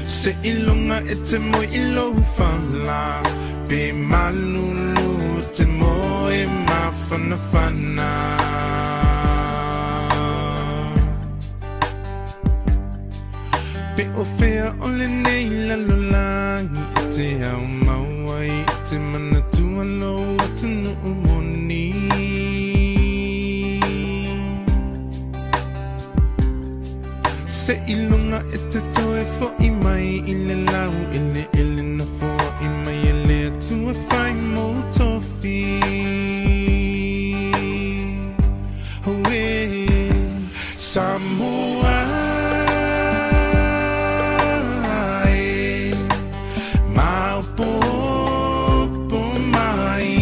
Se ilunga e te mo ilo fala pe malulu te mo e mafana fana pe o fea o le nei la lolangi te au mauai te manatua lo atunu moni Se ilunga e te toe fo i mai i le lau ele ele na fo i mai ele atua fai mo tofi Oe Samoa e maopopo mai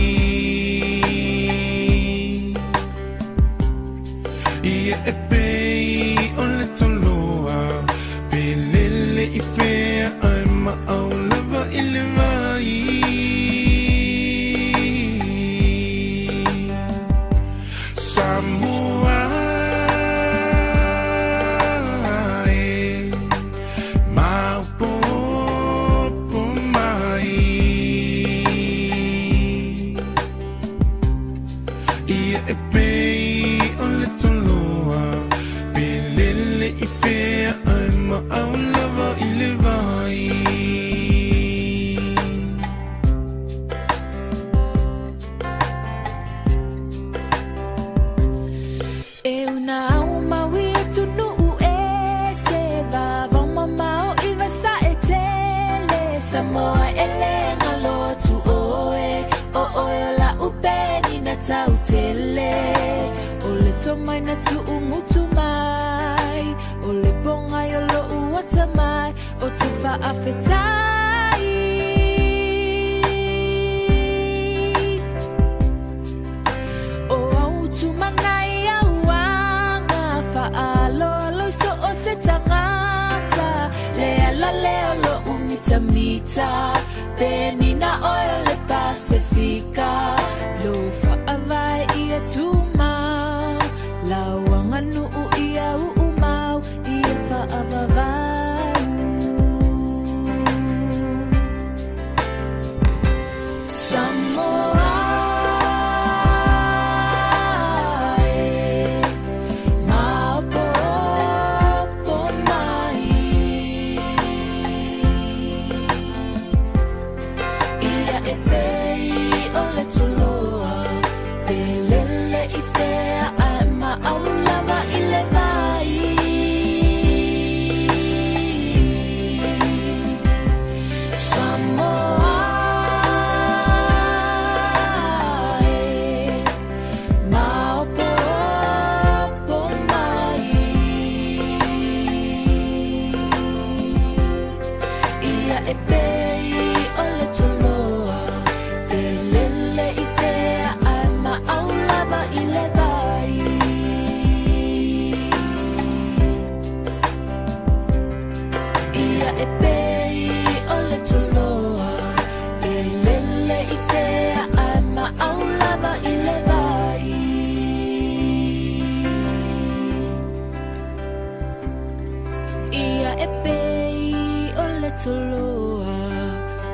Ia e pei o le toloa pe lele i fea ai ma au lava i le vai Samoa e maopopo mai Ia e pei o le toloa pe lele i fea ai ma au lava i le vai E una au maui e tunu e se va mamao i vasa e tele Samoa ele ngalo tu oe o oe o la upeni na tau tele O le tomai na tu ungutu mai O le ponga i o lo uata mai O te whaafetai O au tumangai au anga Whaaloalo so o se tangata Le ala leo lo umita mita Peni na oe o le Pasifika Lo whaavai ia tumau Lauanga nuu ia uumau Ia whaavavau Samoa e maopopo mai Ia e pei o le toloa pe lele i fea ai ma au lava i le vai Samoa e maopopo mai Ia e pei o le toloa pe lele i fea ai ma au lava i le vai Ia e pei o le toloa pe lele i fea ai ma au lava i le vai Ia e pei o le toloa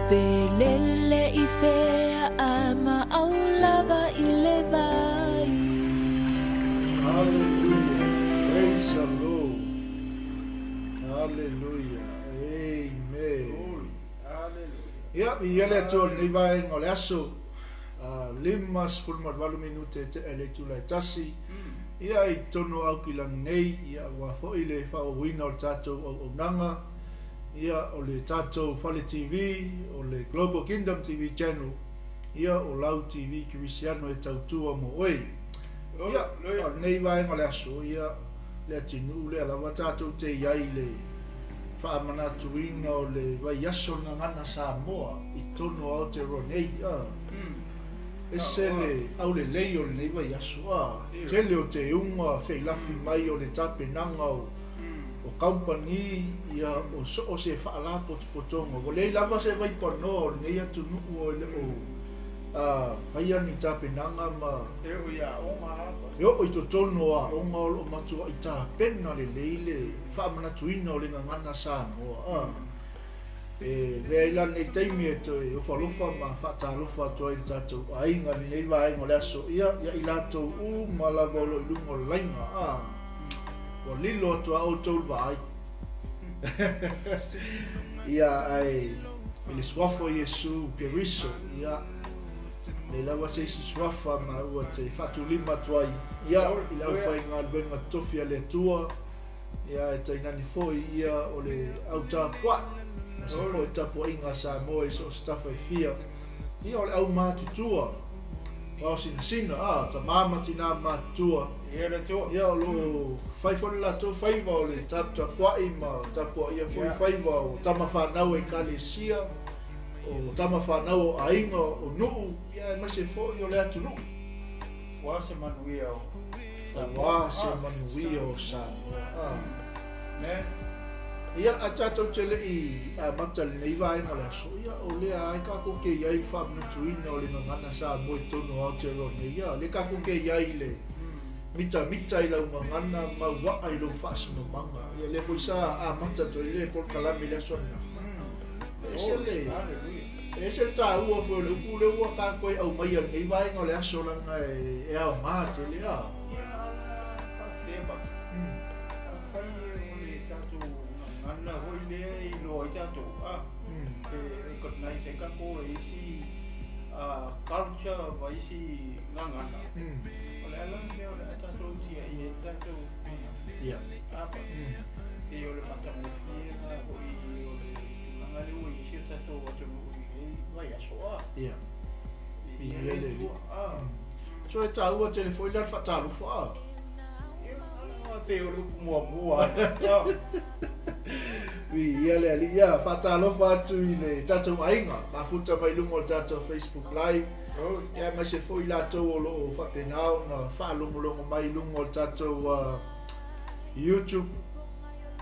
pe lele i fea ai ma au lava i le vai Hallelujah. Praise the Lord. Hallelujah. Amen. Ia, i ele atu o lenei vaega o le aso, 58 minute te ele tula e tasi. Ia, i totonu o Aukilani nei, ia, aua foi le faaauauina o le tatou auaunaga, ia, o le tatou Fale TV, o le Global Kingdom TV Channel, ia, o lau TV Kerisiano e tautua mo oe. Ia, o lenei vaega o le aso, ia, le atinuu lea lava tatou te i ai i le faamanatuina o le vaiaso o le Gagana Samoa i totonu o Aotearoa nei, a. Ese le aulelei o lenei vaiaso, a tele o teuga feilafi mai o le tapenaga o kamupani, ia, o so o se faalapotopotoga. Ua leai lava se vaipanoa o lenei atunuu e le o faia ni tapenaga ma E oo i aoga lava. E oo i totonu o aoga o lo o matuai tapena lelei le faamanatuina o le gagana Samoa, a. E avea ai la lenei taimi e toe ofalofa ma faatalofa atu ai i le tatou aiga i lenei vaega o le aso, ia, ia i latou uma lava o lo o i luga o le laina, a, ua lilo atu a outou le vaai. Ia, ae i le suafa o Iesu Keriso, ia, leai lava se isi suafa ma ua te faatulima atu ai, ia, i le aufaigaluega totofi a le Atua, Ia, e tainane foi ia o le au tapuai, ma se foi tapuaiga a Samoa i so o se tafa e fia. Ia, o le au matutua, ao sinasina, a, tamā ma tinā matutua. Ia, le Atua. Ia, o lo o fai foi le latou faiva o le taputapuai ma tapuaia foi faiva o tama fanau a Ekalesia, o tama fanau o aiga, o nuu, ia, aemaise foi o le atunuu. Aua se manuia o Samoa. Aua se manuia o Samoa. Amen. Ia, ae tatou te le i amata i lenei vaega o le aso, ia, o lea lava e tatou te i ai i le faamanatuina o le gagana Samoa i totonu o Aotearoa nei. Ia, lea tatou te i ai i le mitamita i lau gagana ma uaa i lou faasinomaga. Ia, lea foi sa amata atu ai le polokalame i le aso ananafi. E ese le... E ese le taua foi o le upu lea ua tatou aumaia i lenei vaega o le aso leaga e aoga tele a. Ia, faafetai Pasi. Afai o le tatou gagana foi lea e iloa ai tatou, a, e recognize ai tatou e isi culture ma isi gagana, o le a la le mea o le a tatou tiai ai le tatou gagana? Ia. A, pei o le matagofie lena foi o le tulaga lea ua i ai si o tatou atunuu i lenei vaiaso, a. Ia. I le Atua, a. So e taua tele foi la le faatalofa, a. Ia, pei o le upu muamua. Viia le Alii, ia, faatalofa atu i le tatou aiga, mafuta mai luga o le tatou Facebook Live. Ia, aemaise foi i latou o lo o faapena ona faalogologo mai i luga o le tatou YouTube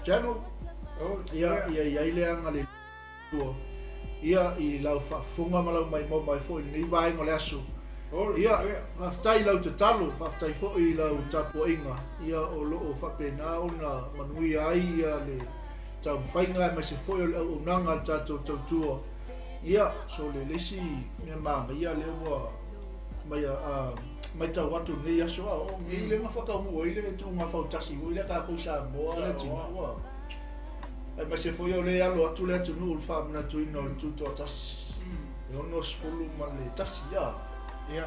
channel. Ia, ia i ai le agalelei o le Atua, ia, i lau faafofoga ma lau maimoa mai foi i lenei vaega o le aso. Ia, faafetai i lau tatalo, faafetai foi i lau tapuaiga, ia, o lo o faapena ona manuia ai ia le taumafaiga aemaise foi o le auaunaga a le tatou tautua. Ia, so le isi mea manaia lea ua mai a matau atu i lenei aso, a o nei lea na faataunuu ai le tuuga fautasi foi lea tatou i Samoa le atunuu, a. Aemaise foi o lea e alo atu le atunuu i le faamanatuina o le Tutoatasi, e 61, a. Ia.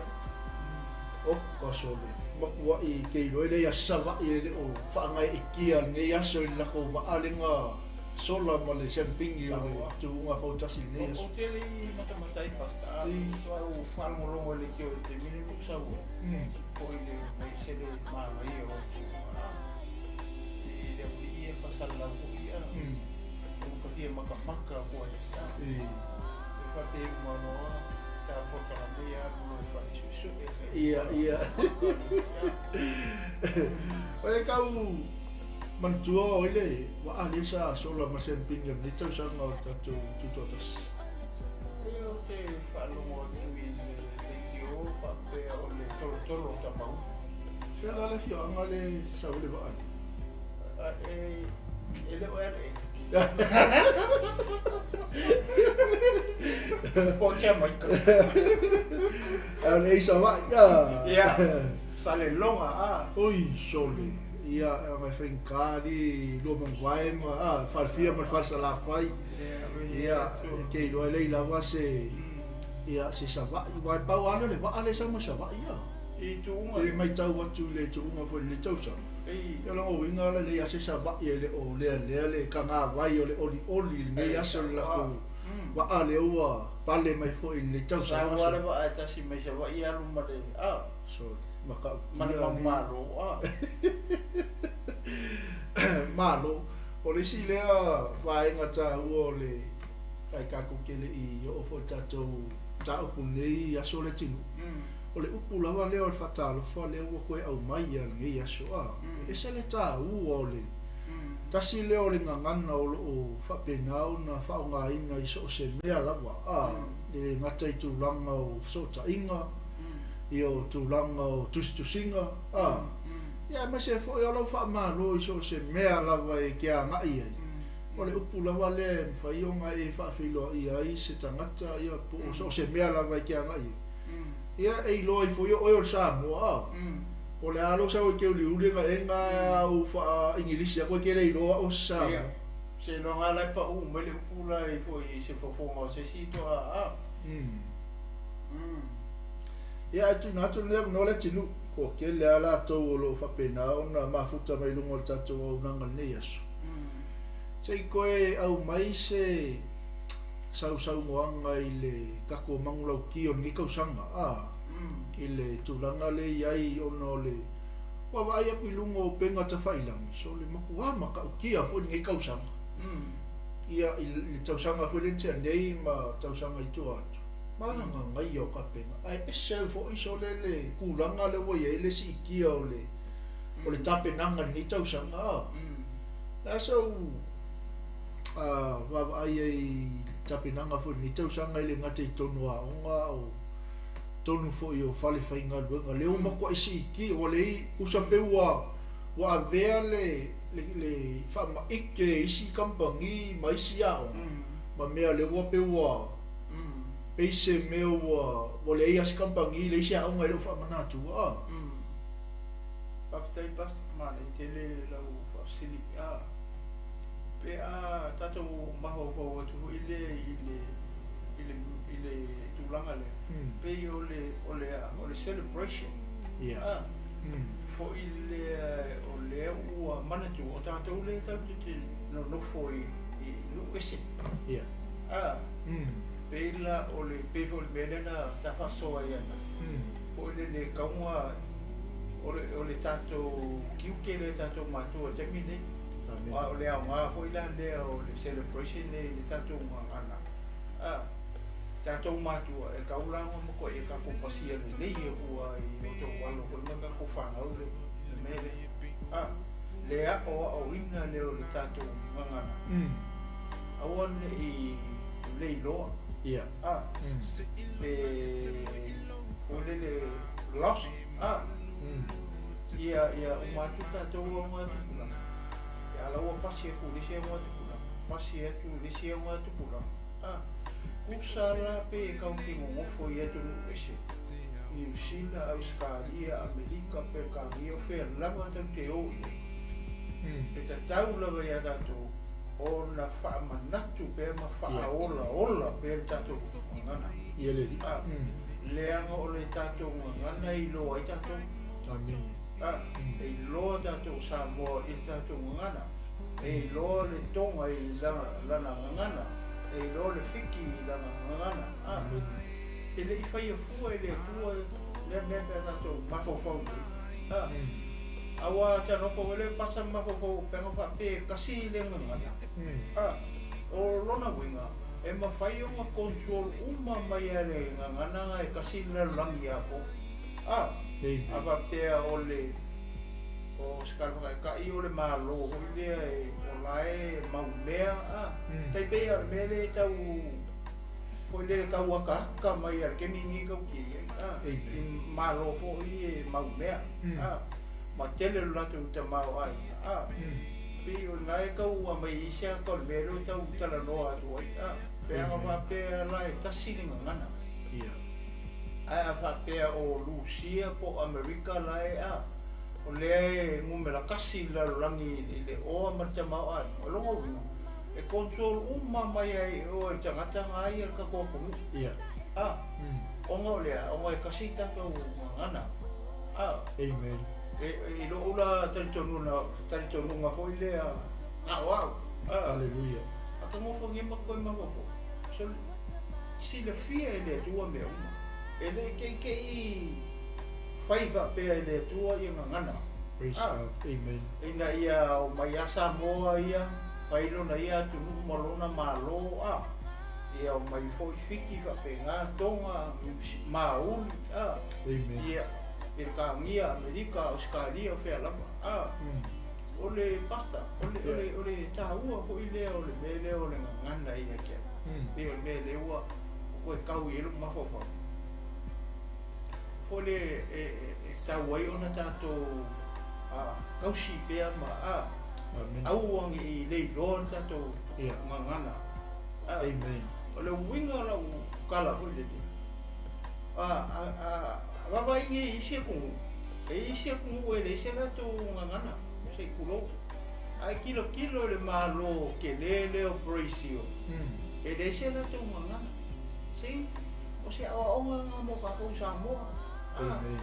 Oka sole, matuai ke iloa e leai a Savaii e le o faagaeetia lenei aso i le latou vaa lea na sola ma le siamupini o le tuuga fautasi i lenei aso. Ou te le i matamata ai Pastor, a ua faalogologo i le leitio i le taimi lenei ua sau ai, foi le se le manaia o le tulaga i le aualii ia faasalalau foi, a ua ta fia matamata atu ai, a e faapea uma loa ta polokalame ia alu loa e faalesuesue. Ia, ia. O le tau manatua o ai le vaa lea sa sola ma le siamupini o lenei tausaga o le tatou Tutoatasi? Ia, ou te faalogo atu i le leitio faapea o le tolotolo o Tamaua. Fea la le afioaga le sau ai le vaa lea? E le o e Po o Jamaika. A o le ei Savaii, a. Ia, Saleloga, a. Oi, sole. Ia, e agai faigata alii lua manavae ma, a, le falefia ma le falesalafai. Ia, e te iloa e leai lava se, ia, se Savaii. Aua e pau lava lea o le vaa lea e sau mai Savaii, a. I tuuga. I le matau atu i le tuuga foi i lenei tausaga, Ei. ia o lona uiga la e leai lava se Savaii e le o lealea le kagavai o le olioli i lenei aso i le latou vaa lea ua pale mai foi i lenei tausaga. Sau lava le vaa e tasi mai Savaii alu ma le a. So, matautia Ma le mau malo a. Malo. O le isi lea vaega taua o le ae tatou te le i oo foi i le tatou mataupu i lenei aso le atunuu, o le upu lava lea o le faatalofa lea ua toe aumai lava i lenei aso, a, e ese le taua o le tasi lea o le gagana o lo o faapena ona faaaogaina i so o se mea lava, a, e le gata i tulaga o fesootaiga, ia o tulaga o tusitusiga, a, ia aemaise foi o lau faamalo i so o se mea lava e te agai ai. O le upu lava lea e mafai ona e faafeiloaia ai se tagata, ia po o so o se mea lava e te agai ai. Ia e iloa ifo ia oe o le Samoa, a. Po o le a lou sau e te uliuli ena a ou faa-Igilisi atu e te le iloa au o se Samoa. Ia, seiloga lava la e pau mai le upu la i foi i se fofoga o se isi toa, a. Ia ae tuuina atu lenei avanoa le atunuu, toatele lava latou o lo o faapena ona mafuta mai luga o le tatou auaunaga i lenei aso. Se i toe aumai se sausaunoaga i le tatou manulauti o lenei tausaga, a, i le tulaga lea e i ai ona o le ua vaai atu i luga o upega tafailagi, so le matua matautia foi lenei tausaga. Ia, i le tausaga foi lea na tea nei ma tausaga i tua atu, malagagaia o tapena, ae ese ai foi sole le tulaga lea ua i ai le siitia o le o le tapenaga i lenei tausaga, a. O le a sau vaavaai ai i tapenaga foi i lenei tausaga e le gata i totonu o aoga a o totonu foi o fale faigaluega lea ua matuai siitia ua leai tusa pe ua ua avea le le faamaite e isi kamupani ma isi aoga ma mea lea ua pei ua pei se mea ua ua leai lava se kamupani leai se aoga e le o faamanatua a. Faafetai Pastor, manaia tele lau faafesili. A pe a tatou mafaufau atu foi lea i le i le i le tulaga lea, pei o le o le o le celebration a foi lea o lea ua manatua o tatou lea tatou te nonofo i i nuu ese. A pei la o le pei foi o le mea lea na ta faasoa ai ananafi, foi lele e tauga o le o le tatou tiute lea e tatou matua i le taimi lenei. Aua o le aoga foi la lea o le celebration lenei i le tatou gagana, a tatou matua e tau la ona matuai e tatou pasia lelei atu lava i o outou alo foi ma tatou fanau le mea lea. A le aoaoina lea o le tatou gagana, aua ne i leiloa, a pe foi lele lost, a ia ia uma atu tatou augatupulaga, a la ua pasi atu i le isi augatupulaga, pasi atu i le isi augatupulaga, a tusa la pe tatou te nonofo i atunuu ese, Niu Sila, Ausetalia, Amerika, Peretania, o fea lava tatou te o i ai, e tatau lava ia tatou ona faamanatu pea ma faaolaola pea le tatou gagana. Ia le Alii. A, leaga o le tatou gagana e iloa ai tatou. Amene. A, e iloa tatou o Samoa i le tatou gagana. E iloa le Toga i lana gagana. E iloa le Fiti i lana gagana. A, e le i faia fua e le Atua lea mea pe a tatou mafaufau nei. A, aua talofa ua le pasa mafaufau o upega faapea e tasi le gagana. A, o lona uiga, e mafai ona control uma mai lava e le gagana na e tasi le lalolagi atoa. A, a faapea o le o se tala faataitai o le Malo foi lea e o la e maumea, a, tai pei lava o le mea lea e tau foi lele tau akaaka mai lava i le taimi lenei tatou te i ai, a, i Malo foi e maumea, a, ma tele lo latou tamaoaiga, a, pei o lena e tau aumai ai se ata o le mea lea e tau talanoa atu ai, a, pe ana faapea la e tasi le gagana. Ae a faapea o Lusia po o Amerika la e a, o lea e numera tasi i le lalolagi i le oa ma le tamaoaiga, o lona uiga, e control uma mai ai e oe le tagata na ia le tatou atunuu. A, ona o le a? Ona e tasi tatou gagana. Amen. E i lou la talitonuga foi lea aoao. Hallelujah. Atagofagia ma koe mafaufau. So silafia e le Atua mea uma. E le ke'ike'i fai faapea e le Atua ia gagana. Praise God. Amen. Ina ia o mai a Samoa ia fai lona ia atunuu ma lona mālō a. Ia o mai foi Fiti faapegā Toga Mauli a. Amen. Ia Pelekāgia, Amerika, Ausekalia, o fea lava a. O le pasta, o le tāua fo'i lea o le mea lea o le gagana ia te au. Pei o le mea lea ua koe tau i ai lou mafaufau. Foi le e tau ai ona tatou tausi pea ma a. Amen. Aua ne i leiloa le tatou gagana. Amen. O le uiga o lau tala foi lele. A vaavaai i isi atunuu, e isi atunuu e leai se latou gagana, se i tulou. Ae kilokilo i le Malo telē lea o Brazil, e leai se latou gagana. See, o se aoaoga lena mo tatou Samoa. Amen.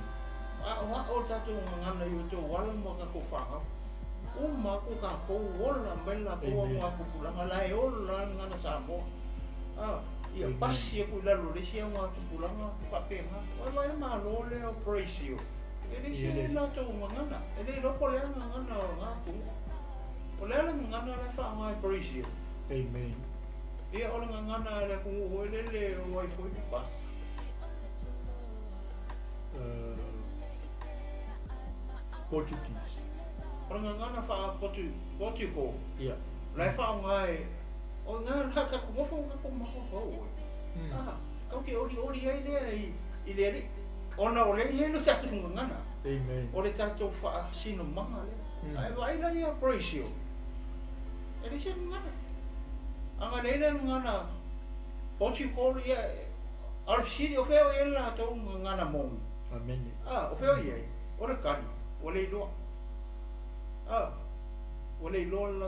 Aoao le tatou gagana i o outou alo ma tatou fanau. Uma atu tatou ola mai le latou augatupulaga la e ola le gagana Samoa. Ia pasi atu i lalo o le isi augatupulaga faapena. Ua vaai le Malo lea o Brazil, e leai se latou gagana. E le iloa po o le a gagana o lena atunuu. O le a le gagana la e faaaoga e Brazil? Amen. Ia o le gagana a le atunuu foi lele o ai foi pa. Portuguese. O le gagana faa Portugal. La e faaaoga e o ngā la ka nofo ka ko mafaufau oe. Kau ke oli oli ai lea i le alii. Ona o le i ai lo tatou gagana. Amen. O le tatou faasinomaga lea. Ae vaai la ia Brazil. E leai se gagana. Aga leai le gagana Portugal ia Alsili o fea o i ai le latou gagana moni. Amen. O fea o i ai. O le kali, ua le iloa. Ua le iloa le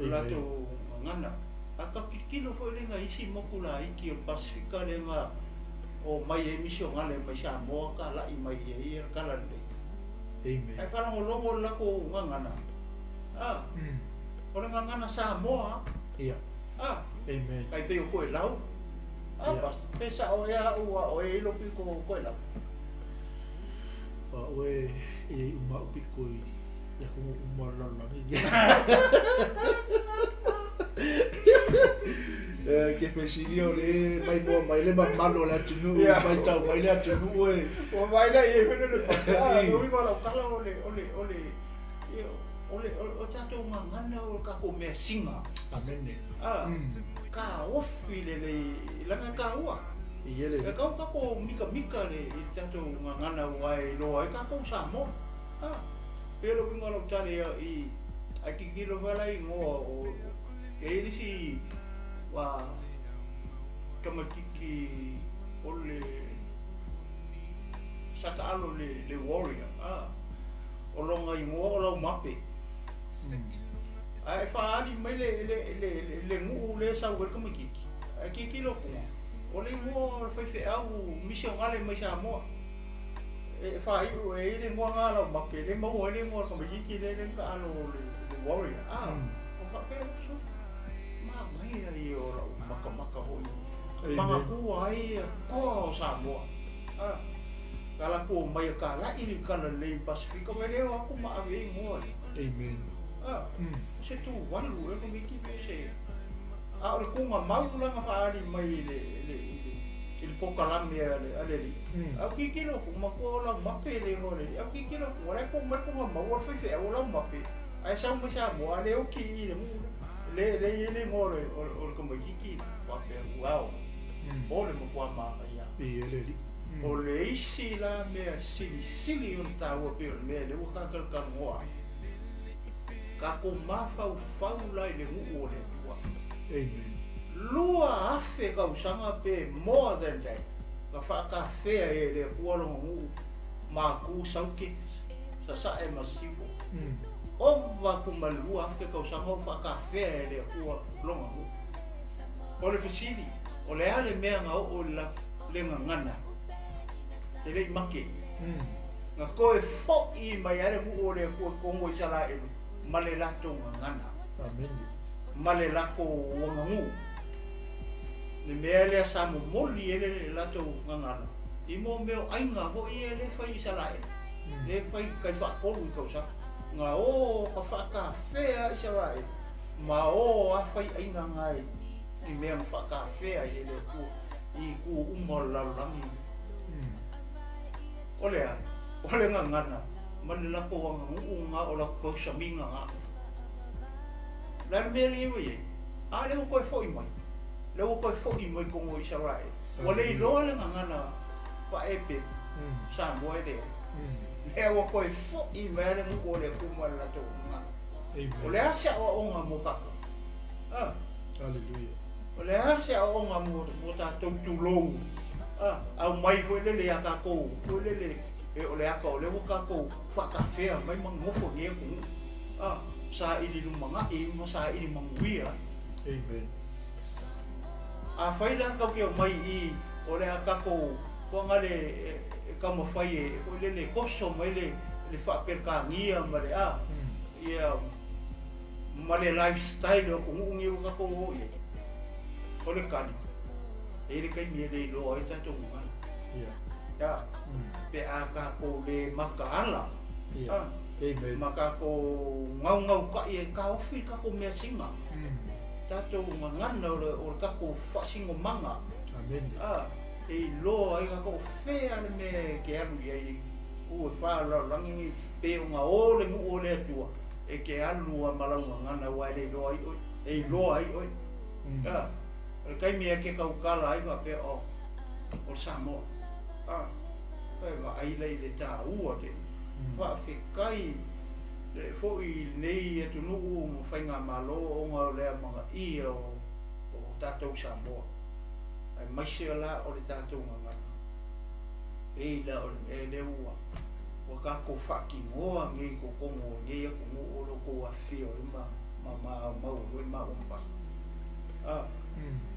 latou gagana. A ka kilokilo foi le ga isi moku laiti o le Pasifika le ga o mai ai misionale mai Samoa ka la'i mai ai ia le tala lelei. Amen. Ae faalogologo le latou gagana. O le gagana Samoa. Amen. Kai pei o Koelau. Pe sa'o ea a'u a oe i lou piko o Koelau. Oe e uma o piko i ia kungu uma lalolagi. Ke fesili o le mai moa mai le mamalu o le atunuu mai tau mai le atunuu e. Ua mai la i e le pa. O uiga o lau tala o le o le o le o le o tatou gagana o le tatou measiga. Amen. Ka ofi le le laga taua. I ele. E kau tatou mikamika le i tatou gagana ua e iloa ai tatou Samoa. Pe le uiga o lau tala i ai kikilo foi la igoa o e i le isi ua tamaititi o le sa taalo le warrior. O lona igoa o Laumape. Ae faaali mai le nuu le sau ai le tamaititi. Ae tilotilo atuga, o le igoa o le faifeau misionale mai Samoa. E faaiu e i le igoa na Laumape, le maua ai le igoa o le tamaititi lea na taalo le warrior. O faapea uso. Manaia ia o lau makamaka foi. Manatua ai toa o Samoa. Ka latou omai e kala'i le tala lelei Pasifika mai lea o atu ma ave ai igoa ia. Amen. Se tuvalu e komiti pe se. A o le kuga mau laga faaali mai i le pokalame a le alii. Au tilotilo atu matua o Laumape le igoa o le alii. Au tilotilo atu o la e po mai le kuga mau o le faifeau o Laumape. Ae sau mai Samoa a le oki i le nuu le le i le igoa o le tamaititi faapea uau. O le matua manaia. I ele alii. O le isi la mea silisili o le taua pei o le mea lea ua talatalanoa ai. Tatou mafaufau la i le nuu o le Atua. Amen. 2000 tausaga pe more than that. Na faatafea e le Atua lona nuu maku sauke sasa'e ma sifo. Ova atu ma le 2000 tausaga o faatafea e le Atua lona nuu. O le fesili, o le a le mea na oo i le gagana. E le'i make. Na toe fo'i mai ai le nu'u o le Atua i totonu o Isaraelu ma le latou gagana. Amene. Ma le latou aganuu. Le mea lea sa momoli ai le latou gagana i mo mea o aiga foi ia lea e fai i Isaraelu, lea e fai tai faatolu i tausaga. Na o ka faatafea Isaraelu ma o a fai aiga na i mea na faatafea ai e le Atua i itu uma o le lalolagi. O le a? O le gagana ma le latou aganuu na o latou tausamiga na. O le a le mea lea ua i ai? A lea ua toe foi mai. Lea ua toe foi mai i totonu o Isaraelu. Ua le iloa le gagana faa-Eperu, Samoa e leai. Lea ua toe foi mai lava le nuu o le Atua ma le latou gagana. O le a se aoaoga mo tatou? A? Hallelujah. O le a se aoaoga mo tatou tulou? A, aumai foi lele ia tatou foi lele e o le ata o lea ua tatou faatafea mai ma nonofo i lenei atunuu. A, saili lumanai ma saili manuia ai. Amen. Afai la tatou te omai i i o le a tatou toagale e taumafai e foi lele e toso mai le le faa-Peretania ma le a, ia ma le lifestyle o atunuu nei ua tatou o i ai, o le tali, e i ai le taimi e le iloa ai tatou gagana. A, pe a tatou le mataala, a, ma tatou gaugautai e taofi le tatou measina, tatou gagana o le tatou faasinomaga, a, e iloa ai tatou o fea le mea e te alu i ai u e fa o le lalolagi nei, pe ona o le nuu o le Atua, e te alu lava ma lau gagana aua e le iloa ai oe, e iloa ai oe. A, o le taimi e te tautala ai faapea, o, o le Samoa. A, e vaai la i le taua tele. Faafetai foi i lenei atunuu ma faigamalo ona o le amanaia o tatou Samoa, aemaise la o le tatou gagana. Pei la o le mea lea ua ua tatou faatinoa nei i totonu o lenei atunuu o lo o tou afifio ai ma ma mau ai foi maua ma Pastor. A,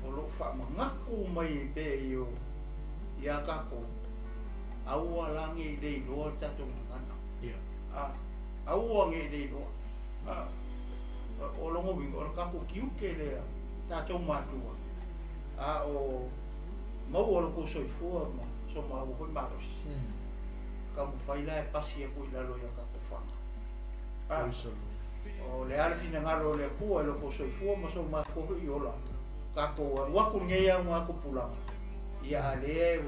o lo o faamanatu mai pea i o iā tatou, aua la ne i le iloa le tatou gagana. A, aua ne i le iloa. A, o lona uiga, o le tatou tiute lea, tatou matua, a o maua lo tou soifua ma so maua foi malosi, taumafai la e pasi atu i lalo i a tatou faga. A, o le a le finagalo o le Atua i lo tou soifua ma so matou foi ola, tatou alu atu lenei auga tupulaga, ia a lea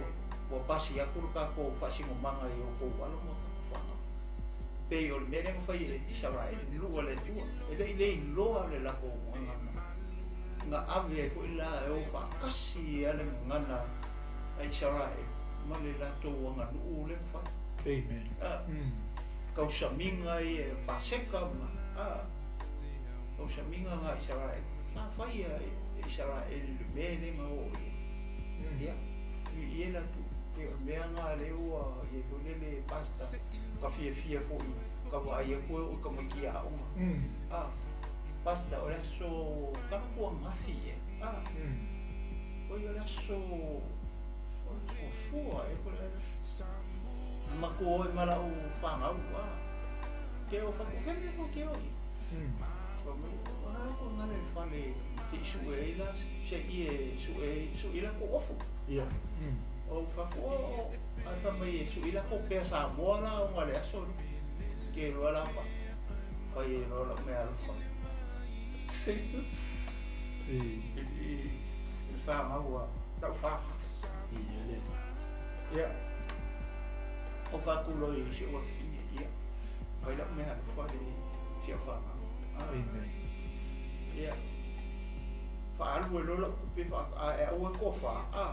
ua pasi atu le tatou faasinomaga i outou alo ma tatou faga. Pei o le mea lea na fai e Isaraelu, lua le Atua, e le i le iloa le latou gagana. Na ave ai foi la e o faatasi a le gagana a Isaraelu ma le latou aganuu lea na fai. Amen. A, tausamiga ia e Paseka ma, a, tausamiga na a Isaraelu. Sa fai e Isaraelu i le mea lea na oo i ai. Ia, i e latou, e o le mea na lea ua i ai foi lele pastor, ka fiafia foi ka vaai atu e oo i tamaiti aoga. A, pastor, o le aso talaatu ananafi ea. A, oi o le aso, o le aso Gafua ea po o le a. Matou o ai ma lau fanau, a, ke o fatu, fea mea tou te o i ai? Fai mai, o le a tou galo i le fale se i sue ai la, se i e sue ai, sue ai latou ofu. Ou fai atu, o, ae fai mai e sue ai latou pea Samoa la ona o le aso lea. Ke loa la fa, fai ai loa lau meaalofa i le fanau a lau fa. Ia, ou fai atu loa i si ou afafine, ia, fai lau meaalofa i si au fanau. Amen. Ia, faaalu ai loa lau tupe, ae aua e toafa, a,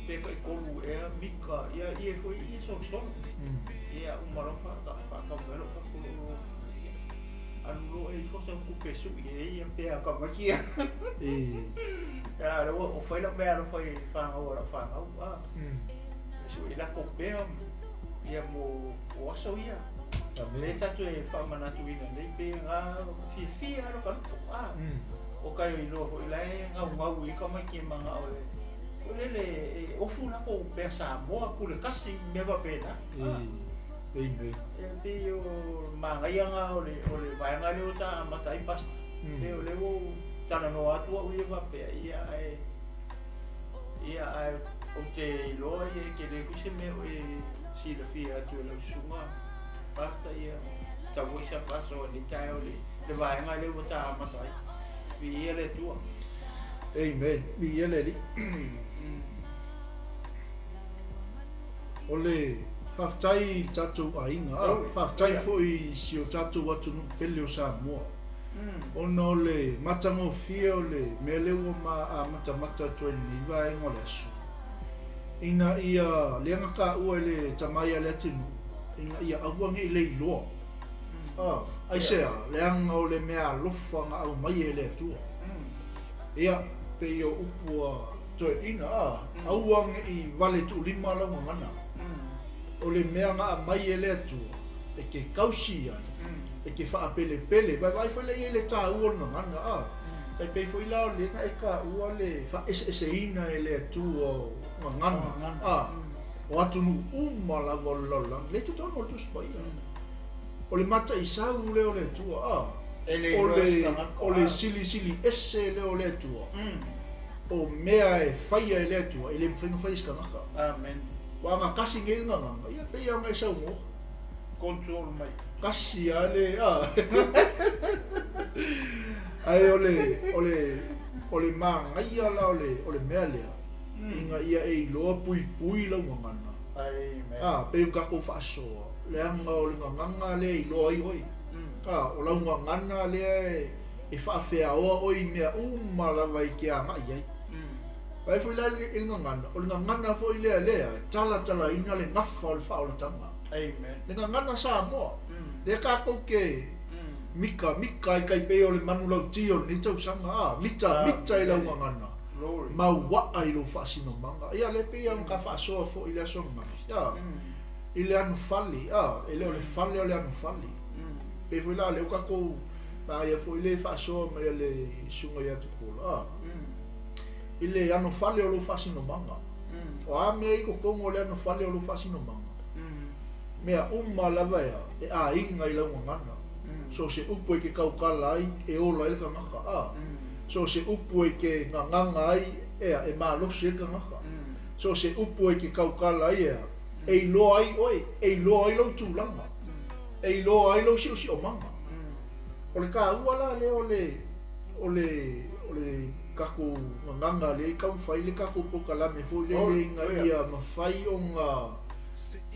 pe taitolu ea mika, ia, ia foi ia solosolo. Ia, uma loa faatau mai lou fatu loa, ia, alu loa e ifo sau tupe e sui ai ia pea tamaiti ia. Ia, lea ua ou fai lau meaalofa i fanau a lau fanau, a, e sui ai latou pea, ia mo aso ia. Lea tatou e faamanatuina nei pe na fiafia lava ka lupo, a, o kai o iloa foi la e gaugau i ai tamaiti e manao e foi lele e ofu latou pea Samoa, pule tasi, mea faapena, a. Amen. Ia pei o manaia o le vaega lea ua ta amata ai pastor. Pei o lea ua ou talanoa atu au ia faapea, ia ae ia ae ou te iloa ia e tele foi se mea o e silafia atu e lau susuga pastor ia tatau foi sa faasoa i lenei taeao i le vaega lea ua ta amata ai. Viia le Atua. Amen. Viia le Alii. O le faafetai i le tatou aiga, a faafetai foi i si o tatou atunuu pele o Samoa, ona o le matagofie o le mea lea ua ma amatamata atu ai i lenei vaega o le aso, ina ia leaga taua e le tama ia Leatinuu, ina ia aua ne i leiloa. A, aisea, leaga o le meaalofa na aumai e le Atua. Ia, pei o upu a Toeaina, a, aua ne i vale tuulima lau gagana. O le mea na aumai e le Atua, e te tausi ai, e te faapelepele, vaevae foi lea i ai le taua o le gagana, a, e pei foi la o lea na e taua le faaeseeseina e le Atua o gagana, a, o atunuu uma lava o le lalolagi, lea e totonu o le Tusi Paia. O le mataisau lea o le Atua, a, o le silisili ese lea o le Atua. O mea e faia e le Atua, e le mafai ona faia e se tagata. Amen. Ua agatasi nei le gagana, ia pei lava ona e saunoa. Control mai. Tasi lava le, a. Ae o le, o le, o le manaia la o le, o le mea lea, ina ia e iloa puipui lau gagana. Amen. A, pei ona tatou faasoa, leaga o le gagana lea e iloa ai oe. A, o lau gagana lea e e faafeaoa oe i mea uma lava e te agai ai. Vaai foi la i le gagana, o le gagana foi lea lea e talatalaina le gafa o le faaolataga. Amen. Le gagana Samoa, lea tatou te mika mika ai tai pei o le manulauti o lenei tausaga, a, mita mita i lau gagana, mauaa i lou faasinomaga. Ia lea pei ona ta faasoa foi i le aso ananafi, a, i le anofale, a, e le o le fale o le anofale. Pei foi la lea ua tatou Manaia foi le faasoa mai a le susuga ia Tupuola, a, i le anofale o lou faasinomaga. O a mea i totonu o le anofale o lou faasinomaga? Mea uma lava ea e aiga i lau gagana. So o se upu e te tautala ai, e ola ai le tagata, a. So o se upu e te gagaga ai, ea, e malosi ai le tagata. So o se upu e te tautala ai, ea, e iloa ai oe, e iloa ai lou tulaga, e iloa ai lou siosiomaga. O le taua la lea o le o le o le tatou gagaga lea e taumafai le tatou polokalame foi lele ina ia mafai ona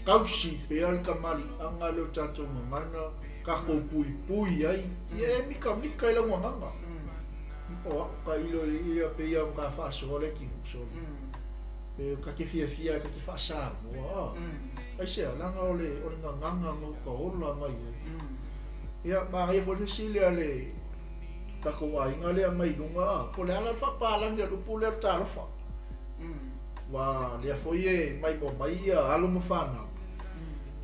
tausi pea le tamaliiaga lea o le tatou gagana, tatou puipui ai, ia e mitamita i lau gagaga. O au tailo ia pei lava ona ta faasoa le atunuu sole. Pe ta te fiafia ta te faa-Samoa, a. Aisea, leaga o le o le gagaga na uta ola mai ai. Ia, manaia foi le fesili a le tatou aiga lea mai luga, a, po o le a la le faapalagi o le upu lea o le talofa. Aua lea foi e maimoa mai ia alo ma fanau,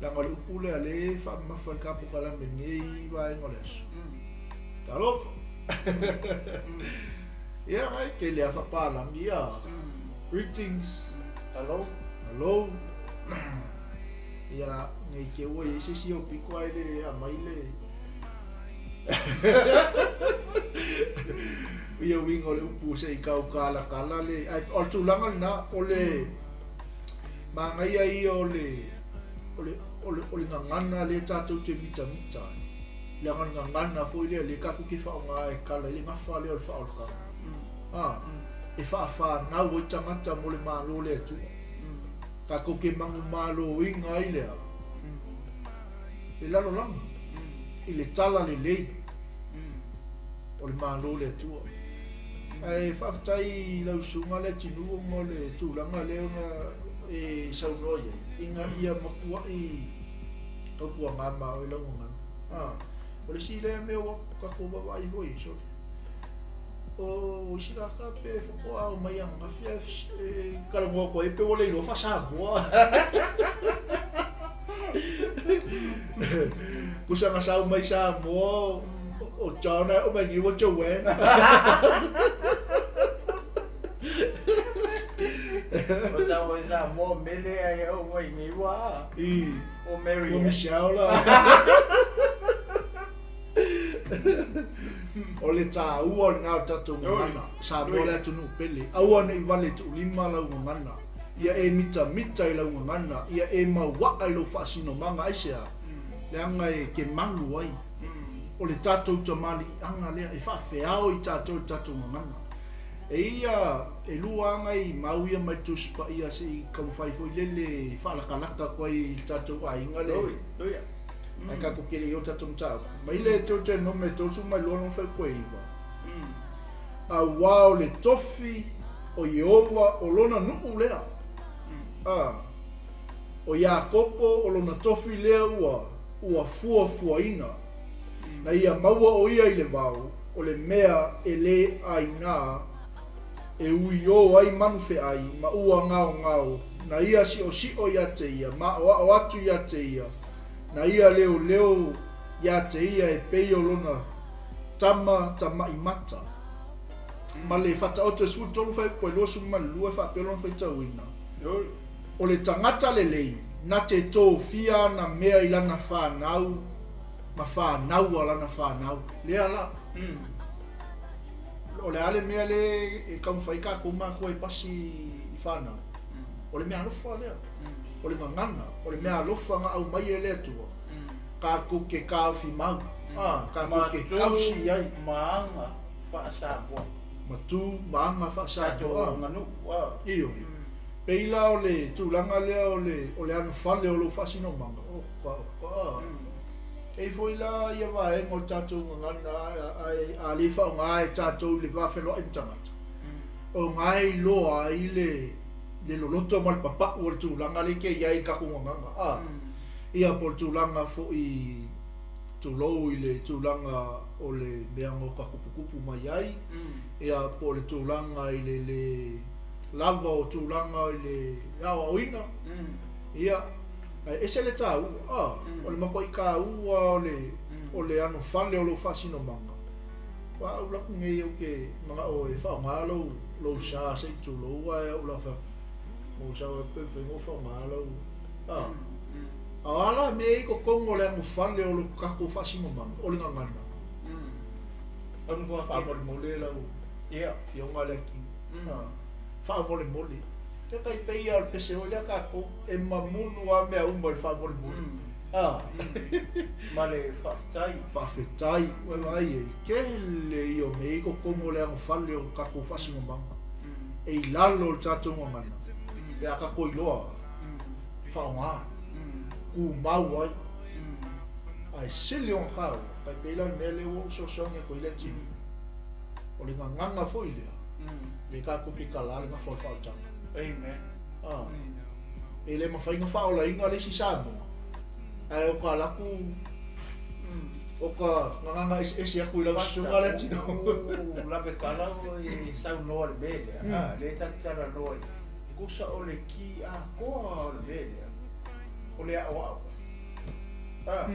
leaga o le upu lea lea e faamamafa i le ta polokalame i lenei vaega o le aso. Talofa! Ia, ai, tele lava faapalagi ia. Greetings. Hello. Hello. Ia, nei te ua i ai se isi o pito ae le aumai le ia uiga o le upu se i taukalatala le ae o le tulaga lena o le manaia ia o le o le o le o le gagana lea tatou te mitamita ai leaga o le gagana foi lea lea tatou te faaaoga e kala ai le gafa lea o le faaolataga a e faafanau ai tagata mo le Malo o le Atua. Tatou te manumaloina ai lea le lalolagi i le tala lelei o le Malo o le Atua. Ae faafetai i lau susuga Leatinuu ona o le tulaga lea ona e saunoa i ai, ina ia matuai tautuaga ma oe lau gagana. O le isi lea mea ua tatou vaavaai foi i sole. O isi laka pe faatoa omai ananafi ae talanoa atu ai pe ua le iloa faa-Samoa. Tusa na sau mai Samoa o John ae omai nei ua Joanne. O tau i Samoa mele ae omai nei ua. I. O Mary Ua misi ao la. O le tāua lena o le tatou gagana. Samoa le atunuu pele. Aua ne i vale tuulima lau gagana. Ia e mitamita i lau gagana. Ia e mauaa i lou faasinomaga. Aisea? Leaga e te malu ai. O le tatou tamaliiaga lea e faafeao i tatou i le tatou gagana. E ia, e lua aga i mau ia mai le Tusi Paia se i taumafai foi lele e faalakalaka atu ai i le tatou aiga le Ae tatou te le i o tatou mataupu. Mai le Teuteronome 32:9. Auā o le tofi o Ieova o lona nuu lea. A, o Iakopo o lona tofi lea ua, ua fuafuaina. Na ia maua o ia i le vao, o le mea e lē ʻaina e uiō ai manu feʻai ma ua gaogao, na ia siʻosiʻo iā te ia, maʻoaʻo atu iā te ia, na ia leoleo iā te ia e pei o lona tama tamaʻi mata. Ma le Faataoto e 13 fuaiupu e 22 e faapea lona faitauina, O le tagata lelei, na te tofia ana mea i lana fanau ma fanau a lana fanau. Lea la. O le a le mea le e taumafai tatou matua e pasi i fanau? O le mea alofa lea. O le gagana, o le mea alofa na aumai e le Atua. Tatou te taofi mau. Tatou te tausi i ai. Matu ma aga faa-Samoa. Matu ma aga faa-Samoa. Tatou aganuu. Ioe. Pei la o le tulaga lea o le o le anofale o lou faasinomaga, oka oka a. E i foi la ia vaega o le tatou gagana ae a le faaaoga e tatou i le va feloai ma tagata, o na e iloa ai le le loloto ma le papau o le tulaga lea e i ai i le tatou gagana a. Ia po o le tulaga foi tulou i le tulaga o le mea na oka tuputupu mai ai, ia po o le tulaga i le le lava o tulaga i le aoaoina, ia, ae ese le taua, a, o le matuai taua o le, o le anofale o lou faasinomaga. Aua a ou alu atu nei ou te manao e faaaoga lou, lou sa se i tulou ae ou la fai atu, ou sau e pe mafai ona ou faaaoga lau, a. A o a la mea e i totonu o le anofale o lo tatou faasinomaga, o le gagana. Faamolemole lau Afioga le Ati. Faamolemole. Ia tai pei lava o le pese foi lea a tatou, e mamulu lava mea uma i le faamolemole. Ma le faafetai. Faafetai. Ua vaai ai, tele ia o mea i totonu o le anofale o tatou faasinomaga. E i lalo o le tatou gagana, pe a tatou iloa, faaaoga, tumau ai. Ae sili ona taua, tai pei la o le mea lea ua ou fesoasoani atu ai le atunuu. O le gagana foi lea, le tatou te tala le gafa o le faaolataga. Amen. Ah. E le mafai ona faaolaina le isi Samoa, ae o ka laku o ka gagana eseese atu i lau susuga le atunuu. Lave kala o e saunoa le mea lea. Ah, le tatou talanoa i kusa o le ki atoa o le mea lea. O le aʻoaʻo. Ah.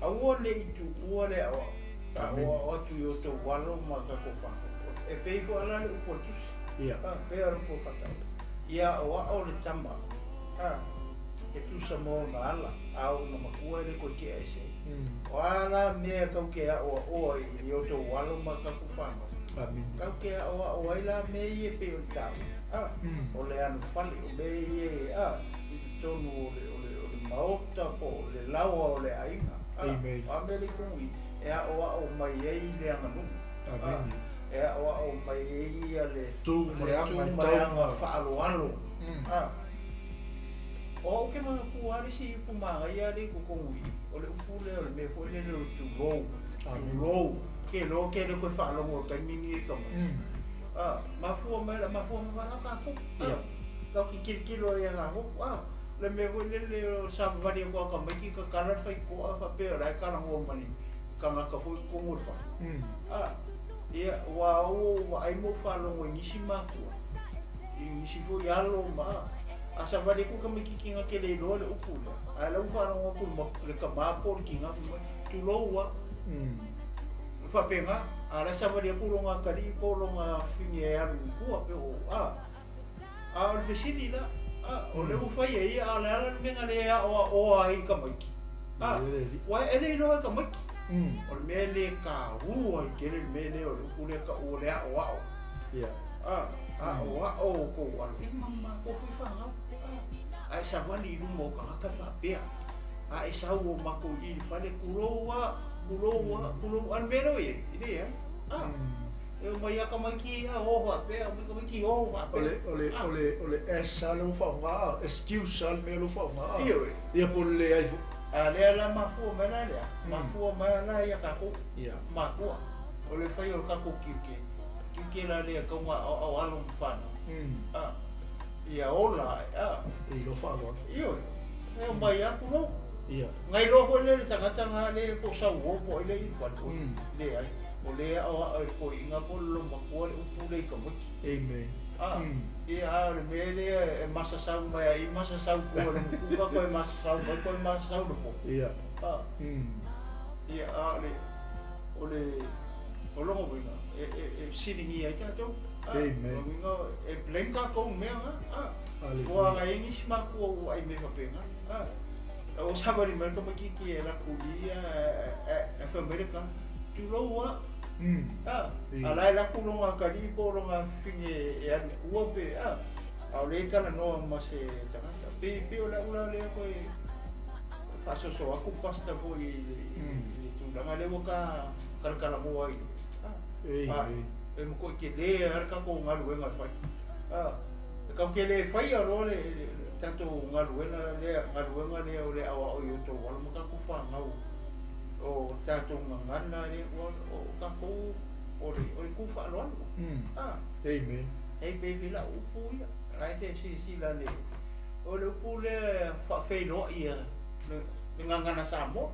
Aua ne i tuua le aʻoaʻo. Aʻoaʻo atu i o outou alo ma tatou fanau. E pei foi ala le upu a le Tusi. Ia. A, pei o le upu a Fatau. Ia aʻoaʻo le tama, a, e tusa ma ona ala, a o ona matua e le toe tea ese ai. O a la mea kau te aʻoaʻoa i o outou alo ma tatou fanau? Amene. Kau te aʻoaʻo ai la mea ia e pei ona taua, a, o le anofale, o mea ia e, a, i totonu o le, o le, o le maota po o le laoa o le aiga. A, Amen. o a mea le i e aʻoaʻo mai ai le aganuu. Amene. E aʻoaʻo mai ai ia le Tu ma le aga e tu ma tau le aga ma- faaaloalo. A. O au ke manatua lava le isi upu manaia lea i totonu i i, o le upu lea o le mea foi lele o le tulou. Tulou. Ke loa ke le toe faalogo i le taimi lenei e tamaiti. A, mafua mai la, mafua mai la tatou. Ia. Tatou te tilotilo ai ia tatou. A, le mea foi lele o le savavali atu a tamaiti tatala le faitotoa faapea o la e talanoa ma ni tagata foi i totonu o le fale. A, ia, ua ua ou vaai ma ou faalogo i nisi matua, i nisi foi alo ma a, a savali atu le tamaititi na te le iloa le upu lea, ae la ua faalogo atu i le tama po o le tina fai mai, tulou a. Faapena, a o la e savali atu lona atalii po o lona afafine e alu i tua pe o a. A o le fesili la, O lea ua fai e ia, a o le a la le mea na le aoaoa ai i tamaiti? Aua e le iloa e tamaiti. O le mea le taua ai tele le mea lea o le upu lea tau o le aoao. Aoao o tou alo, ia ma matou foi fanau. A e savali i luma o tagata faapea, a e sau o matou i i le fale, tulou a, tulou a, tulou a, le mea lea ua i ai, e leai. E omai lava tamaiti ia o faapea, omai tamaiti o faapea. O le, o le, o le S lava lea ua faaaoga, excuse lava le mea lea ua faaaoga. Ioe. Ia po o le leai foi. A lea la mafua mai la lea, mafua mai la ia tatou matua. O le fai o le tatou tiute, tiute la lea e tatau ona aoao alo ma fanau. Ia ola ae, a. E iloa faaaloalo. Ioe. E omai lava tulou. Ia. Na iloa foi lea e le tagata na lea po o sauo po o ai lea i le fale, leai. O lea e aoao e le toeaina po o le loomatua le upu lea i tamaiti. Amen. Ia, a o le mea lea e masasau mai ai, masasau tua i le mutuka toe masasau mai toe masasau i le po. Ia. Ia, a o le, o le, o lona uiga, e fesiligia ai tatou. Amen. O lona uiga e blame tatou i mea na. Hallelujah. Ua agai ai nisi matua ua ai mea faapena. Ua savali mai le tamaitiiti e alu atu i i ae fai mai le tala, tulou lava. A la e alu atu lona atalii po o lona afafine e alu i tua pe a, a o lea e talanoa ma se tagata. Pei o le au la lea toe faasoso atu pastor foi i le tulaga lea ua ta talatalanoa ai. E matuai tele lava le tatou galuega e fai. E tatou te le faia loa le tatou galuega lea, galuega lea o le aoao i o outou alo ma tatou fanau o tatou gagana lea, ua o tatou o le o le tu faaaloalo. Amen. E pei foi lau upu ia, la e te silasila ane, o le upu lea faafeiloai a le gagana Samoa,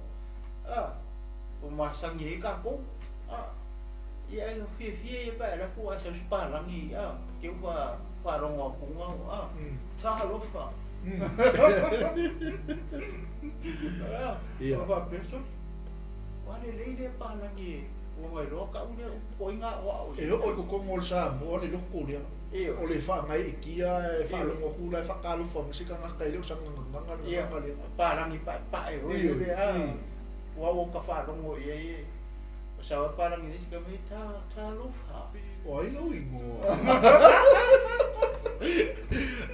ua masani ai tatou. Ia e fiafia ia pe a alu atu ae sau se palagi a te ua faalogo atu a talofa. Ia faapea sole. Ua lelei lea palagi ua mailoa kau lea upu po o ai na aoao E oo i totonu o le Samoa le loto lea. O le faagaeetia e faalogo atu la e faatalofa mai se tagata e le o sana gagana le gagana lea. Palagi paepae foi lea a ua ta faalogo i ai. O sau a palagi le isi tama ta talofa. O ai lou igoa?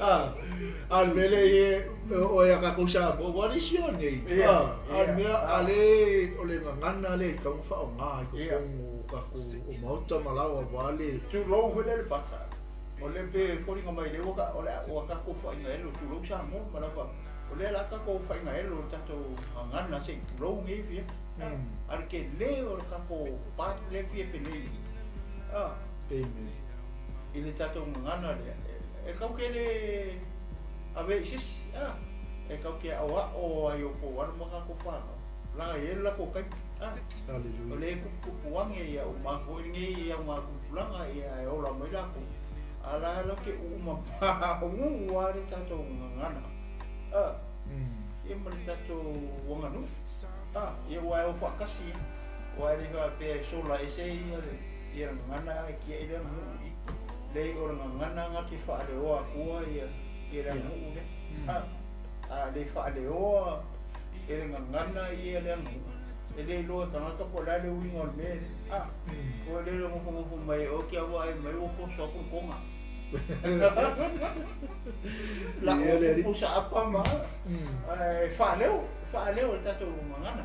A, a le mea lea e o ia tatou Samoa, what is your name? A, a le mea, a le, o le gagana lea e tatau ona faaaoga i totonu o tatou o maota ma laoa aua le. Tulou foi lea le paka. O lea pei e foliga mai lea ua o le ua tatou faigaelo, tulou Samoa ma lau faapea. O lea la tatou faigaelo i le tatou gagana se i tulou nei fia. A o le tele o le tatou part lea fia penei i Amen. I le tatou gagana lea, e kau ke le ave i se isi, e kau ke aʻoaʻo ai o kou alo ma kakou fanau, laga i ai lo lakou taimi. Hallelujah. O lea e pupupu age ia uma atu foi lenei auga tupulaga ia e ola mai lakou, a la lau ke uma maunu a le tatou gagana. Ia ma le tatou aganuu. Ia ua e o faatasi ia. Aua e le faapea e sola ese ia le ia le gagana ae tiai le aganuu i i. Leai o le gagana na te faaleoa atua ia ia le aganuu lea. A le faaleoa e le gagana ia le aganuu, e le iloa e tagata po o le a le uiga o le mea lea. Ua le nofonofo mai e oe ke aua e mai ua poso atu le toga. Lako atu pusa apa ma ae faaleo, faaleo e le tatou gagana.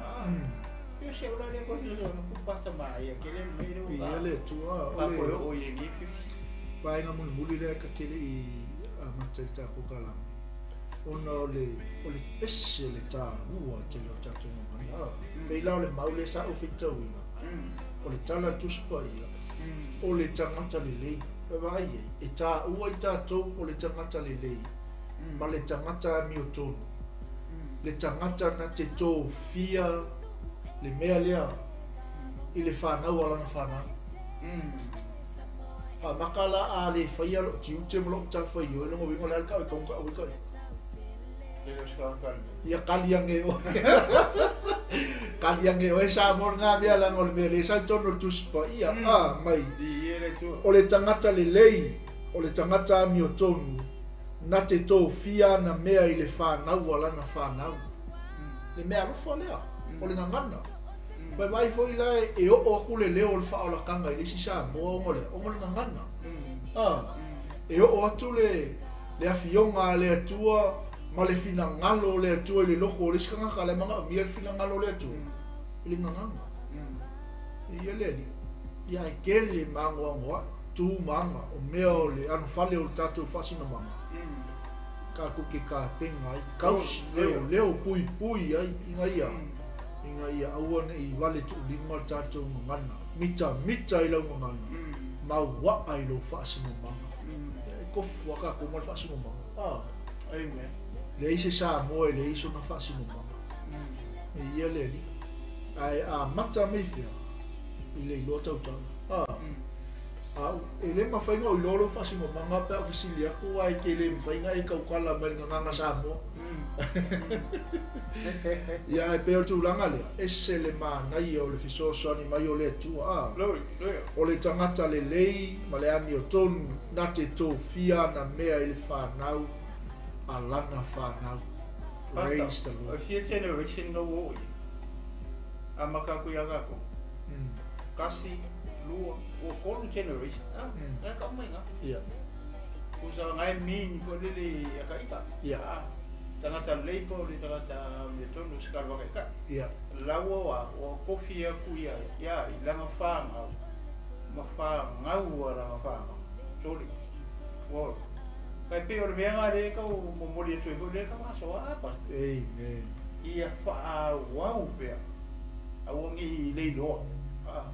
Ia se ula lea koe soso ku pasta ma ia kele le mea lea ua Viia le Atua, o ka le koe oo i ai nei fifi. Vaega mulimuli lea ta te le i amata i le tatou kalame, ona o le, o le ese le taua tele o tatou gagana. Pei la o le mau lea sa ou faitauina, o le tala a le Tusi Paia, o le tagata lelei. E vaai ai, e taua i tatou o le tagata lelei ma le tagata amiotonu, le tagata na te tofia le mea lea i le fanau a lana fanau. Amata la a le faia lou tiute ma lou matafaioi, lona uiga o le a le tau e tau ona tau ai kai. Ia kali ane oe. Kali ane oe Samoa lena mea leaga o le mea lea sa i totonu o le Tusi Paia a mai. O le tagata lelei, o le tagata amiotonu, Na te tofia ana mea i le fanau a lana fanau. Le mea alofa lea, o le gagana. Ua vaai foi la e oo atu le leo o le faaolataga i le isi Samoa ona o le, ona o le gagana. A, e oo atu le, le afioga a le Atua ma le finagalo o le Atua i le loko o le isi tagata la e manaomia le finagalo o le Atua i le gagana. E ia le Alii, ia ae tele ma anoanoai tu ma aga o mea o le anofale o le tatou faasinomaga tatou te tapena ai, tausi, leoleo, puipui ai ina ia ina ia aua ne i vale tuulima le tatou gagana, mitamita i lau gagana, mauaa i lou faasinomaga. E tofu lava tatou ma le faasinomaga. A. Amen. Leai se Samoa e leai sona faasinomaga. E ia le Alii. Ae amata mai fea i le iloa tautala. A. A e le mafai ona ou iloa lou faasinomaga pe a ou fesili atu ae te le mafai ona e tautala mai le gagana Samoa. Ia ae pei o le tulaga lea, ese le manaia o le fesoasoani mai o le Atua. A. O le tagata lelei ma le amiotonu na te tofia ana mea i le fanau a lana fanau. Praise the Lord. E fia generation na ua oo i ai? Amata atu ia tatou. Tasi, lua, ua tolu generation. Ah, na e kau mai ina. Tusa na e mean foi lele ia ka ita. Ah, tagata lelei po o le tagata amiotonu se kalua ka ita. Laua wa, ua kofi aku ia ia i lana whanau, ma whanau a lana whanau. Sorry. Ua Kai pei o le mea nga le kau momoli atu ai foi lea ka aso a pastor. Amen. Ia whaauau pea. Aua ne i leiloa. Ah.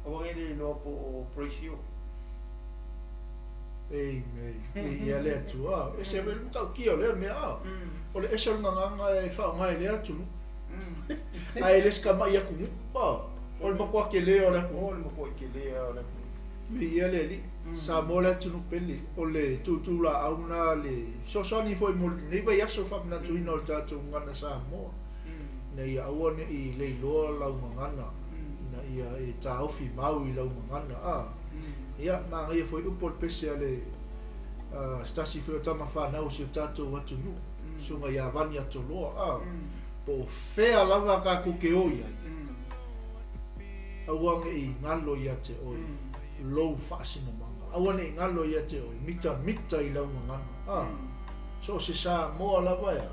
Aua ne i leiloa po o praise you. Amen. Viia le Atua. E se le matautia o lea mea a. O le ese o le gagana e faaaoga e lea atunuu. Ae le se tama'i atunuu. O le matua tele o le atunuu. O le matua tele o le atunuu. Viia le Alii. Samoa le atunuu pele. O le tūtūlaau lena le fesoasoani foi mo lenei vaiaso faamanatuina o le tatou gagana Samoa. Ina ia aua ne i leiloa lau gagana. Ina ia e taofi mau i lau gagana. A. Ia, manaia foi upu o le pese a le se tasi foi o tama fanau o si o tatou atunuu, susuga ia Vani Atoloa, a, po o fea lava tatou te o i ai, aua ne i galo ia te oe lou faasinomaga, aua ne i galo ia te oe mitamita i lau gagana, a, so o se Samoa lava e a,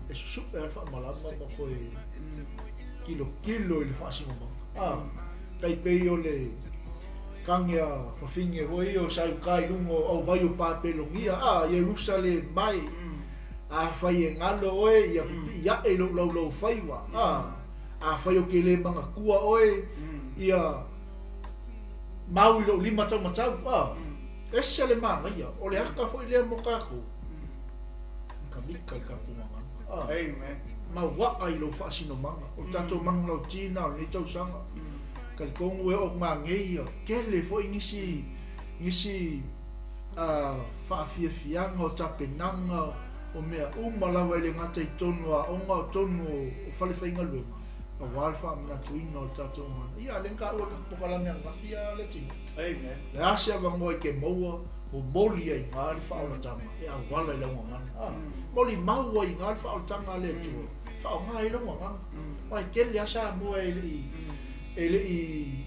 e susu'e lava le faamalama ma toe tilotilo i le faasinomaga, a, tai pei o le. Tagi a fafine foi ia o Sauka i luga o auvai o Papelonia, a, Ierusalema mai, afai e galo oe, ia pipii aʻe i lou laulaufaiva, a, afai ou te le manatua oe, ia mau i lou lima taumatau, a, ese le manaia, o le aka foi lea mo tatou, mitamita i tatou gagana, a, mau aʻa i lou faasinomaga, o le tatou manulauti lena o lenei tausaga. Talitonu e oo nanei ia tele foi nisi nisi faafiafiaga o tapenaga o mea uma lava e le gata i tonu o aoga o tonu o fale faigaluega aua le faamanatuina o le tatou gagana. Ia lea na taua i le polokalame ananafi a le tino. Amen. Le a se avanoa i te maua momoli ai iga le faaolataga e auala i lau gagana. Molimau ai iga le faaolataga a le Atua, faaaoga ai lau gagana. Aua e tele lava Samoa e le i e le i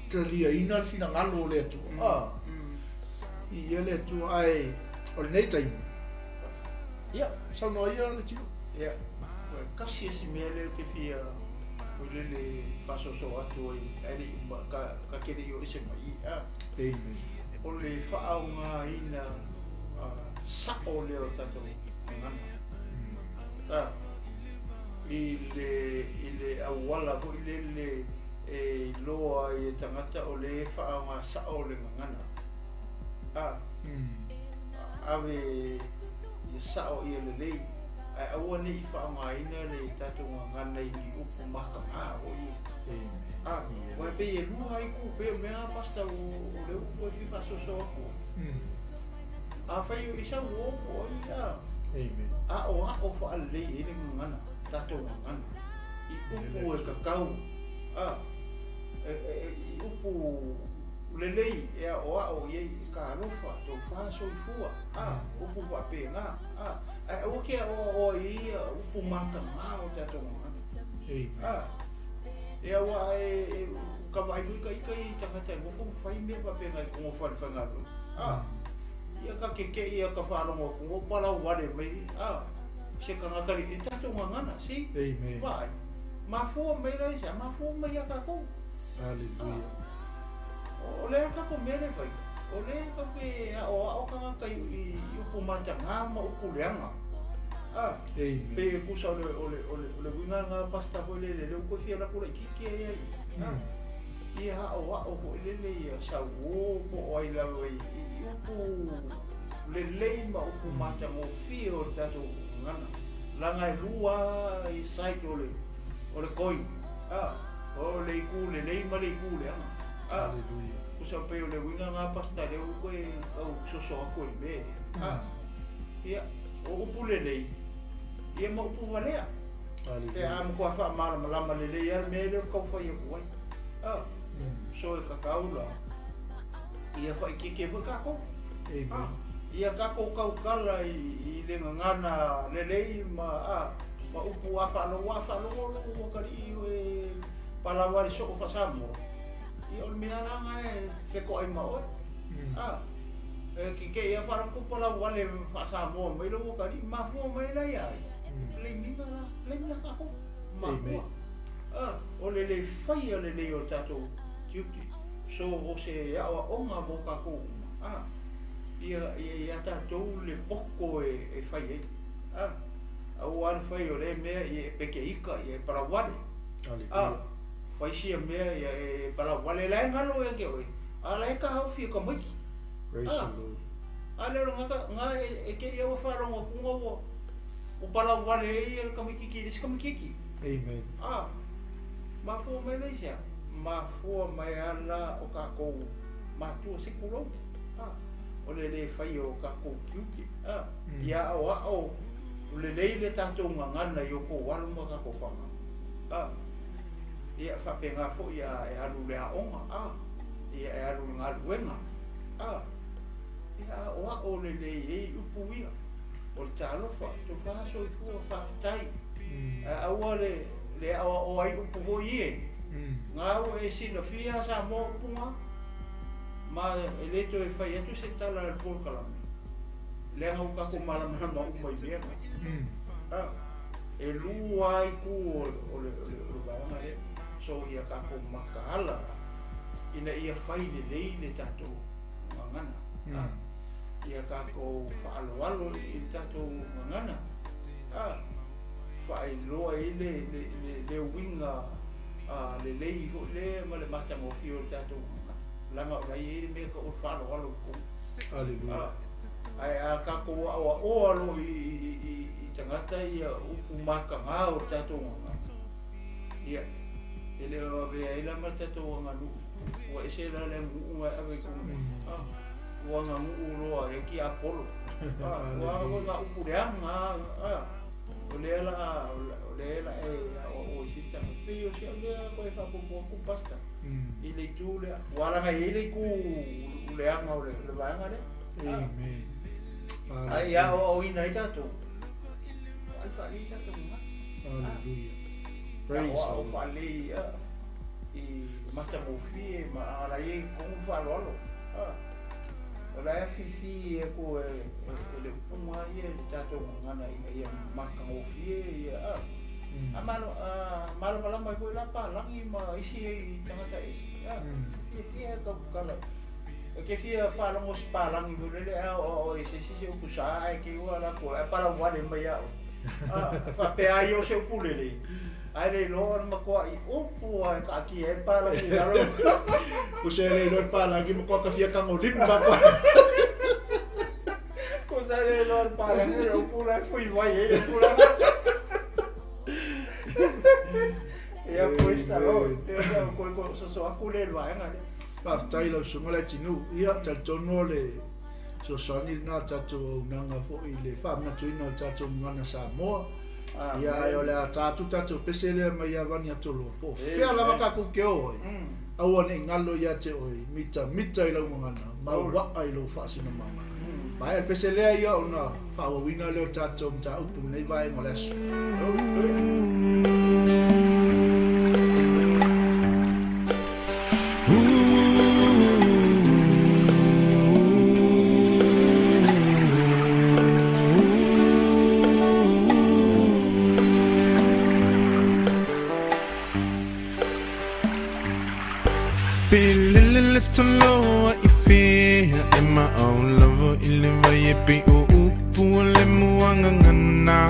taliaina le finagalo o le Atua. A, i ia le Atua, ae o lenei taimi, ia, saunoa ia le tino. Ia, ua tasi e si mea lea ou te fia foi lele faasoasoa atu ai, ae le i uma, ka, ka te le i o ese mai i, a. Amen. O le faaaogaina sa'o lea o tatou gagana. A. I le, i le auala foi lele e iloa ai e tagata o lea e faaaoga sa'o le gagana. A. Ave ia sa'o ia lelei, ae aua ne i faaaogaina le tatou gagana i ni upu mataga foi ia. A. Aua e pei e lua ai itu pei o mea na Pastor o le upu e fia faasoasoa atu ai. Afai o i sau o po o ai a. Amen. Aʻoaʻo faalelei i ai le gagana, tatou gagana, i upu e kakau, a, i upu lelei e aʻoaʻo i ai e ka alofa, tofa soifua, a, upu faapena, a, ae aua ke aʻoaʻoa i ia upu matagā o tatou gagana. A, ia ua e, ka vaai foi ka ika i tagata e nofo ma fai mea faapena i kogo fale faigaluega. A, ia ka kekeʻi ia ka faalogo atu, ua palau wale mai, a, se tagata li, i tatou gagana, see? Amen. Vaai, mafua mai la i se a, mafua mai iā tatou. Hallelujah. O le a tatou mea lea e fai? O lea tatou te aʻoaʻo tagata i, i, i upu matagā ma upu leaga. A, Amen. pei e tusa o le, o le, o le, o le uiga lena pastor foi lele, lea ua toe fia alu atu laitiiti ai ai. A, ia aʻoaʻo foi lele ia sauō po o ai lava i, i, i upu lelei ma upu matagofie o le tatou gagana. Leaga e lua i side o le, o le coin. A, o le itu lelei ma le itu leaga. A, Hallelujah. tusa pei o le uiga lena pastor lea ua toe tau soso atu i le mea lea. A, ia, o upu lelei, ia ma upu valea. Pe Hallelujah. a matua faamalamalama lelei lava le mea lea ou te tau fai atu ai. A, so e tatau la, ia faaitiitia foi tatou. Amen. A, ia tatou tautala i, i le gagana lelei ma, a, ma upu a faalogo, a faalogo lou atalii e palaoa i le soo faa-Samoa, ia o le mea la lena e fetoai ma oe. A, e kekeʻi lava faalogo atu palau wale faa-Samoa mai lou atalii, mafua mai la ia ai. Laimiga la, laimi la tatou. Mafua. A, o le le faia lelei o le tatou tiute. So o se aʻoaʻoga mo tatou uma, a, ia, ia iā tatou le poto e, e fai ai. A, aua le fai o lea mea ia e peke ika, ia e palau wale. A, Hallelujah. fai sia mea ia e palau wale, la e galo ia te oe, a la e taofi e tamaiti. Praise A, the Lord. a lea o le gata, ga e, e te ia ua faalogo atu ga ua, ua palau wale ai ia le tamaitiiti i le isi tamaitiiti. Amen. A, mafua mai la i se a? Mafua mai ala o tatou matua se tulou. A, o le le faia o tatou tiute. A, ia aʻoaʻo lelei le tatou gagana i o tou alo ma tatou fanau. A, ia faapena foi a e alu i le aoga. A, ia e alu i le galuega. A, ia aʻoaʻo lelei ai upu ia. O le talofa, tofa soifua faafetai. Ae aua le, le aʻoaʻoa ai upu foi ie. Ga ua e silafia Samoa upu ga, ma e le toe fai atu se tala a le polokalame, leaga ua tatou malamalama uma i mea na. A, e lua lava itu o, o le, o le, o le vaega lea. So ia tatou mataala ina ia fai lelei le tatou gagana. A, ia tatou faaaloalo i le tatou gagana. A, faailoa ai le, le, le, le uiga a, lelei foi lea ma le matagofie o le tatou gagana. Leaga o la e i ai le mea e tau o le faaaloalo i totonu. Hallelujah. A, ae a tatou aʻoaʻoa loa i, i, i, i tagata ia upu matagā o le tatou gagana, ia, e le o avea ai la ma le tatou aganuu, ua ese la le aganuu na e ave i totonu nei. A, ua aganuu loa e tiapolo. A, ua aga foi ngā upu leaga, a, o lea la, o lea la e aʻoaʻoa i se isi tagata. Pei o si au lea toe faaopoopo atu pastor, i le itu lea, ua laga i ai le itu leaga o le, le vaega lea. A, Amen. ae ia Hallelujah. aʻoaʻoina ai tatou, vaai faalelei tatou gagana. A, Hallelujah. Praise the aʻoaʻo Lord. faalelei a, i matagofie ma ala i ai totonu faaaloalo. A, o la e afifi atu e, e, e le upuga ia i le tatou gagana ina ia matagofie ia a. A malo, a, malamalama ai foi la palagi ma isi ai tagata ese. A, fiafia e tautala. E te fia faalogo se palagi foi lele a o e se isi se upu sa ae te iua latou ae palau wale mai ia oe. A, faapea ai o se upu lelei. Ae le iloa ona matuai upu lava e taatia ai le palagi i lalo. Usa e le iloa le palagi ma koa kafia tagolima papa. Tusa e le iloa le palagi le upu la e fui mai ai le upu lena. Ia praise the Lord. Amen. Pei o koe koe soso atu le vaega lea. Faafetai lau susuga le atinuu. Ia, talitonu o le fesoasoani lena a le tatou auaunaga foi i le faamanatuina o le tatou gagana Samoa. Ia ae o le a ta atu tatou pese lea mai ia Vani Atoloa po o fea lava tatou te o ai, aua ne i galo ia te oe, mitamita i lau gagana, mauaa i lou faasinomaga. Maea le pese lea ia ona faaauauina lea o le tatou mataupu i lenei vaega o le aso. Pe lele le toloa i fea e maau lava i le vai e pe o upu o le muagagana.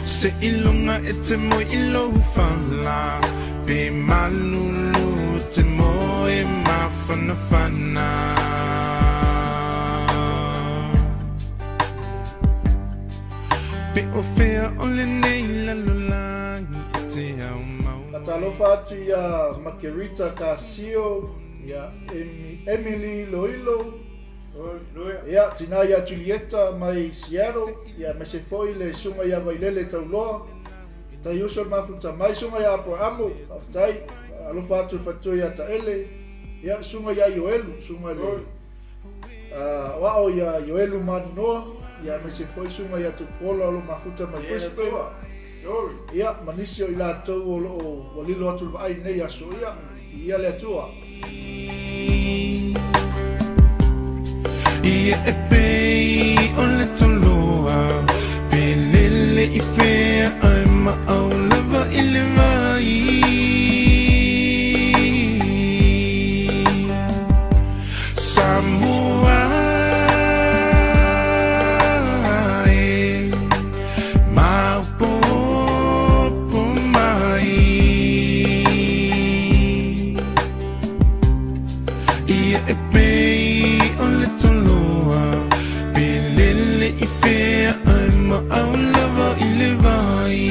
Se ilunga e te moe i lou fala, pe malulu te moe mafanafana. Pe o fea o lenei lalolagi e te au mau. Fatalofa atu ia Margarita Casio, ia Emily Loilo, ia tina ia Julieta mai Seattle, ia mese foi le sunga ia Vailele Tauloa, tai uso le mafuta mai sunga ia Apoamo, faafetai, alofa atu le fatua ia Taele, ia sunga ia Ioelu, sunga le wao ia Ioelu Maninoa, ia mese foi sunga ia Tupola o lo mafuta mai Brisbane. Ia manisi o i latou o loo ua lilo atu le vaai nei aso ia, ia le Atua. Ia e pei o le toloa, pe lele i fea ai maau lava i le vai. Samoa e, maopopo mai. Ia e pei o le toloa, pe lele i fea ai maau lava i le vai.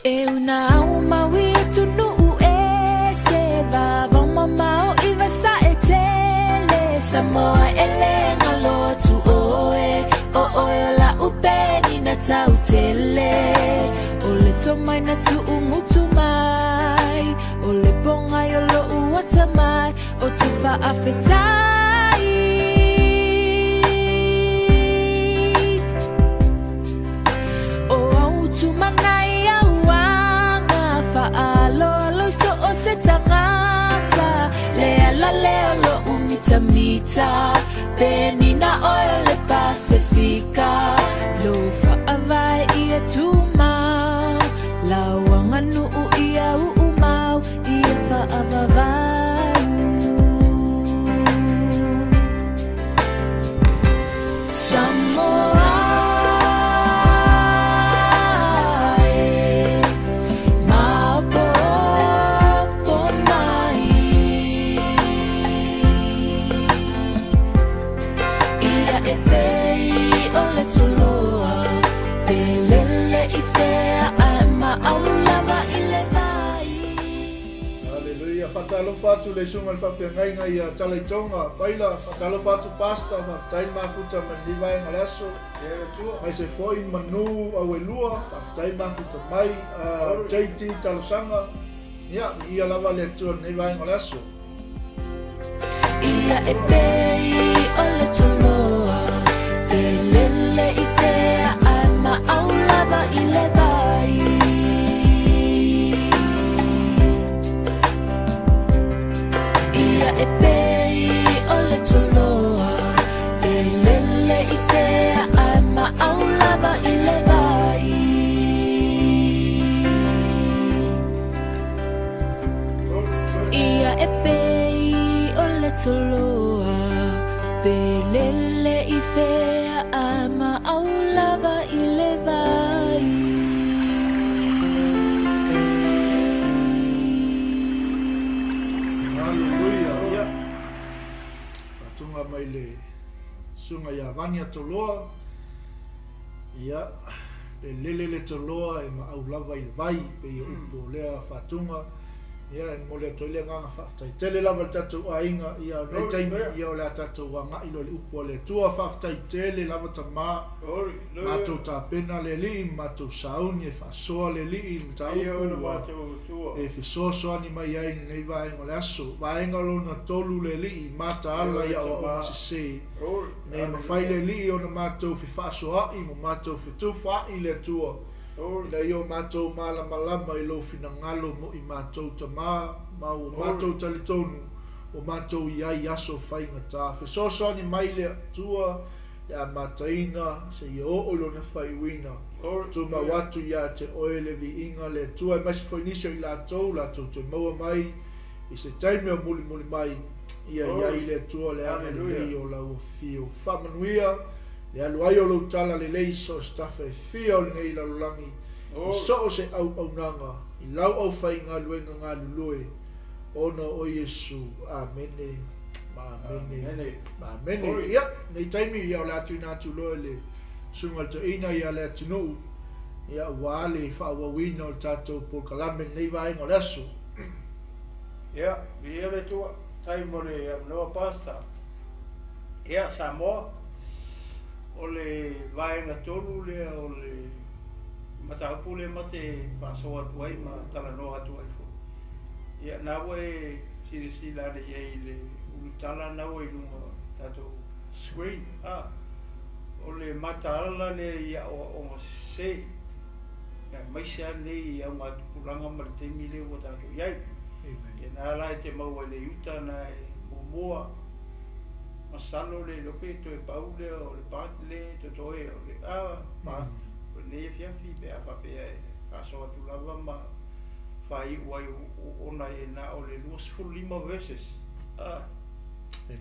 E una au maui e tunu e se va vau mamao i vasa e tele. Samoa e le ngalo tu oe, o oe o la upe ni na tau tele. O le tomai na tu ungutu mai, o le ponga i o lo uata mai, o te whaafetai. O au tumanai au anga, whaaloalo so o se tangata. Le ala le o lo umita mita, pe ni na oe o le Pasifika. Lo whaavai ia tumau, lauanga nuu ia uumau, ia whaavavau. Samoa e, maopopo mai. Ia e pei o le toloa, pe lele i fea ai maau lava i le vai. Hallelujah. Fatalofa atu le sunga le faafeagaiga ia Talaitonga. Paila, fatalofa atu Pastor, faafetai le mafuta mai lenei vaega o le aso. Mai se foi manu au e lua, faafetai le mafuta mai, JT Talosaga. Ia, ia lava le Atua lenei vaega o le aso. Ia e pei o le toloa, pe lele i fea ai maau lava i le vai. Ia e pei o le toloa, pe lele i fea ai maau lava i le vai. Ia e pei o le toloa, pe lele i fea ai maau lava i le vai. Hallelujah. Ia. Fatunga mai le sunga ia Vani Atoloa. Ia, Pe lele le toloa e maau lava i le vai, pei o upu o lea faatuga. Ia, e momoli atu ai le agaga faafetai tele lava i le tatou aiga. Ia, o lenei taimi, ia o le a tatou agai loa i le upu a le Atua. Faafetai tele lava tama, matou tapena le Alii, ma matou sauni e faasoa le Alii i le mataupu ua e fesoasoani mai ai i lenei vaega o le aso. Vaega lona tolu le Alii, mataala i aoaoga sese. Ina ia mafai le Alii ona matou fefaasoa'i ma matou fetufa'i i le Atua, ina ia o matou malamalama i Lou finagalo mo i matou tama, ma ua matou talitonu ua matou i ai i aso faigata. Fesoasoani mai le Atua le amataina seia oo i lona faaiuina. Tumau atu ia te Oe le viiga le Atua, aemaise foi nisi o i latou latou toe maua mai i se taimi o mulimuli mai, ia i ai le Atua le agalelei o lau afio. Faamanuia le alu ai o lou tala lelei i so o se tafa e fia o lenei lalolagi, i so o se auaunaga, i lau aufaigaluega galulue, ona o Iesu. Amene ma amene ma amene. Ia, nei taimi, ia o le a tuuina atu loa i le Susuga i le Toeaina ia le atunuu, ia aua le faaauauina o le tatou polokalame i lenei vaega o le aso. Ia, viia le Atua, faafetai mo le avanoa Pastor. Ia, Samoa, o le vaega tolu lea o le mataupu lea ma te faasoa atu ai ma talanoa atu ai foi. Ia, na ua e silasila ane i ai i le ulutala na ua i luga o le tatou screen. A, o le mataala lea i aoaoga sese. Aemaise lava lenei augatupulaga ma le taimi lea ua tatou i ai. Ia na la e te maua i le Iuta na e muamua, masalo le iloa pe toe pau lea o le part lea e totoe o le a part o lenei afiafi pe a faapea e faasoa atu lava ma faaiu ai ona e na o le 25 verses a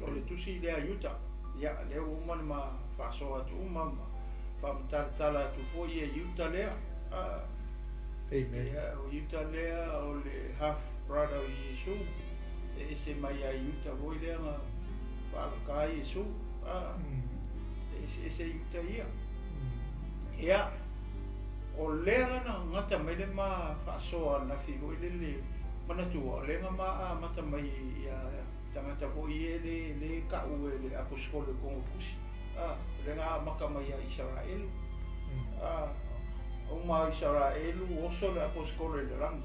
o le tusi lea a Iuta. Ia lea ua uma ona ma faasoa atu uma ma faamatalatala atu foi ia Iuta lea. Amen. Ia, o Iuta lea o le half brother o Iesu. E ese mai ia Iuta foi lea na faalaka ai Iesu. E eseese Iuta ia. Ia, o lea la na gata mai le ma faasoa ananafi foi lele, manatua o lea na ma amata mai ia tagata foi ia le le ka'u e le aposetolo i totonu o le tusi. O lea na amata mai ia Isaraelu. Uma Isaraelu oso le aposetolo i le lagi.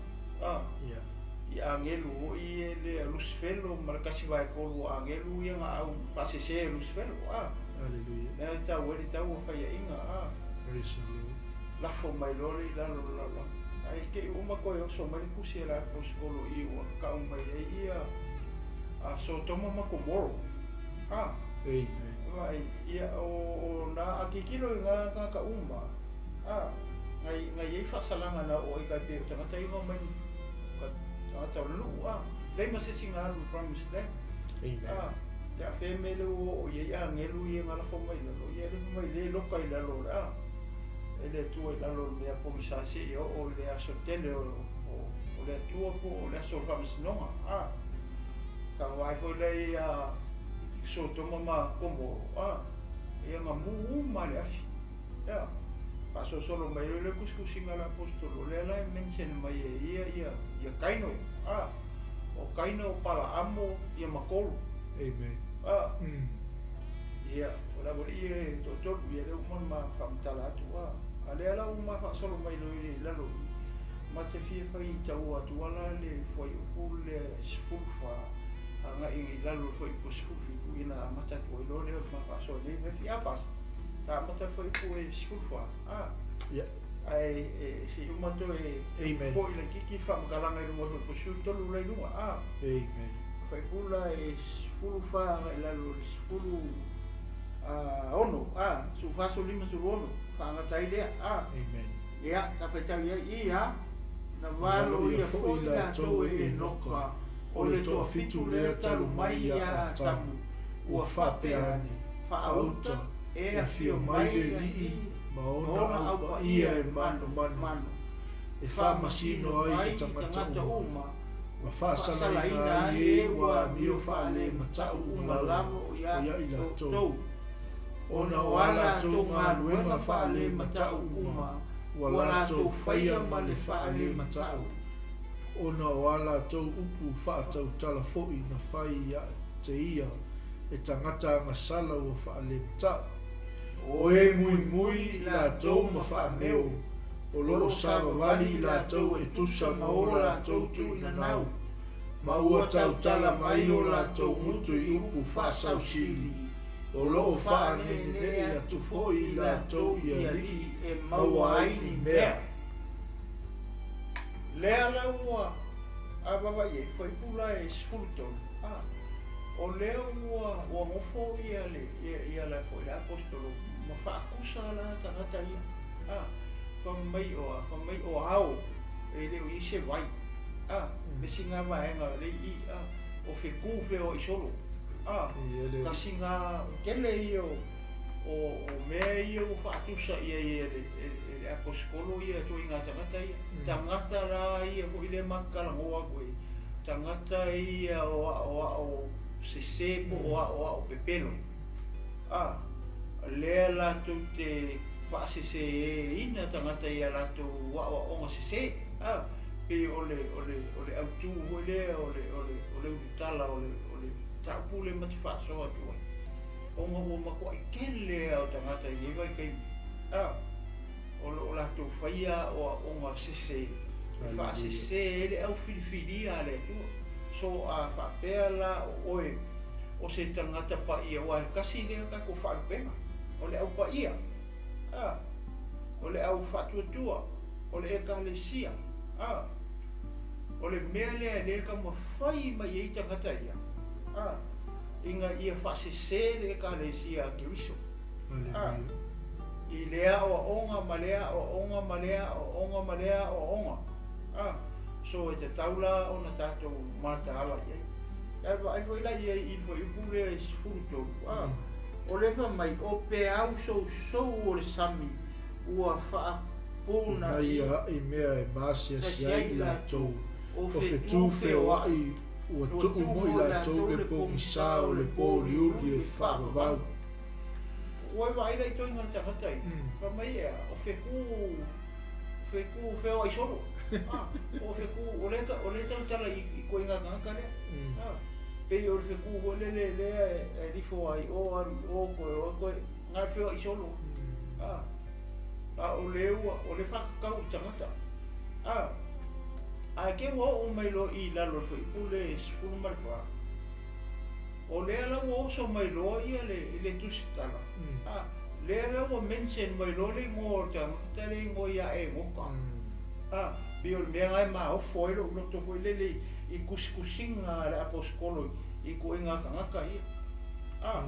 I agelu foi ia lea Lusifelo ma le 1/3 o agelu ia na au faasese e Lusifelo. Hallelujah. Lea e tau ai le tau o faia'iga. Praise the Lord. Lafo mai loa le i lalo o le lalolagi. Ae te i uma toe oso mai le tusi a le aposetolo i ua ka'u mai ai ia Sotoma ma Komoro. Amen. Vaai, ia o na a tilotilo i na tagata uma, nai nai i ai faasalaga na oo ai tai pei o tagata ia na omai ka tagata o le nuu, leai ma se isi na alu i Promised Land. Amen. Ia a fea mea le ua oo i ai agelu ia na lafo mai i lalo, ia le fai mai le loka i lalo o le a, e le Atua i lalo o le mea pogisa seia oo i le aso tele o o le Atua po o le aso o le faamasinoga. Ka vaai foi lea ia Sotoma ma Komoro, ia na mu uma lava le afi. Ia, faasolosolo mai ai le tusitusiga a le aposetolo, lea la e mention mai e ia ia ia Kaino, o Kaino o Palaamo ia ma tolu. Amen. Ia, o le aualii ia e toatolu, ia lea ua uma ona ma faamatala atu, a lea la ua ma faasolo mai loa i lalo i i, ma te fia fai taua atu ala le fuaiupu lea 14 agai i lalo o le fuaiupu 17, ia na amata atu ai loa lea ma faasoa nei mea fi a pas. Sa amata le fuaiupu e 14, a. Ia. Ae e, se i uma toe Amen. foi laitiiti le faamatalaga i luga o le fuaiupu 13 la i luga, a. Amen. Fuaiupu la e 14 agai i lalo o le 16, a, 14, 15, 16, faagata ai lea, a. Amen. Ia, sa faitau i ai, ia, na valoia foi latou e Enoka, o le toafitu lea talu mai ia Atamu, ua faapea ane, Faauta, e afio mai le Alii ma ona aupaia e manomano, e faamasino ai i tagata uma, ma faasalaina ai e ua amio faalemata'u uma lava o ia i latou, ona o a latou galuega faalemata'u uma Ua latou faia ma le faalemata'u, ona o a latou upu faatautala foi na fai ia te ia e tagata agasala ua faalemata'u. O e muimui i latou ma faameo, o lo o savavali i latou e tusa ma o latou tuuinanau, ma ua tautala mai o latou gutu i upu faasausili, o lo o faaneenee atu foi i latou i alii e maua ai ni mea. Lea la ua a vaavaai i ai, fuaiupu la e 13, a, o lea ua ua nofo ia le ia ia le foi le aposetolo ma faatusa la tagata ia, a, fai mai o a, fai mai o ao e le o i ai se vai, a, le sina vaega le i, a, o fetu feoai solo, a, tasi na tele ia o o mea ia ua faatusa i ai e le e le aposetolo ia ituaiga tagata ia. Tagata la ia foi lea ma te talanoa atu ai, tagata ia o aoao sese po o aoao pepelo, a, lea latou te faaseseina tagata i a latou aoaoga sese, a, pei o le o le o le autu foi lea o le o le o le ulutala o le o le mataupu lea ma te faasoa atu ai, ona ua matuai tele lava o tagata i lenei vaitaimi, a, o lo o latou faia aoaoga sese e faasese ai le aufilifilia a le Atua. So a faapea la o oe o se tagata paia, aua e tasi lea tatou faalupega, o le au paia, a, o le au faatuatua, o le ekalesia, a, o le mea lea e le taumafai mai ai tagata ia, a, ina ia faasese le ekalesia a Keriso, a, i lea aoaoga ma lea aoaoga ma lea aoaoga ma lea aoaoga, a, so e tatau la ona tatou mataala i ai. Ae vaai foi la i ai i le fuaiupu lea e 13, a, o lea fai mai o peau sousou o le sami ua faapuna Ina ia a'i mea e maasiasi ai i latou, o fetu feoai ua tuu mo i latou le pogisa o le pōuliuli e faavavau. Ua e vaai la i ituaiga tagata ia, fai mai e a, o fetu, fetu feoai solo, a, o fetu, o lea o lea tautala i ituaiga tagata lea, a, pei o le fetu foi lele lea e lifo ai o alu i o toe o toe, na feoai solo, a, a o lea ua, o lea faatatau i tagata, a, ae ke ua oo mai loa i lalo o le fuaiupu lea e 14, o lea la ua oso mai loa ia le le tusitala, a, lea la ua mention mai loa le igoa o le tagata le igoa ia Enoka, a, pei o le mea lena e maofo ai lou loto foi lele i tusitusiga a le aposetolo i ituaiga tagata ia, a,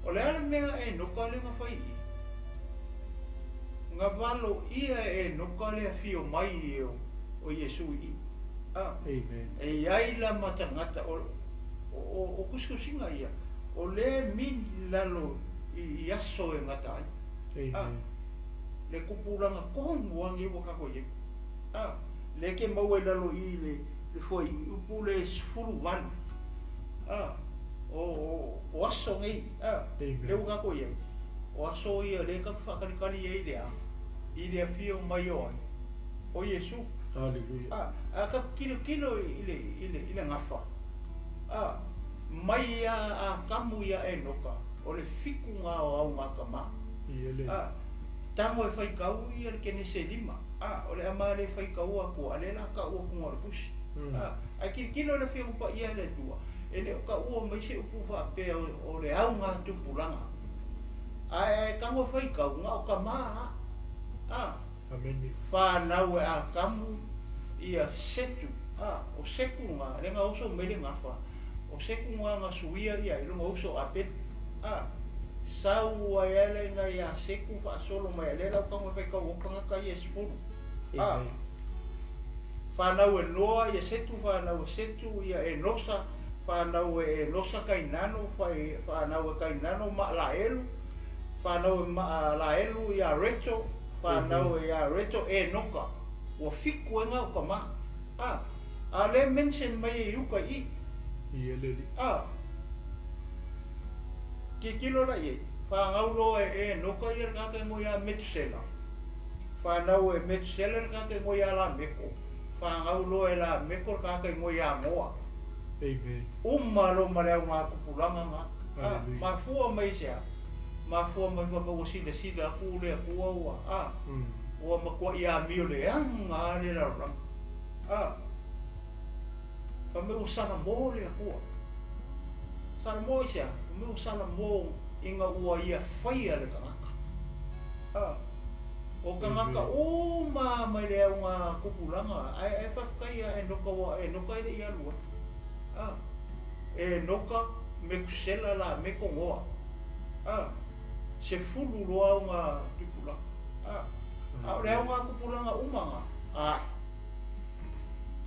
o le a le mea Enoka lea na fai i i? Na valoia e Enoka le afio mai o o Iesu i i, a, Amen. e i ai la ma tagata o o o tusitusiga ia, o lea e mini lalo i aso e gata ai, a, Amen. le tupulaga tonu lava lenei ua tatou i ai, a, lea ke maua i lalo i le le fuaiupu le 18, a, o o o aso nei, a, lea Amen. ua tatou i ai, o aso ia lea tatou te faatalitali ai i le a, i le afio mai o ai o Iesu. Hallelujah. A, a tatou tilotilo i le i le i le gafa, a, mai ia Atamu ia Enoka, o le fitu na o augatama, Ia le. a, tago e faitau ia le Kenese 5, a, o le ama le faitau atu a lea o le a tau atu na o le tusi, a, ae tilotilo le Afioga Paia a le Atua, e le o taua mai se upu faapea o le augatupulaga, ae tago e faitau na o tamā lava, a, Amene. fanau e Atamu ia Setu, a, o Setu na lea na oso mai le gafa, o Setu na na suia ia i lona uso Apelu, a, sau ai lava lena ia Setu faasolo mai a lea la ua tago e faitau atu tagata ia e 10, a, Amen. fanau e Noa ia Setu, fanau e Setu ia Enosa, fanau e Enosa Kainano, fanau e Kainano Maalaelu, fanau e Maalaelu ia Reto, fanau Amen. e ia Reto Enoka, ua fitu ai na o tama, a, a lea e mention mai e Iuka i i, Ia le li. a, tilotilo la i ai, fanau loa e Enoka ia le tagata e igoa ia Metusela, Whanau e Metusela le tagata igoa ia Lameko. Fanau loa e Lameko le tagata igoa ia Noa. Amen. Uma loa ma le auga tupulaga na. A, Hallelujah. mafua mai i se a? Mafua mai fai mai ua silasila atu le Atua ua, a, ua matuai amio leaga a le lalolagi. A, fai mai ua salamo le Atua. Salamo i se a? Fai mai ua salamo ina ua ia faia le tagata. A, o tagata uma mai le auga tupulaga, ae faafetai ia Enoka ua Enoka e le i alu ai. A, Enoka, Metusela, Lameko, Noa. A, 10 loa auga tupulaga. A, a o le auga tupulaga uma na, ae.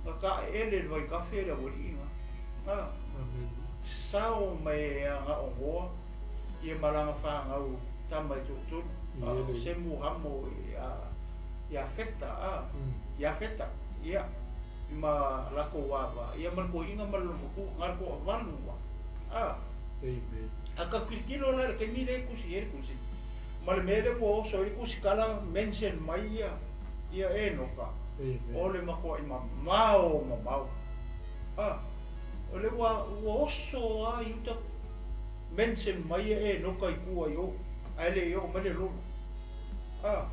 Na taeele le vaitafe le aualii na. A, Amen. sao mai e aga o Noa, ia malaga whanau tama i tōtolu. Ia le. Semu Hamo ia Feta, a. Ia Feta, ia. I ma lako wava, ia ma ko inga ma lomoku, ngā ko avalu wa. A. Amen. A ka kilikilo la le kaimi le kusi, e le kusi. Ma le mele ua oso i le kusi kala mention mai ia, ia Enoka. Amen. O le makoa i mamao, mamao. A. O le ua oso a i uta mention mai ia Enoka i kua i o. Ai le i o mai le lolo. A.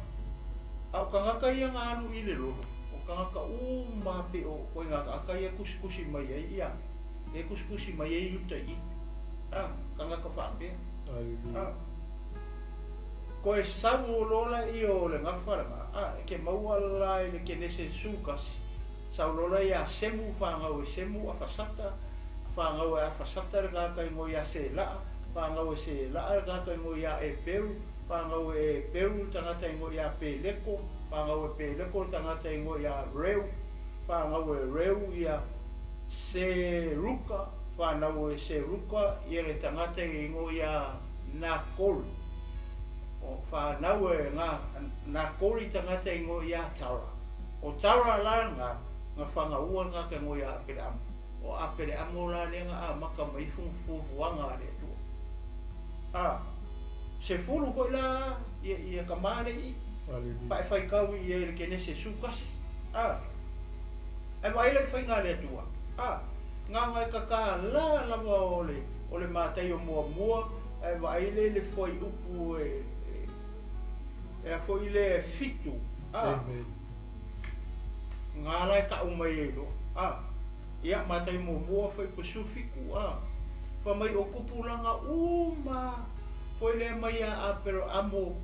A o kangaka ia ngā alu i le lolo. O kangaka uma pe o koe ngā kangaka ia kusikusi mai ai ia. E kusikusi mai ai uta i. A. Kangaka whaapea. Hallelujah. A. Koe sau o lola i o le ngawharanga. A. E ke maua la i le kenese sukasi. Sau lola ia semu whangau e semu awhasata. Whangau e awhasata le ngāka ingo ia se laa. Whangau e se laa le ngāka ingo ia e peru. Whangau e peru tangata ingo ia peleko. Whangau e peleko tangata ingo ia reu. Whangau e reu ia se ruka. Whanau e se ruka ia le tangata ingo ia Nakori. O whanau e ngā Nakori tangata ingo ia Tara. O Tara la ngā whangaua ngā ka ingo ia Apere Amo. O Apere Amo la le ngā a maka mai fufuanga le atua. A, se fulu koe la ia ka mare i. Hallelujah. Pa e whai kau i e le kenese sukas. A, e waila i whai ngā le atua. A, ngā ngai kaka la lava o le mātai o mua mua, e waile le whai upu e a whai le fitu. A, Amen. ngā lai ka umai e lo. A, ia mātai mua mua whai Pacifiku. A, wha mai o kupulanga uma, whai le mai a Apero Amo,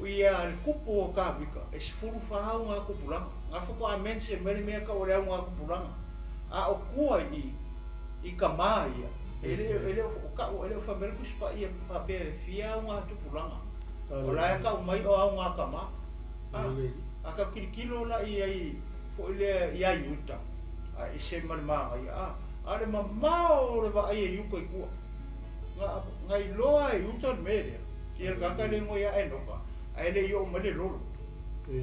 ia le kupu o kāwika, e sifuru whahau ngā kupulanga. Ngā whako a mense mere mea ka o leo ngā kupulanga. A o kua i ka maa ia. E le o ka o e le o whamere kusipa ia whapea e whia au ngā tupulanga. O la e ka umai o au ngā kama. A, a ka kilikilo la i ai fo i le i ai uta. A i se mare maanga ia. A, a le mamao o le wa ai e yuka i kua. Ngā i loa e uta le melea. Ki e kaka le ngoi a Enoka. A ele i o male lolo.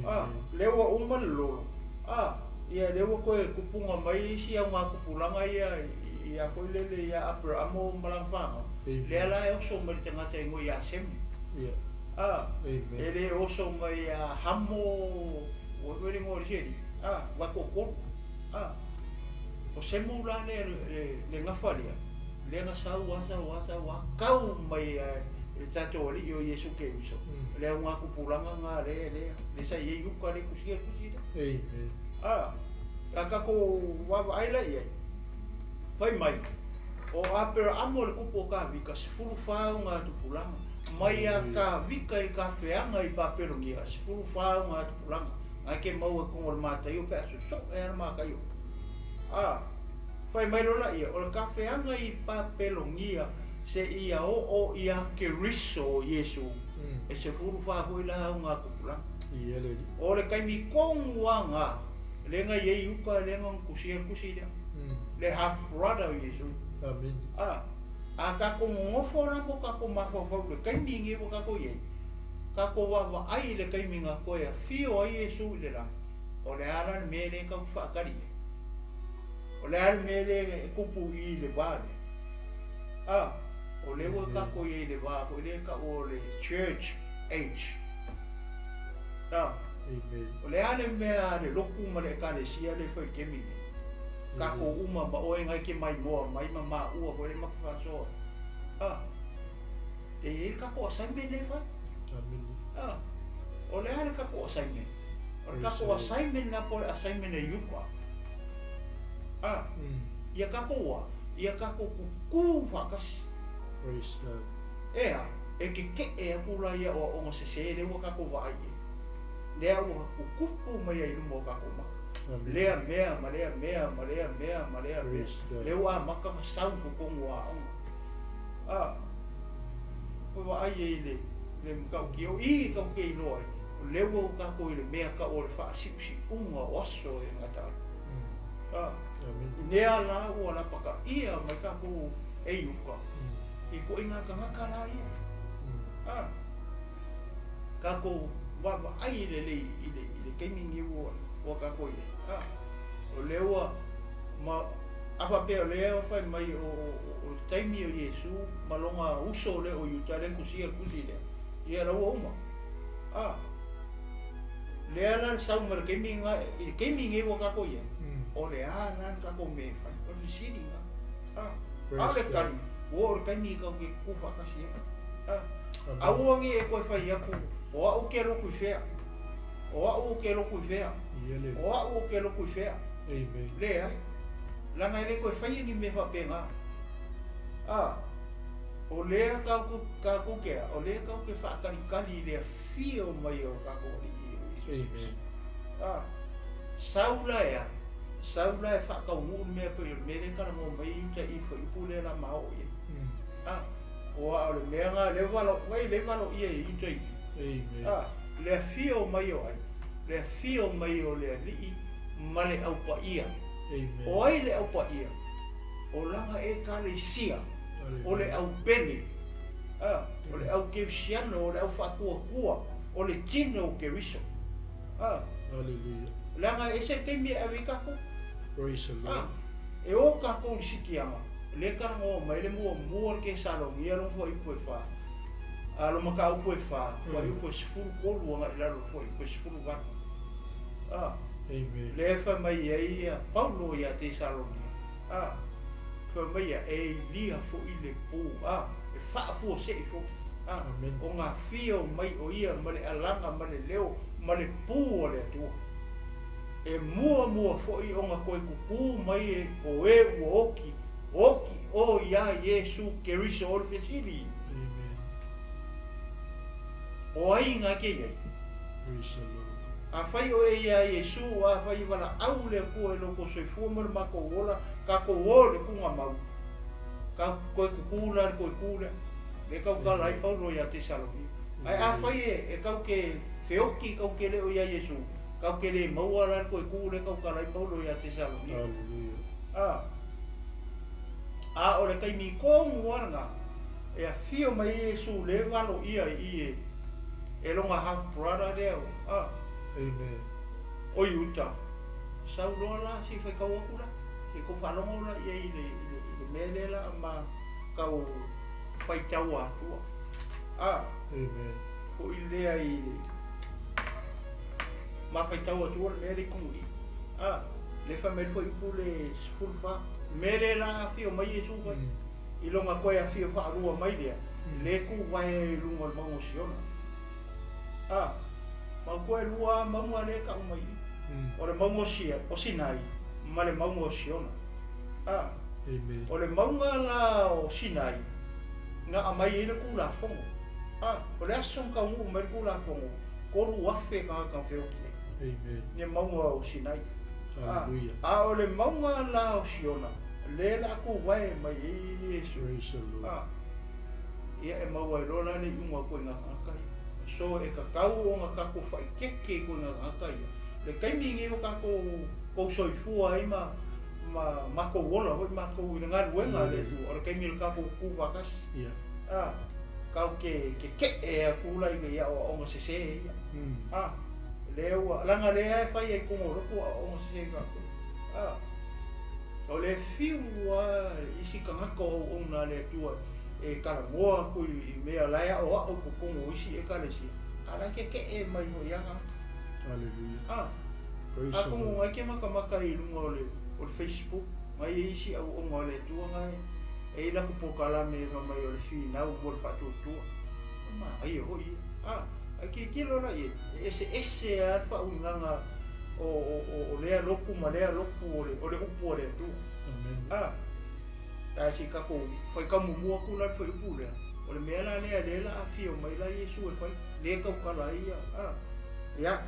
A, lewa o male lolo. A, ia lewa koe kupunga mai isi au ngā kupulanga ia ia koe lele ia Abrahamo malang whanga. Lea la e oso mai te ngata e ngoi a Semu. A, ele oso mai a Hamo, o koe le ngoi seri. A, wakokoro. A, o Semu la le ngawharia. Le nga sau wa sau wa sau wa kau mai a le tātou ali o Iesu Keriso. Le au ngā kupulanga ngā le le le sa ie yuka le kusi e kusi le. Amen. A, ka kako wawa ai la ia. Whai mai, o Apera Amo le kupu o ka vika, sifuru whau ngā tupulanga. Mai a ka vika i ka wheanga i Paperongia, sifuru whau ngā tupulanga. Ngai ke mau e kongo le mātai o pea so e ana mākai o. A, whai mai lola ia, o le ka wheanga i Paperongia, se ia o ia Keriso o Iesu, e se furu whahui la au ngā kupulanga. Ia le. O le kaimi kongu a ngā, le ngā ie yuka, le ngā kusi e kusi lea. Le half brother o Iesu. Amen. A, a kako ngofo la mo kako mawhawhau le kaimi ngi wa kako ie. Kako wawa ai le kaimi ngā koe a whio ai Iesu i le rang. O le ara le mele ka whaakari e. O le ara le mele e kupu i le wale. A, o le ua kako ie i le wā, o le ka o le church age. A, Amen. O le a le mea a le loku ma le ekalesia le fai kemi nei. Kākou uma ma oe ngai ke mai moa mai ma maua foi le maka faasoa. Ah. E i ai le kākou assignment le fai. Amen. Ah. O le a le kākou assignment. O le kākou assignment na po le assignment e iuka. Ah. Ia kākou a, ia kākou kukū whaakasi. Praise God. Ea, e ke ke e aku la ia o ongo se se le ua kākou vaai e. Lea ua kukupu mai ai luma o kākou maka. Amen. Lea mea, ma lea mea, ma lea mea, ma lea mea. Praise God. Le ua maka ma sau ko kongu a onga. Ah. Ko vaai e i le, le mkau ki o i kau ke iloa ai. O le ua o kākou i le mea ka o le whaasiusi unga o aso e ngata. Ah. Amen. I nea la ua la paka ia mai kākou e iuka. I ko inga kangaka la ia. Ah. Kākou wawa ai le le i le i le keimi ngi ua ua kākou i. Ah. O le ua ma afa pe o le o fai mai o o taimi o Iesu ma longa uso le o Iuta le kusia kusi le. Ia la ua uma. Ah. Lea la le sau ma le keimi nga i le keimi ngi ua kākou ia. O le a la le kākou me fai. O le fisili nga. Ah. A le Praise God. kali. Ua o le kaimi kau ke kufa kasi e. Ah. Amen. Auangi e koe fai aku, o au ke loku i whea. O au ke loku i whea. Ia le. O au ke loku i whea. Amen. Le ai. Langa e le koe fai ni me whapenga. Ah. O lea kākou kea, o lea kau ke whaakalikali i lea fio mai o kākou alii o Iesu. Amen. Ah. Saula ea, saula e whakaungu mea pe o le mele kala ngō mai uta i whai upu lea la mao ia. Ah. O a o le mea ngā le walo, ngai le walo ia i uta i. Amen. Ah, le fio mai o ai, le fio mai o le alii ma le aupa ia. Amen. O ai le aupa ia, o langa e kalesia, o le au pele, ah, o le au keusiano, o le au whaatua kua, o le tino o keriso. Ah, Hallelujah. langa e se keimi e awe kako. Praise the Ah, Lord. e o kako i sikianga, le karanga o mai le mua mua ke salongia lo fo i pue wha. A lo maka au pue wha, wa i pue sifuru kolu anga i lalo fo i pue sifuru watu. Ah, Amen. le fa mai ia ia Paulo ia te salongia. Ah, fa mai ia e lia fo i le pū. Ah, e whaafua se i fo. Ah, Amen. o ngā whio mai o ia ma le alanga ma le leo ma le pū o le atua. E mua mua foi o ngā koe kuku mai e o e ua oki, oki o ia Iesu Keriso o le fesili. Amen. O ai ngā ke iai. Praise the Lord. A whai o e ia Iesu, a whai wala au le kua e loko soifua mo le mako ola, ka ko o le kunga mau. Ka koe kuku la le koe kule, le kau ka lai paulo ia te salomi. Ai a whai e, e kau ke wheoki kau ke leo ia Iesu, kau ke le maua la le koe kule kau ka lai paulo ia te salomi. Hallelujah. A, a o le kaimi kongu aranga, e a whio mai Iesu le walo ia i e, e longa half brother leo. A, Amen. o Iuta. Sau loa la si fai kau aku la, si ko whalongo la ia i le, i le, i le mele la ma kau whai tau atua. A, Amen. ko i lea i le, ma whai tau atua le mele kungu i. A, le wha mele fo ipu le sifuru wha, mele la whio mai Iesu whai. I longa koe a whio whaarua mai lea, le ku wae i lunga o le maunga o Siona. A, mau koe lua maunga le ka umai. O le maunga o Sia, o Sinai, ma le maunga o Siona. A, Amen. o le maunga la o Sinai, nga amai e le kula fongo. A, o le aso ka ngu mai le kula fongo, kolu afe ka ka wheoki. Amen. Ne maunga o Sinai. Hallelujah. A, o le maunga la o Siona, le la ku wae mai e Iesu. Praise the Lord. A, ia e maua e lola le iunga koe ngā ngaka ia. So e kakau o ngā kako whaikeke koe ngā ngaka ia. Le kaimi ngi o kako kou soifua ai ma ma mako ola hoi mako i le ngaruenga le tu. O le kaimi le kako ku wakasi. Yeah. A, kau ke ke ke e a kula i ia o onga sese e ia. A, le ua, langa lea e whai e kongo roku a onga sese kako. A, o le fiu a isi kangaka o o nā le tua e karamoa ku i mea laia o ao ko kongo isi e kalesia. Ala ke ke e mai ho ianga. Hallelujah. Ah, Praise a the ko Lord. ngai ke makamaka i lunga o le o le Facebook, ngai e isi au onga o le Atua ngai e i laku polokalame ma mai o le finau mo le faatuatua. Ma ai e hoi ia. Ah, a kilokilo la ia, e ese ese a le faauigaga o o o o lea lotu ma lea lotu o le o le upu a le Atua. Amen. Ah, ta si kako fai kamumua ku la le fuaiupu lea. O le mea la lea lea la afio mai la Iesu e fai, le kaukala ai ia. Ah, ia,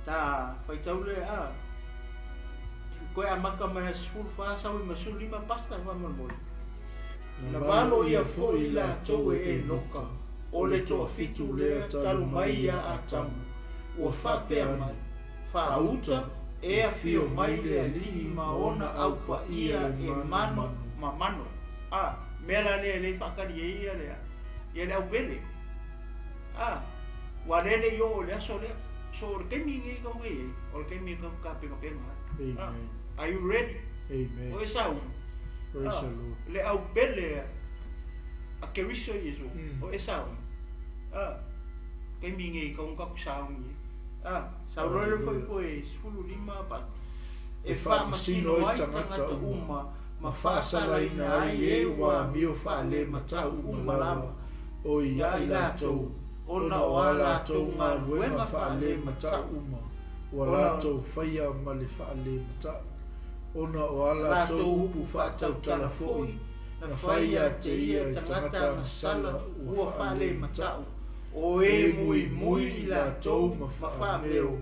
ta faitau lea, ah, koe amata mai aso 14 sau i ma 15 pasta faamolemole. Na valo ia foi i latou e Enoka, o le toafitu lea talu mai ia Atamu, ua faapea mai, Faauta, e afio mai le Alii ma ona au paia e mano ma mano. A, mea la lea e le faatali ai ia le, ia le aupele. A, ua lea le i oo i le aso lea. So o le taimi lenei kau nei ai, o le taimi e kau tapenapena ai. A, Amen. are you ready? Amen. O e sauni. Praise A, the Lord. le aupele a Keriso Iesu, o e sauni. A, taimi lenei kau kaku sauni ai. A, sauloa le foi foi 15 pa. E E faamasino faamasino ai ai tagata tagata uma, uma, ma ma faasalaina faasalaina ai ai e e ua ua amio amio faalematau faalematau uma uma lava, lava, o ia ia i i latou, latou, ona ona o o a a latou latou galuega galuega faalematau faalematau uma, ua ona latou faia ma le faalematau, ona o a latou latou upu upu faatautala faatautala foi, foi, na na fai ia fai ia te te ia ia i i tagata tagata agasala agasala ua ua faalematau, faalematau, o e e muimui muimui i i latou latou ma ma faameo, faameo,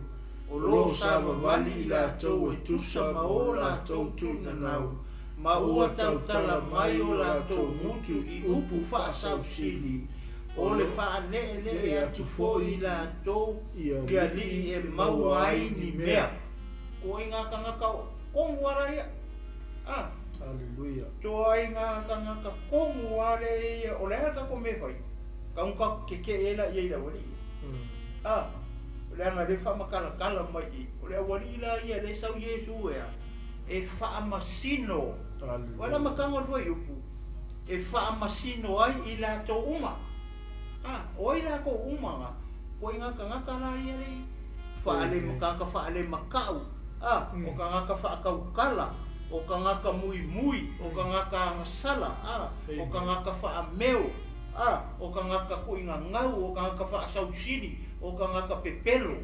o o loo loo savavali savavali i i latou latou e e tusa tusa ma ma o o latou latou tuinanau, tuinanau, ma ma ua ua tautala tautala mai mai o o latou latou gutu mutu i i upu upu faasausili, faasausili, o o le loo faane'ene'e lee atu atu foi foi i latou i i alii alii e e maua maua ai ai ni ni mea. mea. Ko ai ngā tangata kongu ala ia. Ah, Hallelujah. to ai ngā tangata kongu ala ia. O le ata ko me whai. Ka unga ke ke e la ia i la wali. Ah, o le anga le whaamakalakala mai i. O le awali la ia le sau Iesu ea. E whaamasino. Wala Hallelujah. makanga o le whaiupu. E whaamasino ai i latou uma. Ah, o ai latou uma ngā. Ko i ngā tangata la ia le whaale Amen. makaka whaale makau. Ah, o Mm. ka ngaka whaakaukala. O ka ngaka mui mui. O ka ngaka angasala. Ah, o ka Amen. ngaka whaameo. Ah, o ka ngaka kuinga ngau. O ka ngaka whaasausili. O ka ngaka pepelo.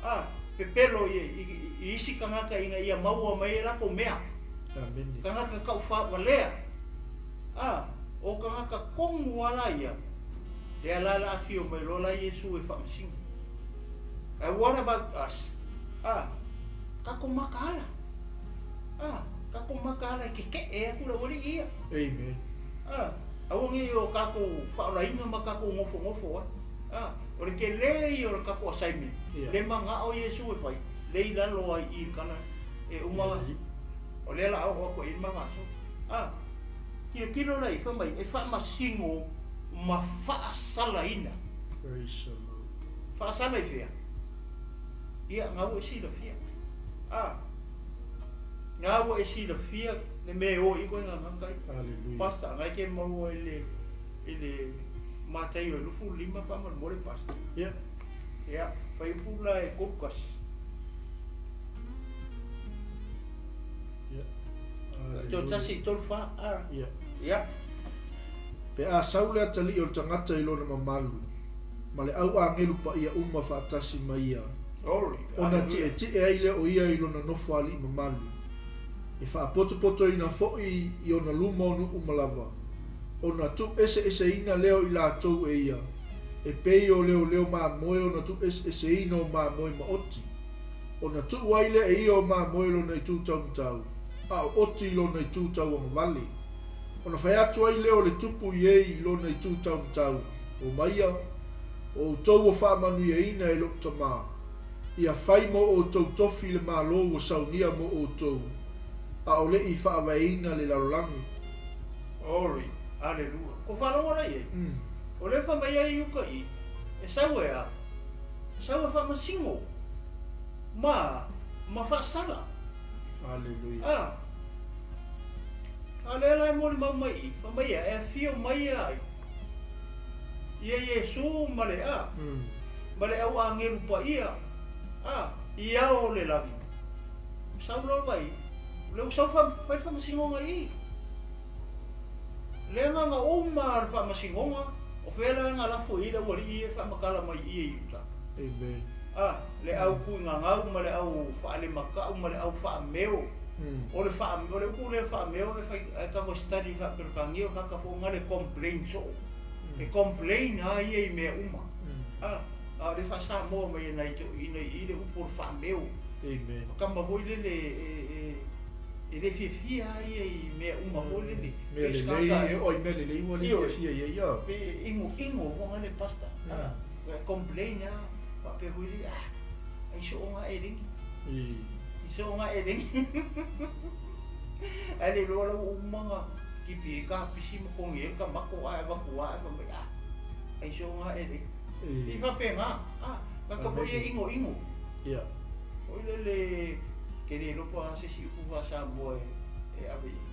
Ah, pepelo i, i, i isi kangaka inga ia maua mai e lako mea. Amen. Kangaka kau whawalea. Ah, o kangaka kongu ala ia. Lea la la afio mai lola Iesu e whaamasinga. And what about us? Ah, kako makaala. Ah, kako makaala ke ke e aku la wali ia. Amen. Ah, awangi o kako whaolainga ma kako ngofo ngofo ah. Ah, o le ke le i o le kako assignment. Ia. Le manga o Iesu e whai. Le i lalo ai i kana. E uma o le la au ko i manga so. Ah, kilo kilo la i wha mai e whaamasingo ma whaasalaina. Praise the Lord. Whaasala i whia. Ia ngau e silafia. Ah, ngau e silafia le me o i koe ngā ngangai. Hallelujah. Pasta, ngai ke maua i le, i le mātai o lufu lima whaama more pasta. Yeah. Ia, whai pula e kokas. Yeah. Tō Hallelujah. tasi tō wha, ah. Yeah. Ia, Pe a sau le atalii o le tagata i lona mamalu, ma le au agelu paia uma faatasi ma ia, glory. ona Hallelujah. tietie ai lea o ia i lona nofo alii mamalu. E faapotopotoina foʻi i ona luma o nuu ma lava, ona tuueseeseina lea o i latou e ia, e pei o leoleo mamoe ona tuueseeseina o mamoe maoti. Ona tuu ai lea e ia o mamoe lona itu taumatau, a o oti i lona itu tauagavale. Ona fai atu ai lea o le tupu i ei i lona itu taumatau, o maia, o outou o faamanuiaina e loo tamā. Ia fai mo outou tofi le mālō ua saunia mo outou, a o leʻi faavaeina le lalolagi. Glory. Hallelujah. Ko whalawa lai e. O le wha mai ai uka i, e sau e a, sau e whaamasingo, ma, ma whaasala. Hallelujah. Ah, a le la e moli mau mai i, wha mai e whio mai ai. Ia Iesu ma le a, ma le au angelu pa ia. A, i ao o le lagi, ua sau loa vai, o lea ua sau fai le faamasinoga i i. Le agaga uma lava o le faamasinoga, o fea la na lafo i ai le aualii ia e faamatala mai i i i uta? Amen. A, le au kuigagau ma le au faalemakau ma le au faameo. O le faa, o le upu lea faameo e fai, e kava study faa-Peretania o kaka fo nga le complain soo. E complain lava ia i mea uma. A, a o le faa-Samoa mai e nai toeaiina i i le upu o le faameo. Amen. O tama foi lele e le fiafia lava ia i mea uma foi lele. Mea lelei, e oo i mea lelei ua le fiafia i ai ia. Pe inoino foi nga le pastor. A, e complain lava faapea foi lele, ah, ai soo nga eleni. I soo nga eleni. Ae le iloa la ua uma na tipi ai kapisi ma kogi ai le tamato ae avatu lava ae fai mai, ah, ai soo nga eleni. I faapena, a, tagata foi ia inoino. Ia. Foi lele, ke le iloa po o a se isi upu faa-Samoa e ave i ai.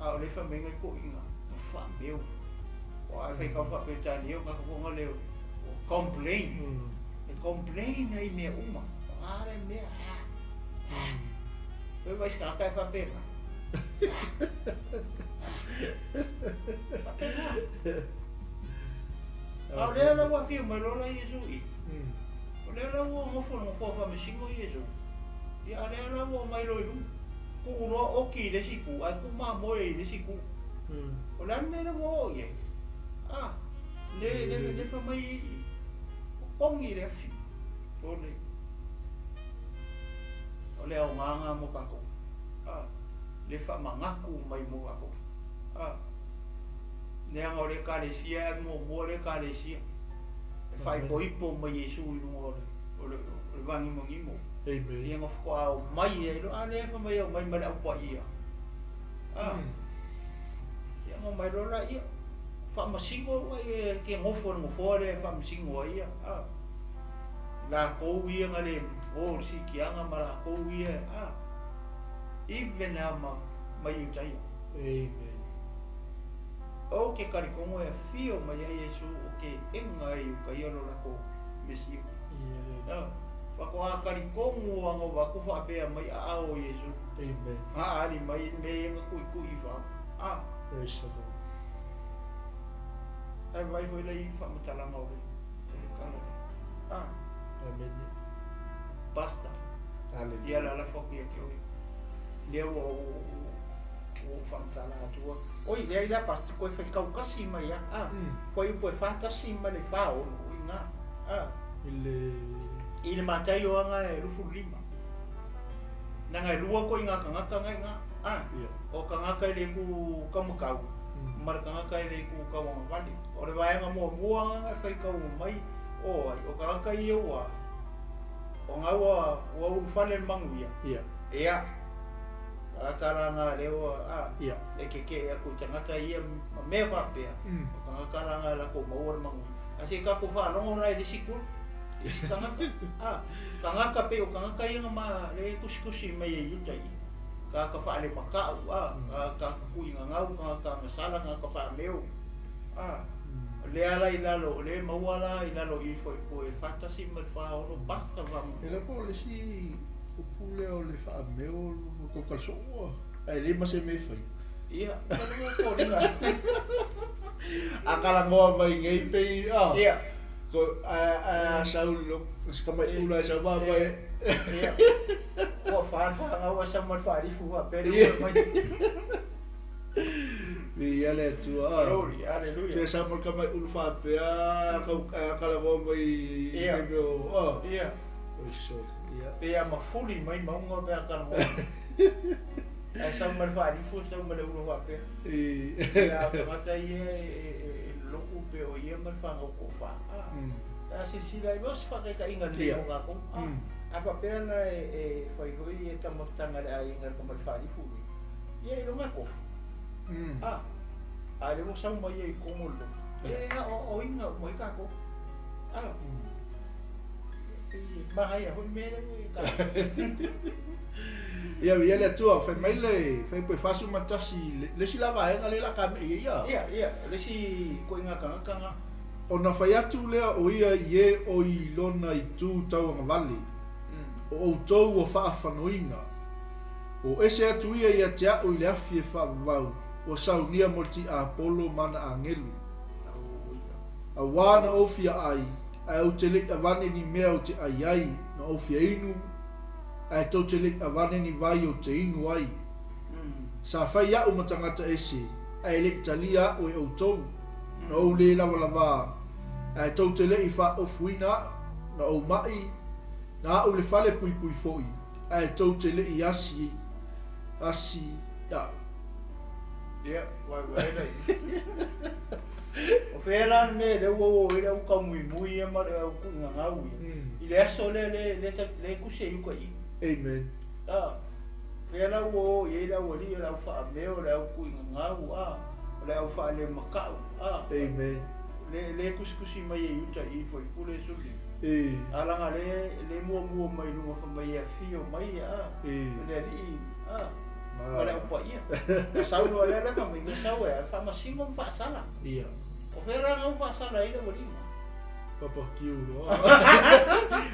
A o lea e fai mai nai toeaiina, o faameo. Aua a faitau faa-Peretania, o tagata foi na lea o complain. E complain ai i mea uma. O a le mea, a, a. Foi vaai se tagata e faapena. A, faapena. A o lea la ua afio mai loa la Iesu i. O lea la ua nofo i le nofoa faamasino Iesu. Ia a lea la ua omai loa i luga. Tuu loa oki i le isi itu ae tuu mamoe i le isi itu. O le a le mea lea ua oo i ai? A, le, le, le fai mai totogi le afi. O le, o le aoga lena mo tatou. A, le faamanatu mai mo tatou. A. Leaga o le Ekalesia e muamua le Ekalesia e faaipoipo mai Iesu i luga o le vanimonimo. Amen. Ia na faatoa omai ai loa, a lea fai mai e omai ma le Au Paia. A, ia na omai loa laia, faamasino ua ia ke nofo i le nofoa lea e faamasino ai ia. A, lakou ia na le o i le siitiaga ma lakou ia, a, even lava ma, ma Iutaia. Amen. O ke talitonu e afio mai ai Iesu o ke ega e Iutaia lo lakou Mesia. Ia. Faatoa talitonu a no atu faapea mai aao o Iesu. Amen. Haali mai mea ia na tuitui fa. A. Praise the Lord. Ae vaai foi la i faamatalaga o le tala lea. A. Amen. Basta. Hallelujah. Ia la lafo atu ia te oe. Lea ua ou faamatala atua. Oi, leai la pastor, koe faitau tasi mai a. A. Fuaiupu e 41 ma le 46, o i ina. A. I le. I le Mataio aga e 25. Leaga e lua koe i ngā tagata nga i ina. A. Ia. O tagata e le ku kaumakau, ma le tagata e le ku kauagavale. O le vaega muamua aga e faitau mai o ai, o tagata ia ua, o nga ua, ua ulufale le manuia. Ia. Ia. Tagata la nga lea ua, a, Ia. e kekeʻe atu i tagata ia ma mea faapea, o tagata la nga e latou maua le manuia. Ae se i tatou faalogo la i le isi kula, i isi tagata, a, tagata pei o tagata ia na ma lea e tusitusi mai e Iuta i i, tagata faalemakau, a, tagata tuigagau, tagata agasala, tagata faameo, a, o lea la i lalo, o lea e maua la i lalo i fuaiupu e 41 ma le 46, basta E iloa po o le isi upu lea o le faameo o tau kalasoa, ae leai ma se mea e fai. Ia, masalo ua foliga. A talanoa mai nei pei, a. Ia. Ko, ae a sau lo, si tamaiʻula e sau ma mai. Ia. Ua fa le fanau ae sau ma le faalifu faapea le ua mai. Viia le Atua, a. Glory, hallelujah. Se sau ma le tamaiʻulu faapea, ae a talanoa mai i taimi o, a. Ia. Oi sorry, ia. Pei a mafuli mai mauga pe a talanoa. Ae sau ma le faalifu, sau ma le ula faapea. Ia, o tagata ia e loloku pe o ia ma le fanau toafa. A silasila ai, o se faataitaiga lelei mo tatou. A faapea la e fai foi e taumafataga a le aiga ma le faalifu lea, ia iloga e tofu. A lea ua sau mai ia i totonu o le lotu, e aoaoina uma ai tatou. E manaia foi le mea lea ua e taua. Ia, ia le Atua, fai mai le fuaiupu e 41, le isi la vaega lea o le a tame'i ai ia. Ia, ia, o le isi ituaiga tagata lena. Ona fai atu lea o ia i e o i lona itu tauagavale. O outou ua faafanoina. O ese atu ia ia te a'u i le afi e faavavau, ua saunia mo le tiapolo ma ana agelu. Auā na ou fia ai, ae ou te le i avane ni mea ou te ai ai, na ou fia inu, ae tou te le i avane ni vai ou te inu ai. Sa fai a'u ma tagata ese, ae le i talia a'u e outou, na ou lē lavalavā, ae tou te le i faaofuina a'u, na ou ma'i, na a'u i le fale puipui fo'i, ae tou te le i asi, asi a'u. Ia, vaevae la O fea la le mea lea ua o ai le au taumuimui ia ma le au tuigagau ia, i le aso lea le, le, le tusi ai uta i i. Amen. A, fea la ua o i ai le aualii o le au faameo, o le au tuigagau, a, o le au faalemakau, a. Amen. Le, le tusitusi mai ai uta i i faipule suli. E. A laga le, le muamua mai luga fai mai e afio mai a, E. le alii, a, Ma. ma le au paia. Na sau loa lea le fai mai, na sau e a, faamasino ma faasala. Ia. O fea la na ua faasala ai le aualii ma? Papa kiu loa.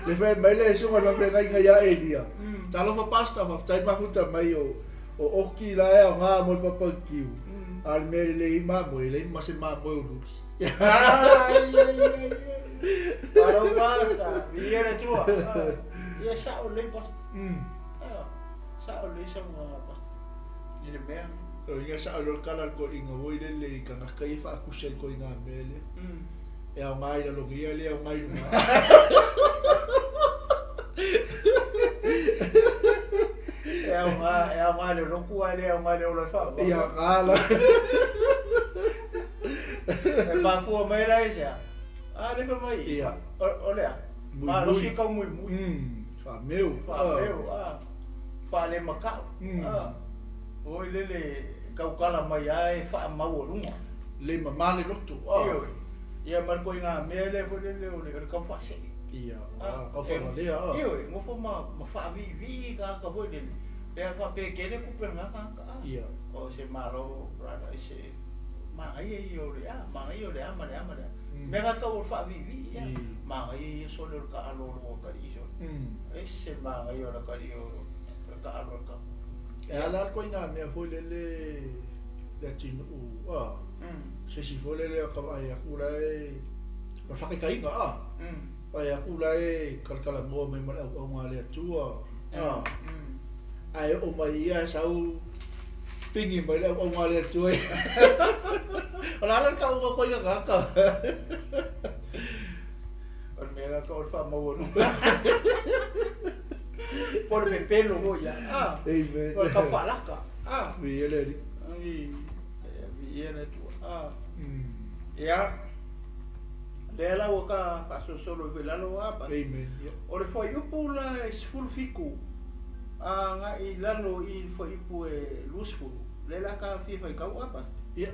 Le fai mai le susuga i le faafeagaiga ia Elia. Talofa pastor, faafetai mafuta mai o o oki la e aoga mo le papa kiu. A o le mea e lelei ai mamoe, e leai ma se mamoe o roots. Ai, ai, ai, ai. Malo pastor, viia le Atua. Ia sao lelei pastor. Sao lelei saunoaga a pastor. I le mea. O inga sao loa le kala le koiga foi lele i kanaka ia e faakusa i koiga mea lea. E aoga i lalogia e le aoga i luga. E aoga, e aoga i le lotu ae le aoga i le ola e faavavau. Ia aoga la. E mafua mai la i se a? A le fai mai. Ia. O le a? Muimui. Malosi kau muimui. Faameu. Faameu, a. Faalemakau. A. Oi lele taukala mai a e faamaualuga. Le mama le loto. A. Ioe. Ia ma le koiga mea lea foi lele o le tau faasee. Ia, a, kau whangalea, a. Ioe, nofo ma, ma faaviivii tagata foi lele, pe a faapea e tele tupe a lena tagata, a. Ia. O se malo, brother, e se manaia ia o le a, manaia o le a ma le a ma le a. Mea na tau o le faaviivii, ia. Manaia ia sole o le taalo o lou atalii sole. Ese manaia o le atalii o le taalo o le taalo. E ala le koiga mea foi lele le atunuu, a. Se isi foi lele o ka vaai aku la e, o le faakaitaiga, a. Vaai aku la e kalakalamoa mai ma le auauga a le Atua, a. Ae oo mai ia e sau pigi mai le auauga a le Atua. O le a la le tauga o koiga tagata? O le mea la o le faamaualuga. Po o le pepelo foi ia, a. Amen. O le tau faalaka, a. Viia le Alii. Ai, viia le Atua, a. Ia, lea la ua ka faasolosolo ifo i lalo a pa. Amen. Ia. O le fuaiupu la e 17 agai i lalo i le fuaiupu e 20, lea la ka fia faitau a pa. Ia.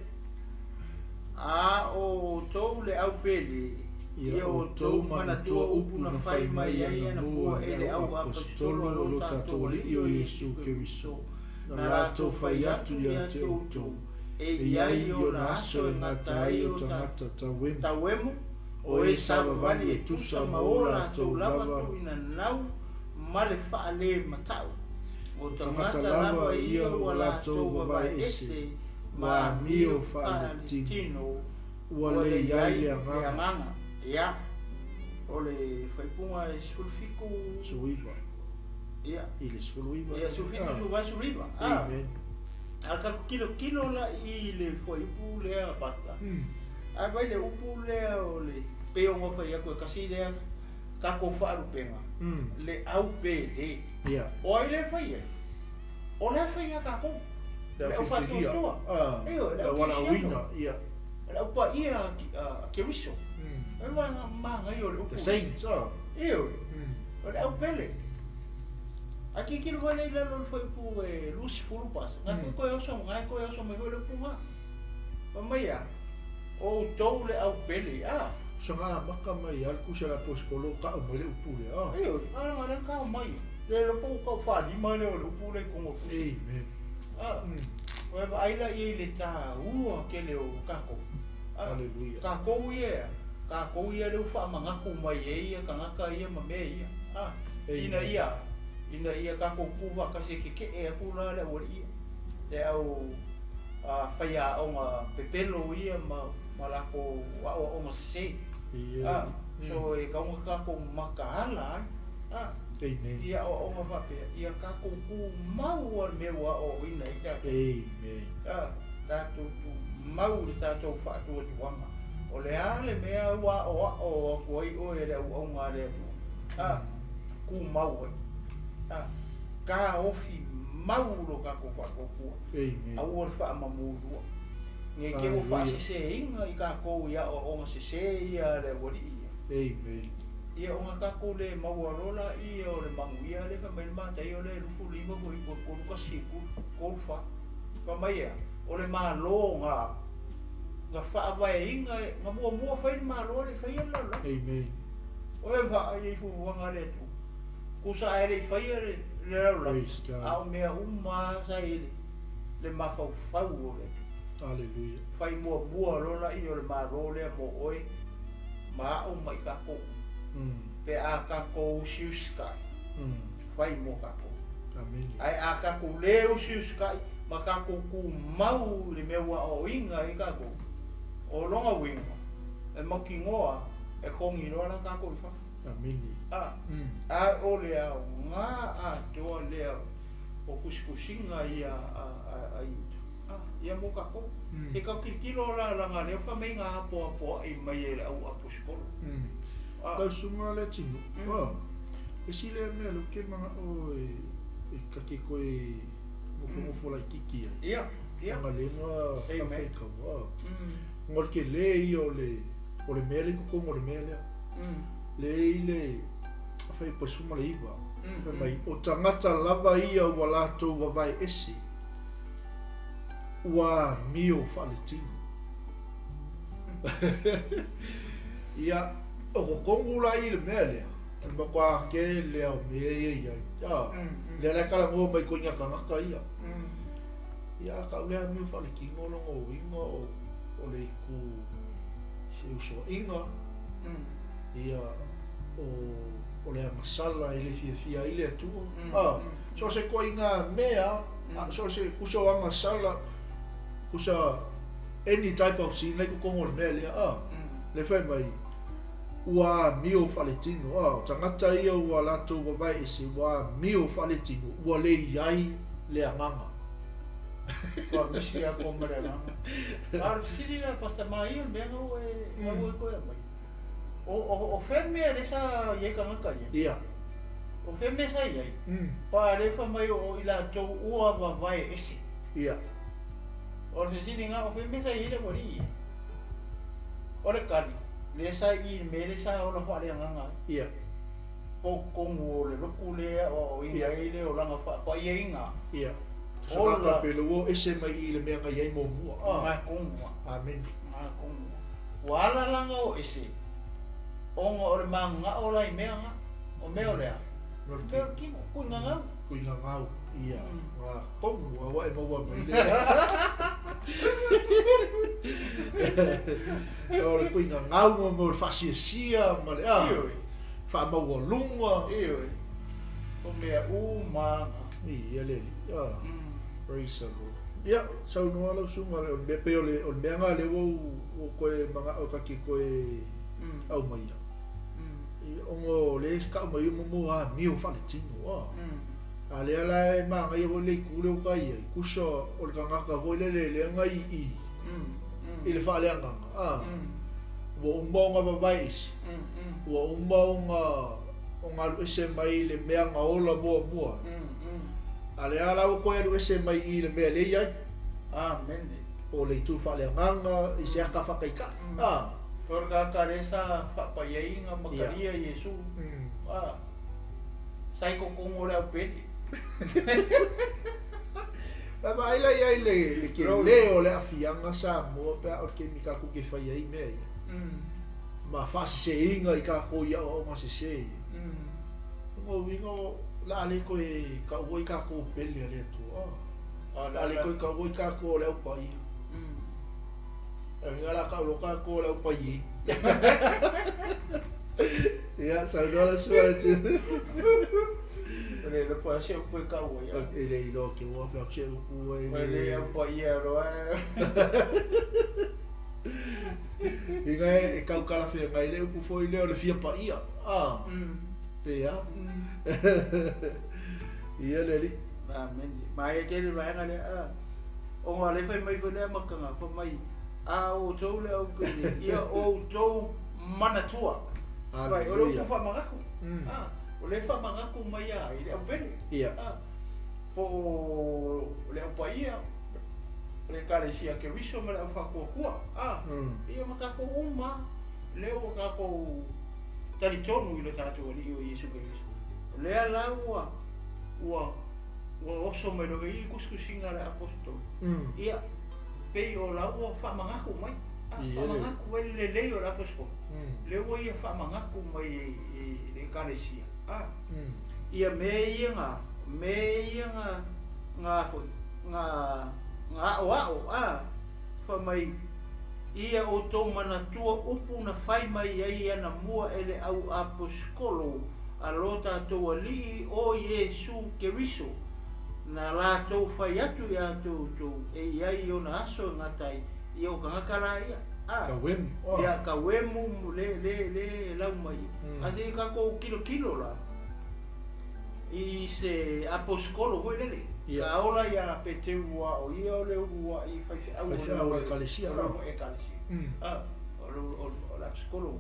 A o outou le au pele, Ia outou manatua upu na fai mai ai anamua e le au aposetolo o lo tatou Alii o Iesu Keriso, na latou fai atu ia te outou, e i ai ona aso e gata ai o tagata tauemu, o e savavali e tusa ma o latou lava tuuina ma le faalematau, o tagata lava ia ua latou vavae ese ma amio faaletino, ua le i ai le agaga. Ia, o le faaipuga e 17 19. Ia. I le 19. Ia, 17, 19. Amen. A tatou tilotilo la i le fuaiupu lea, Pastor. Ae vaai le upu lea o le pei ona fai atu e tasi lea tatou faalupega, le au pele. Ia. O ai lea e fai ai? O lea e fai ia tatou. Le au filifilia. Ioe, Le au valaauina. Ia. Le au paia a Keriso. E manaia o le upu. The saints, ah. Ioe. O le au pele. Ae tilotilo foi lea i lalo o le fuaiupu e 20 pasa. Nai foi koe oso, nai koe oso mai foi le upu na. Fai mai a, o outou le au pele, a. Soga amata mai lava le kusi a le aposetolo o tau mai le upu lea, a. Ioe, a na lea na tau mai. Le iloa po ua tau faalima lea o le upu lea i totonu o le kusi. Amen. A, ua vaai la i ai i le taua tele o tatou. A, Hallelujah. tatou ia, tatou ia lea ua faamanatu mai ai ia tagata ia ma mea ia. A, Amen. ina ia. Ina ia tatou tu faatasi e keke'e atu la le aualii ia, le au faiaoga pepelo ia ma ma latou aoaoga sese. A, so e tatau ona tatou mataala ai, a, i aoaoga faapea, ia tatou tumau lava i le mea ua aoaoina ai tatou. A, tatou tumau i le tatou faatuatuaga. O le a le mea ua aoao atu ai oe e le auauna a le Atua? A, tumau ai. A, taofi mau lo tatou faatuatua. Aua le faamamulua. Ne i te i ua faaseseina i tatou i aoaoga sese ia a le aualii ia. Ia ona tatou le maua loa laia o le manuia lea fai mai le Mataio lea e 25 fuaiupu e 3 1 3 4. Fai mai e a? O le Malo na na faavaeina na muamua fai le Malo e le i faia le lalolagi. O le vaai i fuafuaga a le Atua, tusa ae le i faia le lalolagi, a o mea uma lava sa i ai le mafaufau o le Atua. Fai muamua loa laia o le Malo lea mo oe ma a'u ma i tatou uma, pe a tatou usiusitai, fai mo tatou. Ae a tatou le usiusitai ma tatou tumau i le mea ua aoaoina ai tatou, o lona uiga, e mautinoa e togi loa la tatou i fafo. A, a o le aoga atoa lea o tusitusiga ia a Iuta, a, ia mo tatou. Se i tau tilotilo la laga lea fai mai na apoapoai mai e le au aposetolo. A. Lau susuga le atunuu, a, isi lea mea lea ou te manao e ta te toe nofonofo laitiiti ai. Ia, ia. Leaga lea na faitau, a, ona o le tele ia o le, o le mea lea i totonu o le mea lea. Lea i le fuaiupu 19, fai mai, o tagata lava ia ua latou vavae ese, ua amio faaletino. Ia, o totonu la i le mea lea, o le matua tele lava o mea ia e i ai. A, lea la e talanoa mai koina tagata ia. Ia, a tau le amio faaletino lona uiga o le itu feusoaiga, ia, o le agasala e le fiafia ai le Atua. A, so o se ituaiga mea, so o se kusa o agasala, kusa any type of sin la i totonu o le mea lea, a, le fai mai, ua amio faaletino, a, o tagata ia ua latou vavae ese, ua amio faaletino, ua le i ai le agaga. Ua misi lava koa ma le agaga. A o le fesili la Pastor Maia o le mea na ua e na ua e toe aumai. O o o fea le mea lea sa i ai tagata ia? Ia. O fea mea sa i ai? Pa lea fai mai o i latou ua vavae ese. Ia. O le fesili na, o fea mea sa i ai le aualii ia? O le tali, lea sa i i le mea lea sa ola faaleagaga ai. Ia. Po o totonu o le lotu lea e aoaoina ai le olaga faapaiaina. Ia. Ola. Pe le ua o ese mai i le mea na i ai muamua. Nga tonu a. Amene. Nga tonu a. Ua ala la na o ese, ona o le mananao la i mea nga. O mea o le a? Mea o le Mea o le kino, kui gagau. Kui gagau, ia. Nga tonu a ua e maua mai le. O le kui gagau ma mea o le faasiasia ma le a. Ioe. Faamaualuga. Ioe. O mea uma nga. Ia le alii. Ah. Praise the Lord. Ia, saunoa lau susuga, o le mea pei o le, o le mea lena lea ua ou toe manao ta te toe aumaia. Ia, ona o lea e tau mai mo mo amio faaletino, ah. A lea la e manaia foi le itu lea ua ta i ai, tusa o le tagata foi lele lea na i i, i le faaleagaga, ah. Ua uma ona vavae ese, ua uma ona ona alu ese mai le mea na ola muamua. A lea la ua toe alu ese mai i le mea lea i ai. Amene. Po o le itu faaleagaga i se ata faataitai. A. O le tagata lea sa faapaiaina ma talia Iesu. A. Sa i totonu o le aupele. Ae vaai la i ai le le tele o le aafiaga Samoa pe a o le taimi tatou te fai ai mea ia. Ma faaseseina i tatou i aoaoga sese ia. O lona uiga o le a le toe taua i tatou pele a le Atua. O le a le toe taua i tatou o le au paia. O le a tau loa tatou o le au paia. Ia, saunoa la susuga le Atua. O le iloa po o le a se upu e tau ai. E le iloa ke ua fai atu se upu e. O le au paia loa. Inga e kau kalafeagai le upu foi lea o le fia paia. Ah. Pe a. Ia le alii. Amene. Ma e tele vaega lea, a. Ona o lea fai mai foi le amataga, fai mai, A outou le au pele, ia outou manatua. Vai, o le upu faamanatu. A, o lea e faamanatu mai a i le au pele. A, po o le au paia, le Ekalesia Keriso ma le au faatuatua. A, ia ma tatou uma, lea ua tatou talitonu i lo tatou Alii o Iesu Keriso. O lea la ua, ua, ua oso mai loa i i tusitusiga a le Aposetolo. Ia, pei o la ua faamanatu mai, a, faamanatu mai le lelei o le Aposetolo. Lea ua ia faamanatu mai i le Ekalesia, a, ia mea ia na, mea ia na, na foi, na, na aoao, a, fai mai, Ia outou manatua upu na fai mai ai anamua e le au aposetolo a lo tatou Alii o Iesu Keriso, na latou fai atu iā toutou e i ai i ona aso e gata ai, ia o tagata la ia, a, Ka wemu, oh. ia ka wemu le, le, le lau mai. A se i tatou kilokilo la i se aposetolo foi lele, Ia. Ka ola iā Peteru ua o ia o le uluaʻi faifeau o le Faifeau o le Ekalesia, o le Ekalesia. A, o le, o, o le aposetolo.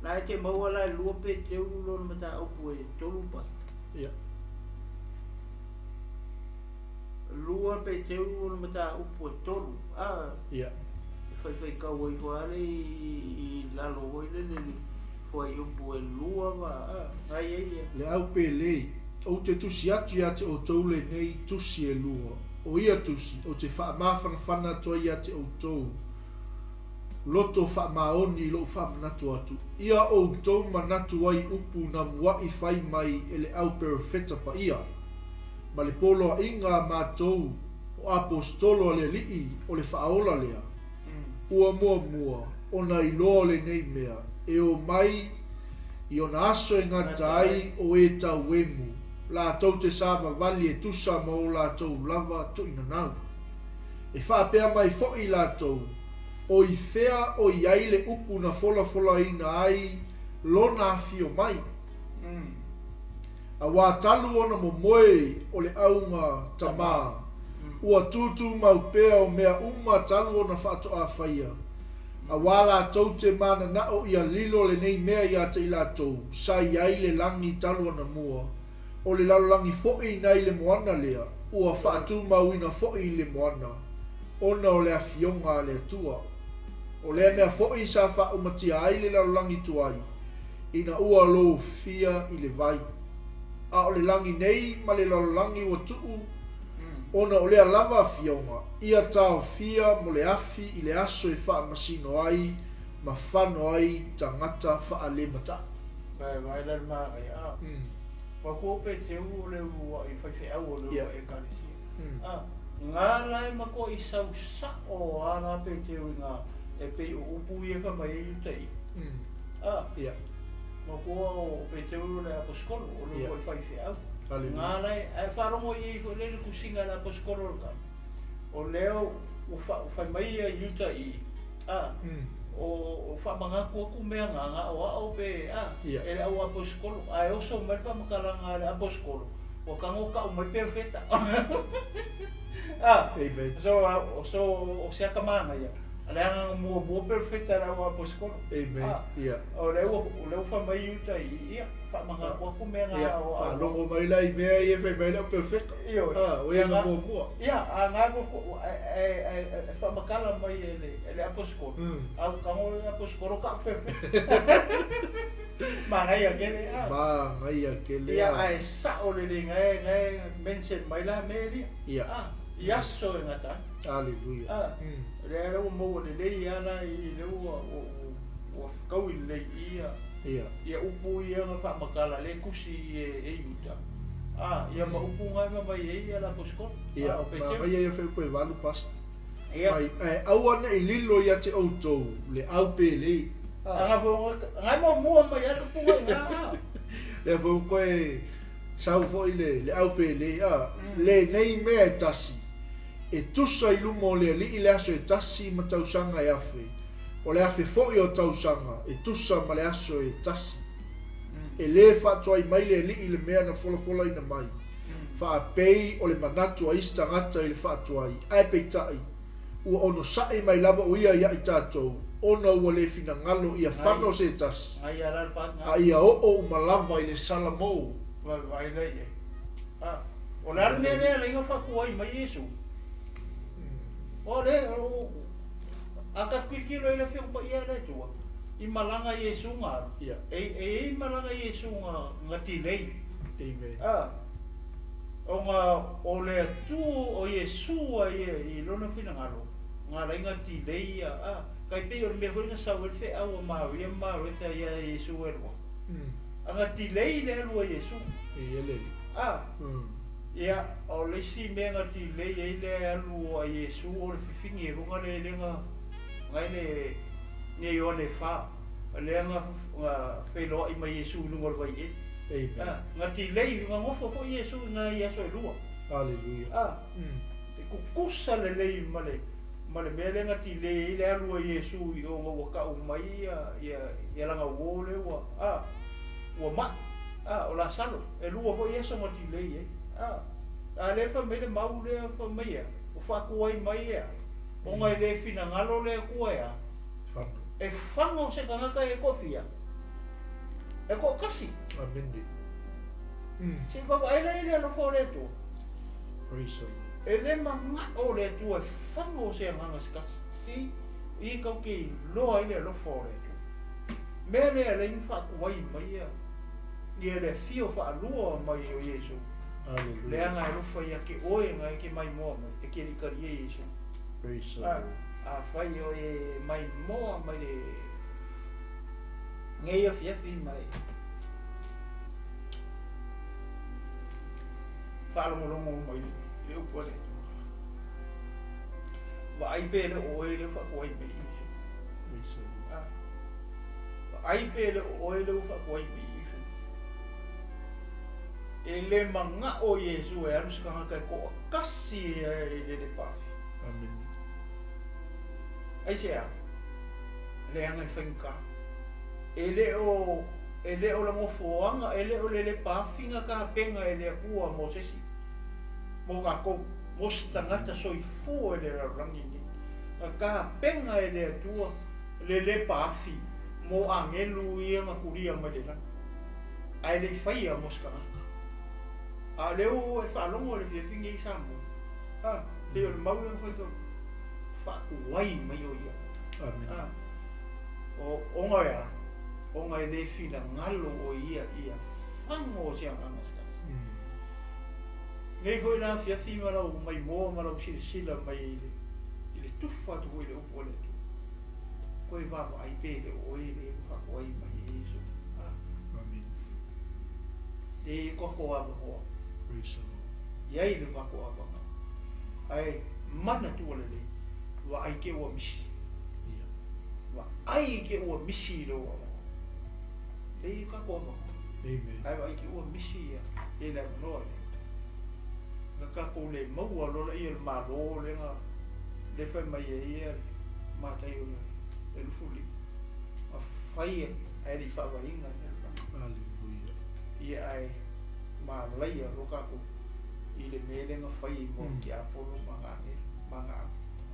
La e te maua la e lua Peteru lona mataupu e tolu pa. Ia. Lua Peteru lona mataupu e tolu. A, Ia. e faifai kau ai fo ale i lalo hoi le le fuaiupu e lua va, a, ngai ai ia. Le au pele, ou te tusi atu ia te outou lenei tusi e lua. O ia tusi, ou te faamafanafana atu ai ia te outou. Loto faamaoni i lou faamanatu atu. Ia outou manatu ai upu na muaʻi fai mai e le au perofeta paia. Ma le poloaiga a matou o aposetolo a le Alii o le faaola lea. Ua muamua ona iloa o lenei mea e o mai i ona aso e gata ai o e tauemu, latou te savavali e tusa ma o latou lava tuuinanau. E faapea mai foi latou, o i fea o i ai le upu na folafolaina ai lona afio mai. Auā talu ona momoe o le auga tamā, ua tūtūmau pea o mea uma talu ona faatoa faia. Auā latou te mananao ia lilo lenei mea ia te i latou, sa i ai le lagi talu anamua, o le lalolagi foi nai le moana lea, ua faatumauina foi i le moana, ona o le afioga a le Atua. O lea mea foi sa faaumatia ai le lalolagi tuai, ina ua lofia i le vai. A o le lagi nei ma le lalolagi ua tuu, ona o lea lava afioga, ia taofia mo le afi i le aso e faamasino ai ma fano ai tagata faalemataʻi. Vai vai la le manaia, a. Ua kua Peteru o le uluaʻi faifeau o le uluaʻi Ekalesia. A, ngā la e matua i sau saʻo a la Peteru i ngā e pei o upu ia e fai mai ai Iuta i. A, matua o Peteru o le aposetolo, o le uluaʻi faifeau. Ngā la e, ae faalogo i ai foi lea i le tusiga a le aposetolo le tama, o lea ua fai mai ia Iuta i, a, o faamanatu atu mea na na aoao pe a, e le au aposetolo, ae oso mai le faamatalaga a le aposetolo, ua tago tau mai perofeta. A, Amen. So, so o se atamāga ia, leaga na muamua perofeta e le au aposetolo. Amen. A, o lea ua, o lea ua fai mai Iuta i, ia, faamanatu atu mea na aoao. Faalogo mai la i mea ia e fai mai le au perofeta. Ioe. A, o ia na muamua. Ia, a ngā e faamatala mai e le, e le aposetolo, a ua tago le aposetolo tau perofeta. Manaia tele, a. Manaia tele, Ia, a. ae sao lelei ngae, ngae mention mai la mea lia. Ia. A, i aso e gata ai. Aleluia. A, lea la ua maua lelei lava la i lea ua, ua, ua fetaui lelei i ia, Ia. ia upu ia na faamatala lea e tusi e, e Iuta. A, ia ma upu ngae ma mai ai ia le aposetolo. Ia, A, o Peteru. manaia ia fai upu e valu pastor. Ia. Mai, ae aua ne i lilo ia te outou le au pele. A. Aga foi, ngae muamua mai lava le upu ngae i ina, a. Lea foi koe Sau foi le le aupēlē, a, lenei mea e tasi, e tusa i luma o le Alii le aso e tasi ma tausaga e afe, o le afe foi o tausaga e tusa ma le aso e tasi. E lē faatuai mai le Alii i le mea na folafolaina mai, faapei o le manatu a isi tagata i le faatuai, ae peitai, ua onosai mai lava o ia ia i tatou, ona ua le finagalo ia fano se tasi, a ia oo uma lava i le salamou. Vaavaai la i ai. A, o le a le mea lea e ala ai ona faatuai mai Iesu? O le, o, a tatou tilotilo i le Afioga Paia a le Atua, i malaga a Iesu na alu, Ia. e, e i ai malaga a Iesu na, na delay. Amen. A, ona o le Atua, o Iesu a ia i Lona finagalo, na ala ai ona delay ia, a, tai pei o le mea foi na sau ai le feau a Maria ma Mareta ia Iesu e lua. A na delay le alu a Iesu. E le. A, ia, o le isi mea na delay ai le alu a Iesu o le fifigi e luga le le na na le ne Ioane 4, lea na na feiloai mai Iesu i luga o le vai e. Amen. A, na delay, na nofo foi Iesu i nai aso e lua. Hallelujah. A, e kukusa lelei ma le ma le mea lea na delay ai le alu a Iesu i ona ua tau mai ia ia ia lana uō lea ua a ua mai. A, o Lasalo, e lua foi aso na delay ai. A, a lea fai mai le mau lea fai mai ia, o faatuai mai ia, ona e le finagalo le Atua ia. Fano. E fano se tagata e toafia. E toatasi. Amen. Se vaavaai la i le alofa o le Atua. Praise the Lord. E le manao le Atua e fago se agaga se tasi. I, i kau ke iloa ai le alofa o le Atua. Mea lea le ni faatuai mai ia, ia le afio faalua mai o Iesu. Hallelujah. Leaga e alofa ia te oe na e ke maimoa mai, e ke alii talia Iesu. Praise the A, Lord. afai o e maimoa mai le nei afiafi mai faalogologo mai le upu a le Atua. Vaai pe le o oe lea ua faatuai mai Iesu. Praise the Lord. A, vaai pe le o oe lea ua faatuai mai Iesu. E le manao Iesu e alu se tagata e toatasi e i le lepaafi. Amen. Ai se a? Leaga e faigata. E le o e le o le nofoaga, e le o le lepaafi na tapena e le Atua mo se isi, mo tatou, mo se tagata soifua i le lalolagi lenei. Na tapena e le Atua le lepaafi mo agelu ia na tulia mai le lagi. Ae le i faia mo se tagata. A o lea ua e faalogo i le fiafi nei i Samoa. A, pei o le mau lea na faitau, faatuai mai o ia. Amen. A, o ona e a, ona e le finagalo o ia ia fago o se agaga se tasi. Nei foi la afiafi ma lau maimoa ma lau silasila mai i le i le tufa atu foi i le upu a le Atua. Koe vaavaai pe le o oe le faatuai mai e Iesu. A, Amen. e koko avanoa. Praise the Lord. Iai le matou avanoa. Ae manatua lelei, vaai ke ua misi. Ia. Vaai ke ua misi i lou avanoa. E i tatou avanoa. Amen. Ae vaai ke ua misi ia i le avanoa lea. Na tatou le maua loa laia o le Malo lea na le fai mai ai ia le matai o le 25. Na fai ae le i faavaeina le lalolagi. Hallelujah. Ia ae malaia loa tatou i le mea lea na fai mo tiapolo ma ngā ma ngā.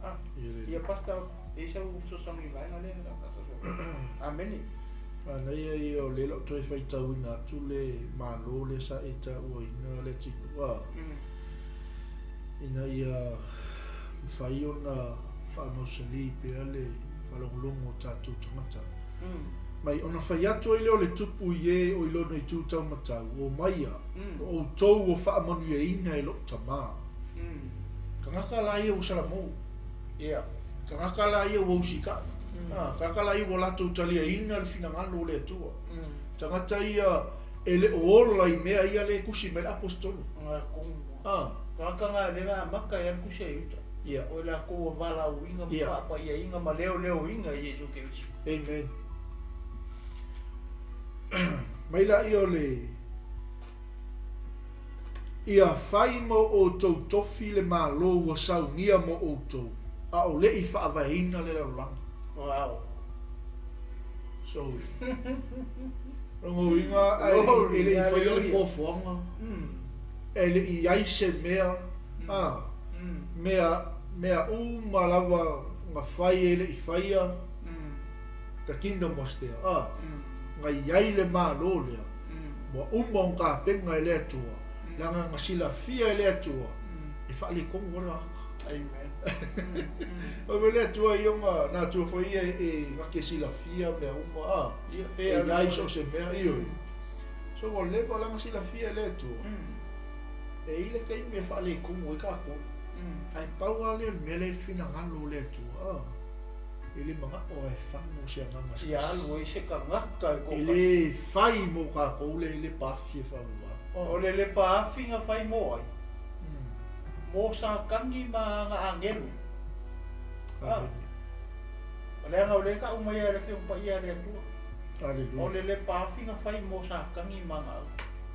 Ah, Ia le. ia pastor, e sau fesoasoani i le vaega lea na fesoasoani. Amene. Manaia ia o lea lau toe faitauina atu le Malo le sa e tauaina le atunuu a ina ia mafai ona faamausali pea le faalogologo o tatou tagata. Mai ona fai atu ai lea o le tupu i e o i lona itu taumatau, o maia, o outou ua faamanuiaina e lou tamā. Tagata la ia ua salamou. Ia. Tagata la ia ua usikai. Ah, tagata la ia ua latou taliaina le finagalo o le Atua. Tagata ia e le o ola i mea ia le tusi mai le aposetolo. Ngā kongu. Ah, Tagata ngā le ngā maka e alu kusi e uta. ia. O la lakou ua valaauina ma Ia. faapaiaina ma leoleoina i Iesu Keriso. Amen. Mai la ia o le Ia fai mo outou tofi le Malo ua saunia mo outou, a o le i faavaeina le lalolagi. Wow. So, lona uiga e le i faia le fuafuaga, e le i i ai se mea, a, mea, mea uma lava na fai e le i faia, the kingdom was there, a, na i ai le Malo lea, ua uma ona tapena e le Atua, leaga na silafia e le Atua, e faaletonu ai le tagata. Amen. O le Atua ia ona, na Atua foi ia e na te silafia mea uma, a, e i ai so o se mea, ioe. So ua leva la ona silafia e le Atua, e i ai le taimi e faaletonu ai tatou. Ae pau lava lea o le mea lea i le finagalo o le Atua, a, e le manao e fagu se agaga se Ia alu ai se tagata e E le fai mo tatou le lepa afi e faavavau. O le lepa afi na fai mo ai? Mo Satani ma ana agelu. Amene. Leaga o lea e tau mai e le Afioga Paia a le Atua. Aleluia. O le lepa afi na fai mo Satani ma ana au.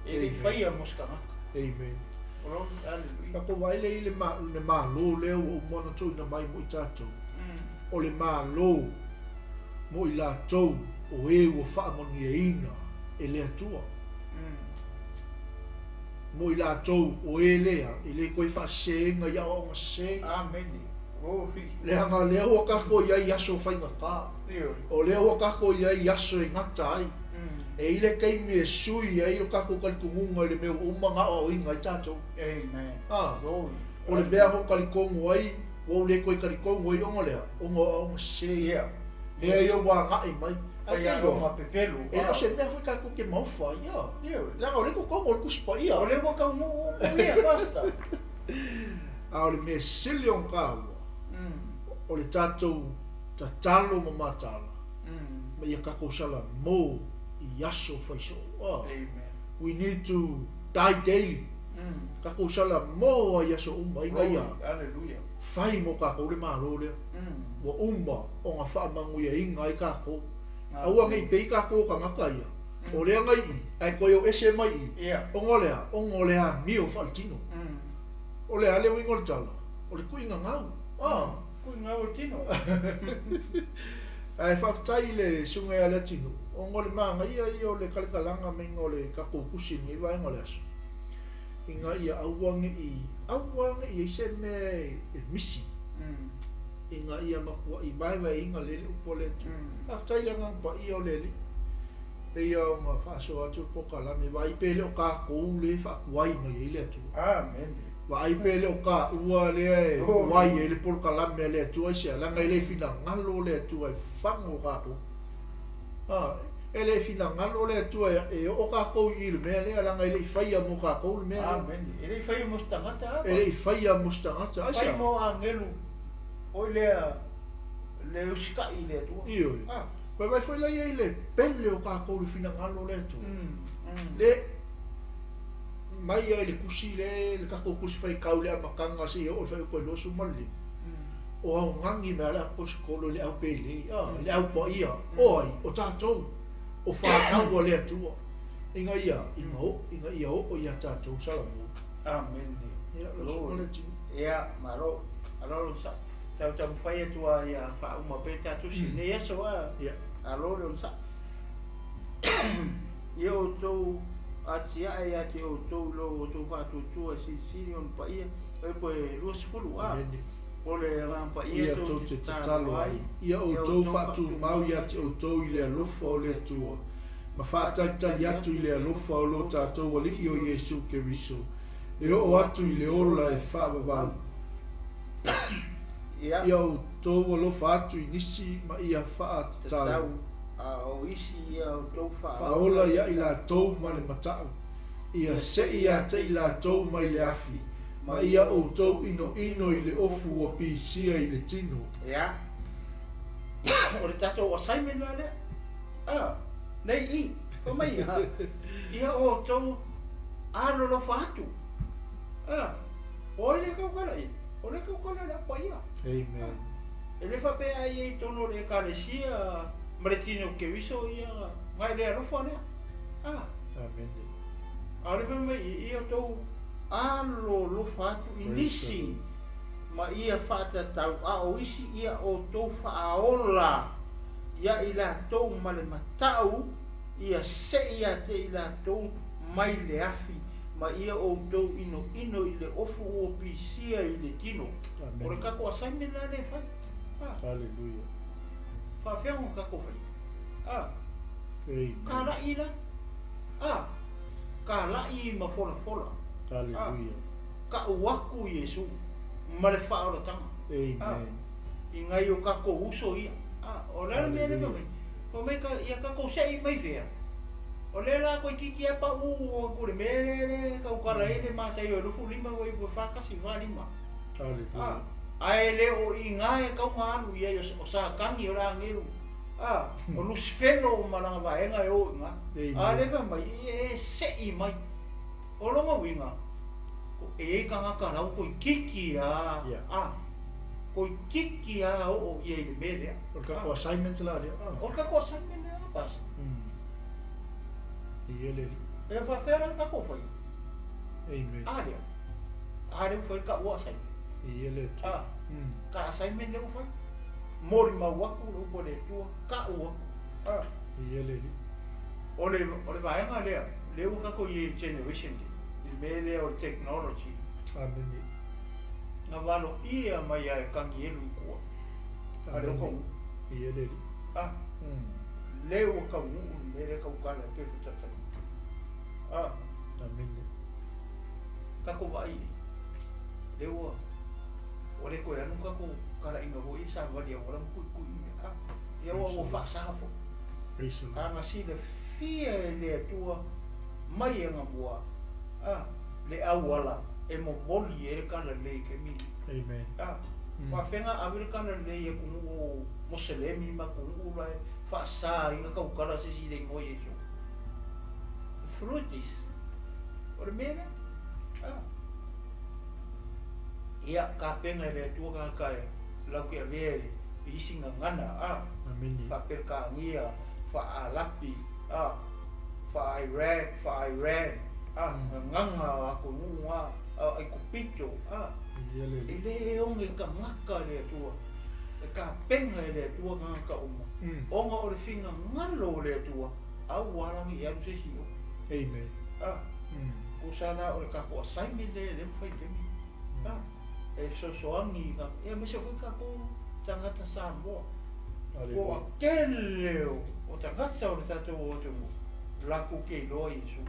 E le i faia mo se tagata. Amen. Aleluia. Tatou vaai lea i le Malo lea ua uma ona tuuina mai mo i tatou. O le Malo mo i latou o e ua faamanuiaina e le Atua. Mo i latou o e lea e le toe faaseseina i aoaoga sese. Amene. Leaga lea ua tatou i ai i aso faigata. O lea ua tatou i ai i aso e gata ai. E i ai le taimi e sui ai lo tatou talitonuga i le mea ua uma ona aoaoina ai tatou. Amen. O le mea na ou talitonu ai, ua ou le toe talitonu ai ona lea, ona o aoaoga sese ia. Mea ia ua agai mai. Ae te iloa, e le o se mea foi tatou te maofa ai, leaga o lea e totonu o le Tusi Paia. O lea ua taunuu upu ia, Pastor. A o le mea sili ona taua, o le tatou tatalo ma mataala, ma ia tatou salamo i aso faisoo. We need to die daily. Tatou salamo ai i aso uma ina ia fai mo tatou le Malo lea. Ua uma ona faamanuiaina ai tatou. Aua ne i pei tatou o tagata ia, o lea na i i, ae toe o ese mai i i, ona o le a? Ona o le amio faaletino. O le a le uiga o le tala? O le tuiga gau. Tuiga gau o le tino. Ae faafetai i le susuga ia Leatinuu, ona o le manaia ia o le kalekalaga maiga o le tatou tusi i lenei vaega o le aso, ina ia aua ne i, aua ne i i ai se mea e misi, ina ia matuai vaevaeina lelei le upu a le Atua. Faafetai i le Agaga Paia o le Alii, pei lava ona faasoa atu le polokalame, vaai pe le o tatou lea e faatuai mai ai le Atua. Amene. Vaai pe le o taua lea e tuai ai le polokalame a le Atua aisea, leaga e le finagalo le Atua e fagu tatou. E le finagalo le Atua e oo tatou i i le mea lea, leaga e le i faia mo tatou le mea lea. Amene. E le i faia mo se tagata ava. E le i faia mo se tagata. Aisea? Fai mo agelu oi lea le usitai i le Atua. Ioe. Vaivai foi la ia i le pele o tatou i le finagalo o le Atua. Le mai ai le tusi le, le tatou tusi faitau i le amataga seia oo i le faaiuga o le 25, o augani mai a le aposetolo i le au pelei, le au paia, o ai, o tatou, o fanau a le Atua, ina ia, ina oo, ina ia oo ia tatou Salamo. Amene. Ia, lau susuga le tino. Ia, malo, alo lo sa, tau taumafai atu lava ia faauma pea ta tusi i lenei aso, a, alo le onosai. Ia outou atiae ia te outou i lo outou faatuatua e silisili ona paia, oi po e 20 a, o le Agaga Paia Ia tou te tatalo ai, ia outou faatumau ia te outou i le alofa o le Atua, ma faatalitali atu i le alofa o lo tatou Alii o Iesu Keriso, e oo atu i le ola e faavavau. Ia outou alofa atu i nisi ma ia faatatalo. A o isi ia outou Faaola ia i latou ma le matau, ia sei ia te i latou mai le afi, ma ia outou inoino i le ofu ua pisia i le tino. Ia. O le tatou assignment la lea. A, nei i, fai mai ia, ia outou alolofa atu. A, o ai lea tautala i? O lea tautala i le Au Paia. Amen. E le faapea ai i totonu o le Ekalesia ma le tino o Keriso ia nai le alofa lea. A. Amene. A o le fai mai i, ia outou Alolofa atu i nisi ma ia faatatau a o isi ia outou faaola ia i latou ma le matau ia sei ia te i latou mai le afi ma ia outou inoino i le ofu ua pisia i le tino. O le tatou assignment la lea e fai. A. Hallelujah. Faafefea ona tatou faia? A. Amen. Kalai la. A. Kalai ma folafola. Hallelujah. Ka'u aku Iesu ma le faaolataga. Amen. I nai o tatou uso ia. A. O le a le mea lea fai mai? Fai mai ka, ia tatou se'i mai fea? O lea la toeitiiti lava pa'u atu i le mea lea e tautala ai le Mataio e 25 ua 41 45. Hallelujah. Ae le o i ina e tatau ona alu i ai o Satani o le agelu, a, o Lusifelo ma lana vaega e o i ina. A lea fai mai, e se'i mai. O lona uiga, e i ai tagata la ua toeitiiti lava, a, toeitiiti lava oo i ai i le mea lea. O le tatou assignment la lea. O le tatou assignment lea, Pastor. I ele alii. E faapefea la le tatou faia? Amen. A lea. A lea ua fai le taua assignment. I ele Atua. A, ka assignment lea ua fai. Molimau atu le upu a le Atua, tau atu. A. I ele alii. O le, o le vaega lea, lea ua tatou i ai i le generation lea, i le mea lea o le technology. Amene. Na valoia mai lava e Kanielu i tua. A lea ua taunuu. I ele alii. A. Lea ua taunuu le mea lea tautala e toe fetalai. A. Amene. Tatou vaai i ai. Lea ua, ua le toe alu ni tatou talaiga foi ia savali auala ma tuitui mea. A. Ia ua, ua faasa foi. Praise the Lord. A na silafia e le Atua mai anamua, a, le auala e momoli ai le talalelei i taimi nei. Amen. A, faafefea ona ave le talalelei i atunuu o Moselemi ma atunuu la e faasa ai ona tautala se isi i le igoa Iesu. Through this, o le mea lea. A. Ia, tapena e le Atua tagata e latou te avea i isi gagana, a, Amene. faa-Peretania, faa-Arapi, a, faa-Iraq, faa-Iran, a, gagana a atunuu na, a, Aikupito, a. Ia le E Alii. le oge tagata le Atua, e tapena e le Atua tagata uma, ona o le finagalo o le Atua, aua la ne i alu se isi i o. Amen. A. Tusa la o le tatou assignment lea lea ua fai i le taimi lenei. A, e fesoasoani i ka, ia aemaise foi tatou tagata Samoa. Ua tele o tagata o le tatou atunuu latou te iloa Iesu.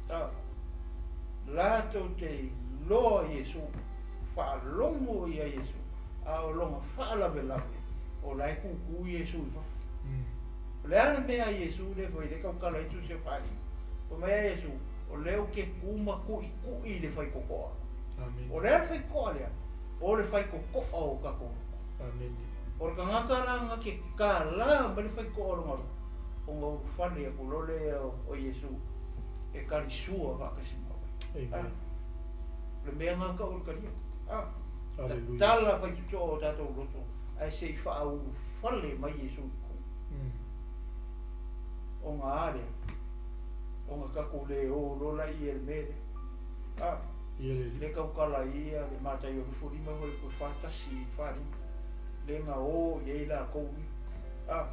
A, latou te iloa Iesu, faalogo ia Iesu, a o lona faalavelave, o la e kūkū Iesu i fafo. O le a le mea a Iesu lea foi lea e tautala ai Tusi o Paaiga? Fai mai a Iesu, O lea ou te ku ma kuʻikuʻi i le faitotoa. Amene. O le a le faitotoa lea? O le faitotoa o tatou loto. Amene. O le tagata la na te kālā mai le faitotoa o lona loto, ona ulufale atu loa lea o Iesu e kalisua faatasi ma oe. Amen. O le mea na tau o le talia. A. Hallelujah. Tatala faitotoa o tatou loto, ae se i faaulufale mai Iesu i totonu. Ona a lea? Ona tatou le o loa laia i le mea lea. A. Ia le Alii. Le tautala ia le Mataio 25 foi pe 41 i 45, le na o i ai latou ia. A.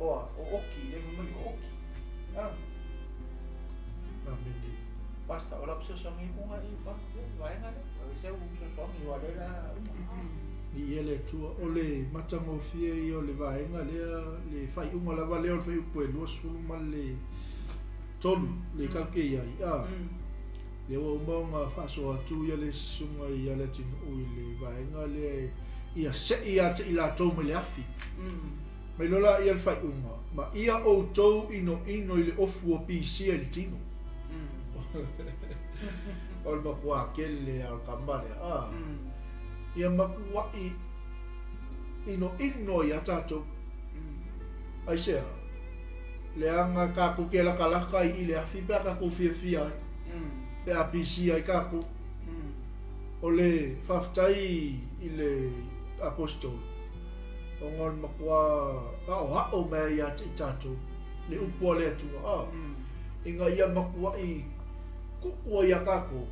Oa, o oki, le fai mai o oki. A. Amene. Basta, o lau fesoasoani i luga i fa, le vaega lea. O se u fesoasoani ua le la uma. Viia le Atua, o le matagofie ia o le vaega lea, le faaiuga lava lea o le fuaiupu e 23 le tatou te i ai, a, lea ua uma ona faasoa atu ia le susuga ia Leatinuu i le vaega lea ia se'i ia te i latou mai le afi. Mai loa laia le faaiuga, ma ia outou inoino i le ofu o pisia i le tino. O le makuā kele a o le kama lea, a. Ia makuaʻi inoino iā tatou. Aisea? Leaga tatou te lakalaka ai i le afi pe a tatou fiafia ai, pe a pisi ai tatou. O le faafetai i le Aposetolo, ona o le matua aoao mai ai ia te i tatou le upu a le Atua, a, ina ia matuai Kuʻu ai iā kākou,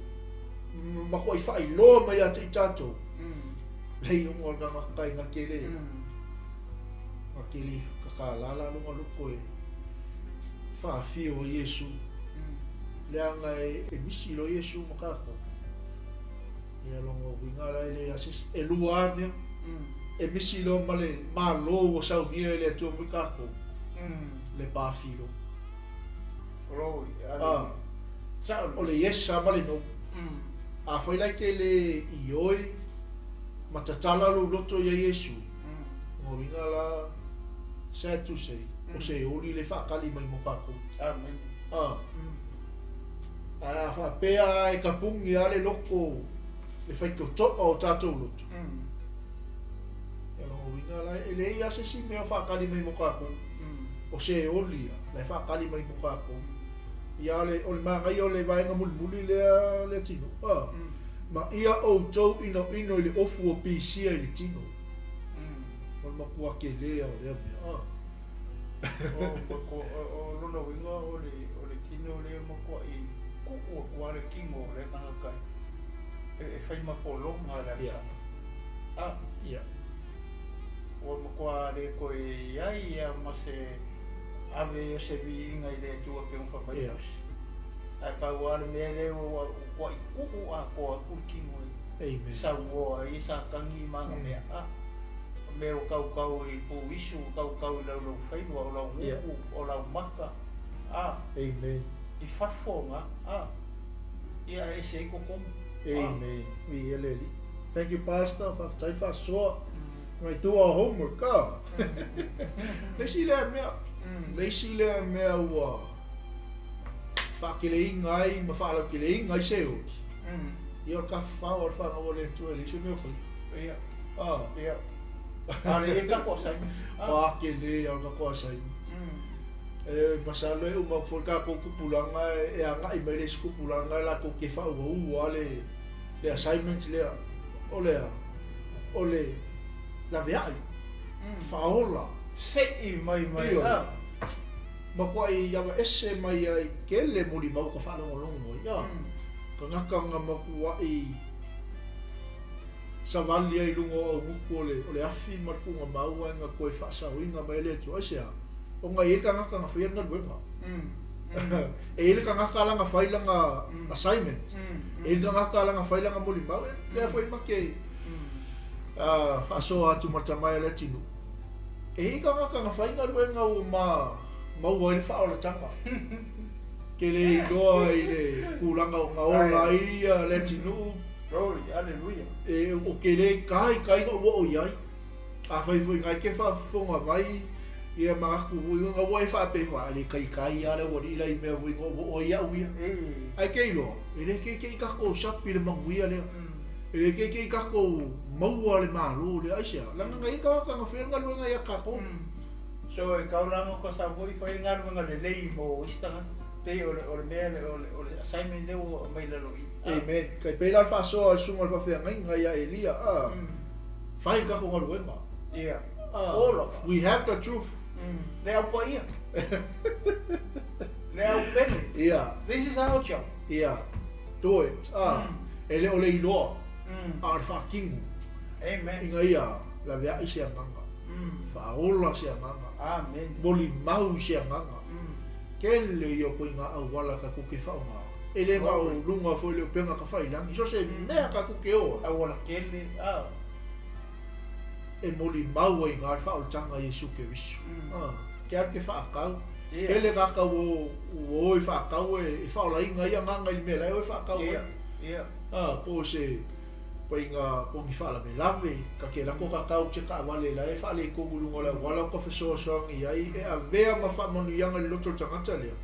makuaʻi faʻailoa mai ia te i tātou. Lei o ngā ngā kai ngā kele. Ngā kele ka kā lala lo ngā loko e whaafio o Iesu. Leanga e misi lo Iesu ma kākou. Ia longo winga la e le ases e lua mea. E misi lo ma le malo ua saunia e le Atua mo i kākou. Le pāfilo. Ah. O le yes a ma le no. Afai la e te le ioe ma tatala lou loto ia Iesu, o uiga la, sad to say, o se oli le faakali mai mo kakou. Amen. Ah. Ae a faapea e kapugi a le loko le faitotoa o tatou loto. Ia lona uiga la e leai a se isi mea o faakali mai mo kakou. O se oli ia la e faakali mai mo kakou. Ia o le o le manaia o le vaega mulimuli lea le tino. Ah. Ma ia outou inoino i le ofu o pisia i le tino. O le matua kele o lea mea. Ah. O matua o lona uiga o le o le tino lea matuaʻi kuʻu aku a le kino o lea tagata e fai ma pologa le Ia. Ah. Ia. Ua matua le toe iai ia ma se ave o se viiga i le Atua pei ona fai mai Ia. Tusi. Ae pau lava le mea lea ua matuaʻi kuʻu atoa atu le kino e Amen. saunoa ai e Satani ma ana mea. Ah. O mea ua tautau i puisu, ua tautau i laulaufaiva, o lau Ia. gutu, o lau maka. Ah. Amen. I fafo na. Ah. Ia e ese ai totonu. Ah. Amen. Viia le Alii. Thank you Pastor, faafetai faasoa. Ngai do our homework, ah. Le isi lea mea, le isi lea mea ua faakeleiga ai ma faalaukeleina ai se oli. Ia o le tafafao o le fanau a le Atua e leai se mea o faia. Ia. Ah. Ia. A le i ai le tatou assignment. Ah. Pakele o le tatou assignment. E masalo e uma atu foi le tatou tupulaga e agai mai le isi tupulaga e latou te faauaua le le assignment lea. O le a? O le laveai, faaola. Seʻi mai mai. Ioe. Ah. Matuai avaese mai ai kele molimau ka faalogologo ai. Ah. Tagata na matuai savali ai i luga o augutu o le o le afi ma le tuugamau ae na toe faasaoina mai e le Atua. Aisea? Ona e i ai le tagata na faia le galuega. E i ai le tagata la na fai lana assignment. E i ai le tagata la na fai lana molimau. E lea foi ma te faasoa atu ma le tamae a le atunuu. E i ai tagata na fai galuega ua ma maua ai le faaolataga. Ke le iloa i le tulaga o na ola ai ia le atunuu. Glory, hallelujah. E o ke le kai kai na ua o i ai. Afai foi ngai ke faafofoga mai, ia manatu foi nga ua e faapea ifo, a le kaikai lava le aualii la i mea foi nga ua o ai au ia. Ae ke iloa, e le keikei takou sapi le manuia lea. E le keikei takou maua le malo lea. Aisea? Leaga na i ai tagata na faia le galuega ia takou. So e kaulana ka sa foi fai galuega lelei mo isi tagata. Pei o le o le mea le o le o le assignment lea ua aumai i lalo i i. Amen. Kai pei la le faasoa a le susuga o le faafeagaiga ia Elia, a, fai le tatou galuega. Ia. A, Ola. we have the truth. Le au paia. Le au pele. Ia. This is our job. Ia. Do it. A, e le o le iloa, a o le faatino. Amen. Ina ia laveai se agaga. Faaola se agaga. Amen. Molimau se agaga. Kele ia o koe ngā auala tatou ke whaonga. E le ngā o lunga foi le upega ka whailani. So se mea tatou ke oa. Auala kele. Ah. E molimau ai ngā whaoltanga i Iesu Keriso. Ah. Ke alu ke whaakau. Ia. Kele kākau o o e whaakau e whaolainga ia nganga i mea lai o e whaakau Ia. ai. Ia. Ah, po se painga po ni whaalavelave, ka ke lako ka kau te ka wale la e whaale kongu lunga la wala ko fesoasoani ai, e avea ma whaamanuiaga i le loto o le tagata lea.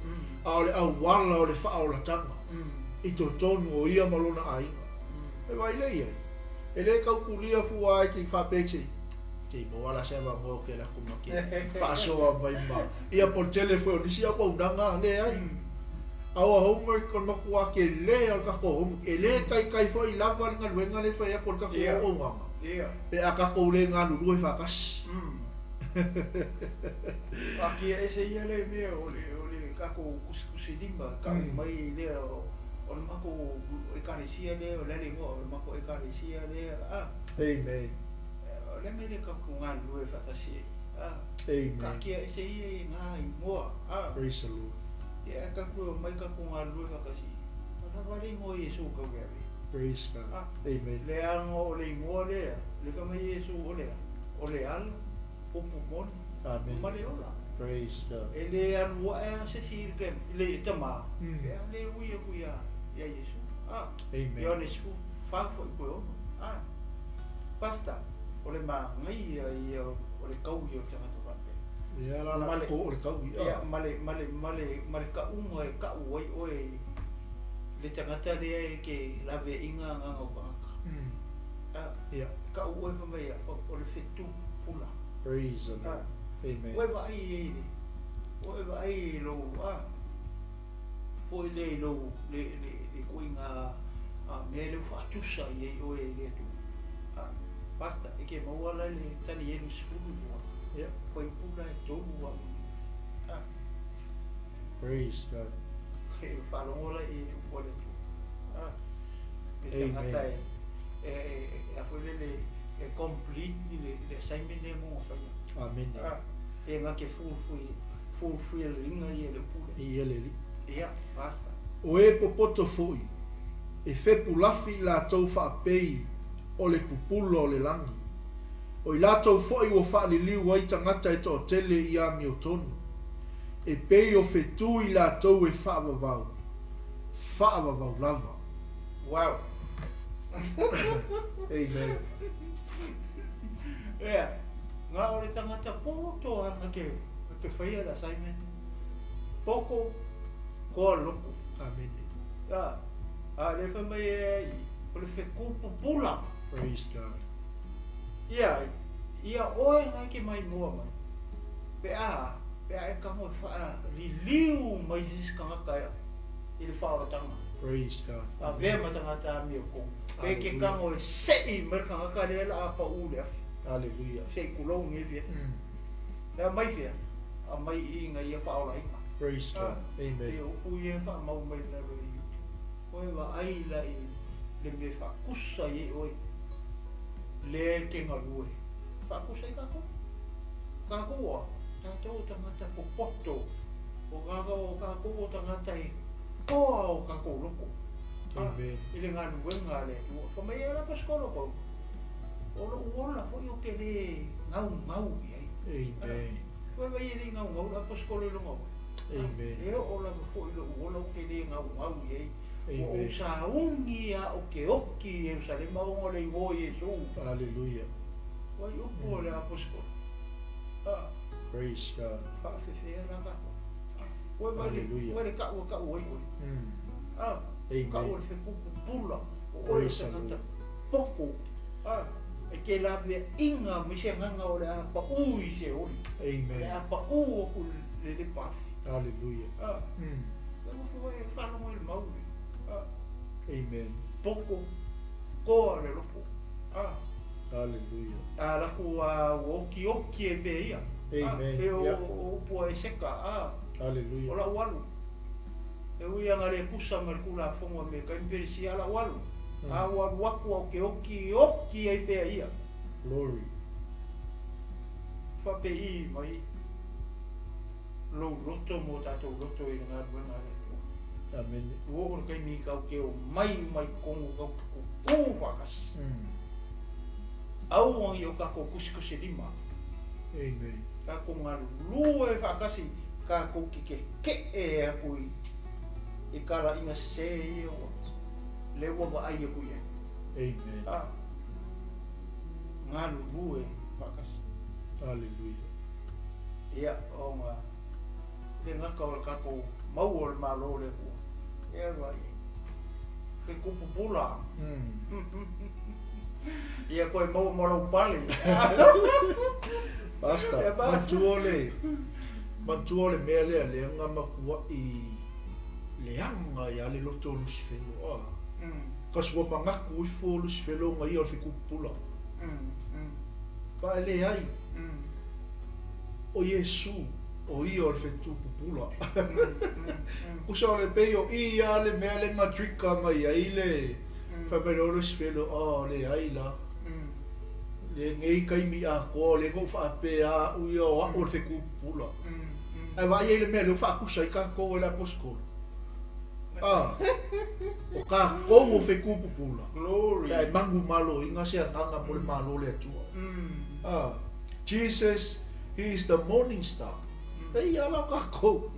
A o le auala o le faaolatanga i totonu o ia ma lona aiga. E vaai lea i ai. E le kaukulia fua ai ke faapea te te maua la se avanoa o ke lako ma ke faasoa mai ma ia po le tele foi o nisi auaunaga leai. Our homework o le makuā kelē o le tatou homework. E lē kaikai foi lava le galuega lea e fai atu e le tatou Ia. auaunaga. Ia. Pe a tatou lē galulue faatasi. A kia ese ia le mea o le o le tatou kusikusilima kau mai lea o O le makou ekalesia lea, o le a le igoa, o le makou ekalesia lea, a. Amen. O le a mea lea tatou te galulue faatasi ai, a. Amen. Taatia ese ia i na igoa, a. Praise the Lord. Ia, ae tatou e omai tatou galulue faatasi, ua lava le igoa o Iesu tau le ave. Praise God. A. Amen. Leaga o le igoa lea, le fai mai Iesu o le a? O le ala, upu moni, Amen. ma le ola. Praise God. E le alu ae lava se isi i le tama, pe a le ui aku ia Iesu. A. Amen. Ioane 14 foi koe 6. A. Pastor, o le manaia ia o le kau ia o tagata faapea. Ia la la ko o le kau ia. Ia, ma le, ma le, ma le, ma le kauga e kau ai oe i le tagata lea e ke laveaiga agaga o tagata. A. Ia. Kau oe fai mai ia, o le fetu pula. Praise the Lord. Amen. Ua e vaai i le, ua e vaai i lou, a, foi lea i lou, le, le, le ituaiga mea lea ua faatusa i ai oe e le Atua. A, basta, e ke maua la le Tanielu 12, Ia. fuaiupu la e 3 a, a. Praise God. E faalogo la i upu a le Atua. A, le Amen. tagata e, e, e, e, a foi lele, e complete le, le assignment lea mo faia. Amen. A, e nga ke fulfill inga ia le upu lea. I ele li. Ia, basta. O e popoto foi, e fepulafi i latou faapei o le pupula o le lagi. O i latou foi ua faaliliu ai tagata e toatele i amiotonu. E pei o fetu i latou e faavavau, faavavau lava. Wow. Amen. Ia, nga o le tagata poto a nga ke, ke faia le assignment. Poko, koa loko. Amen. A, a le fai mai e, o le feku pupula. Praise God. Ia, ia oe ngai ke mai mua mai. Pe a, pe a e kango e whaa liliu mai se isi tagata ia, i le whaolatanga. Praise God. A vea ma tagata a mea kou. Pe ke Hallelujah. kango e sei mai le tagata lea la a pa u le afi. Hallelujah. Sei kulou nge fia. Lea mai fia, a mai i ngai ia whaolainga. Praise God. Amen. Ia upu ia wha mau mai la roe i utu. Oe wa ai la i le me whakusa i oe. Le ke ngalue. Whakusa i kākou. Kākou a, tātou o tagata popoto. O kākou o kākou o tagata i koa o kākou loko. Amen. I le galuega a le Atua. Fai mai e la pasikolo pau. O lou ola foi o ke le gaugau i ai. Amen. Fai mai e le gaugau la pasikolo i luga oe. Amen. E oo lava foi lou ola o ke le gaugau i ai. Ua Amen. ou sauni a o ke oki i Ierusalema ona o le igoa o Iesu. Hallelujah. Ua i upu o le aposikolo. A, Praise God. faafefea la kākou. Ua mai le, Hallelujah. ua le kau e kau ai oe. A, kau o Amen. le fekupupula. O oe o Praise the tagata Lord. poko. A, e ke laveaiga mai se agaga o le a paʻū i se oli. O le Amen. a paʻū aku le le pafi. Hallelujah. A, e nofo e faalogo i le mauli. A, Amen. poko, koa le loko. A, Hallelujah. a laku a ua okioki e pea ia. Amen. A, e o, Yeah. o upu a e seka. A, o Hallelujah. lau alu. E ui aga le kusa ma le kulafogo a me kaimperisia a lau alu. A ua alu aku au ke oki oki ai pea ia. Glory. Faapei mai lou loto mo tatou loto i le galuega a le Atua. Amen. Ua oo le taimi kau ke o mai mai totonu kau ke kukū faatasi. Auagi o kakou kusikusi lima. Amen. Kakou galulue faatasi kakou ke kekeʻe aku i i kalaiga sesē ia ua le ua vaai aku i ai. Amen. A, galulue faatasi. Hallelujah. Ia ona le gata o le kakou mau o le Malo o le Atua. Ia vaai ai. Ke kupupula. Ia koe maua ma lou pale. Basta. Ia, basta. Matua o le matua o le mea lea leaga matuaʻi leaga ia le loto o Lusifelo. A. Kasi ua magatu ifo o Lusifelo ona ia o le fekupupula. Paʻa e leai o Iesu. O ia o le fetu pupula. Kusa o le pei o i a le mea le na trigger mai ai le fai mai loa le isi felo, oh leai la. Le nei taimi atoa lea na ou faapea a'u ia o a'u o le fetu pupula. Ae vaai ai i le mea lea ua faatusa ai tatou e le Aposetolo. A, o tatou o fetu pupula, Glory. pe a e manumaloina se agaga mo le Malo o le Atua. A, Jesus, He is the morning star. E ia la o tatou.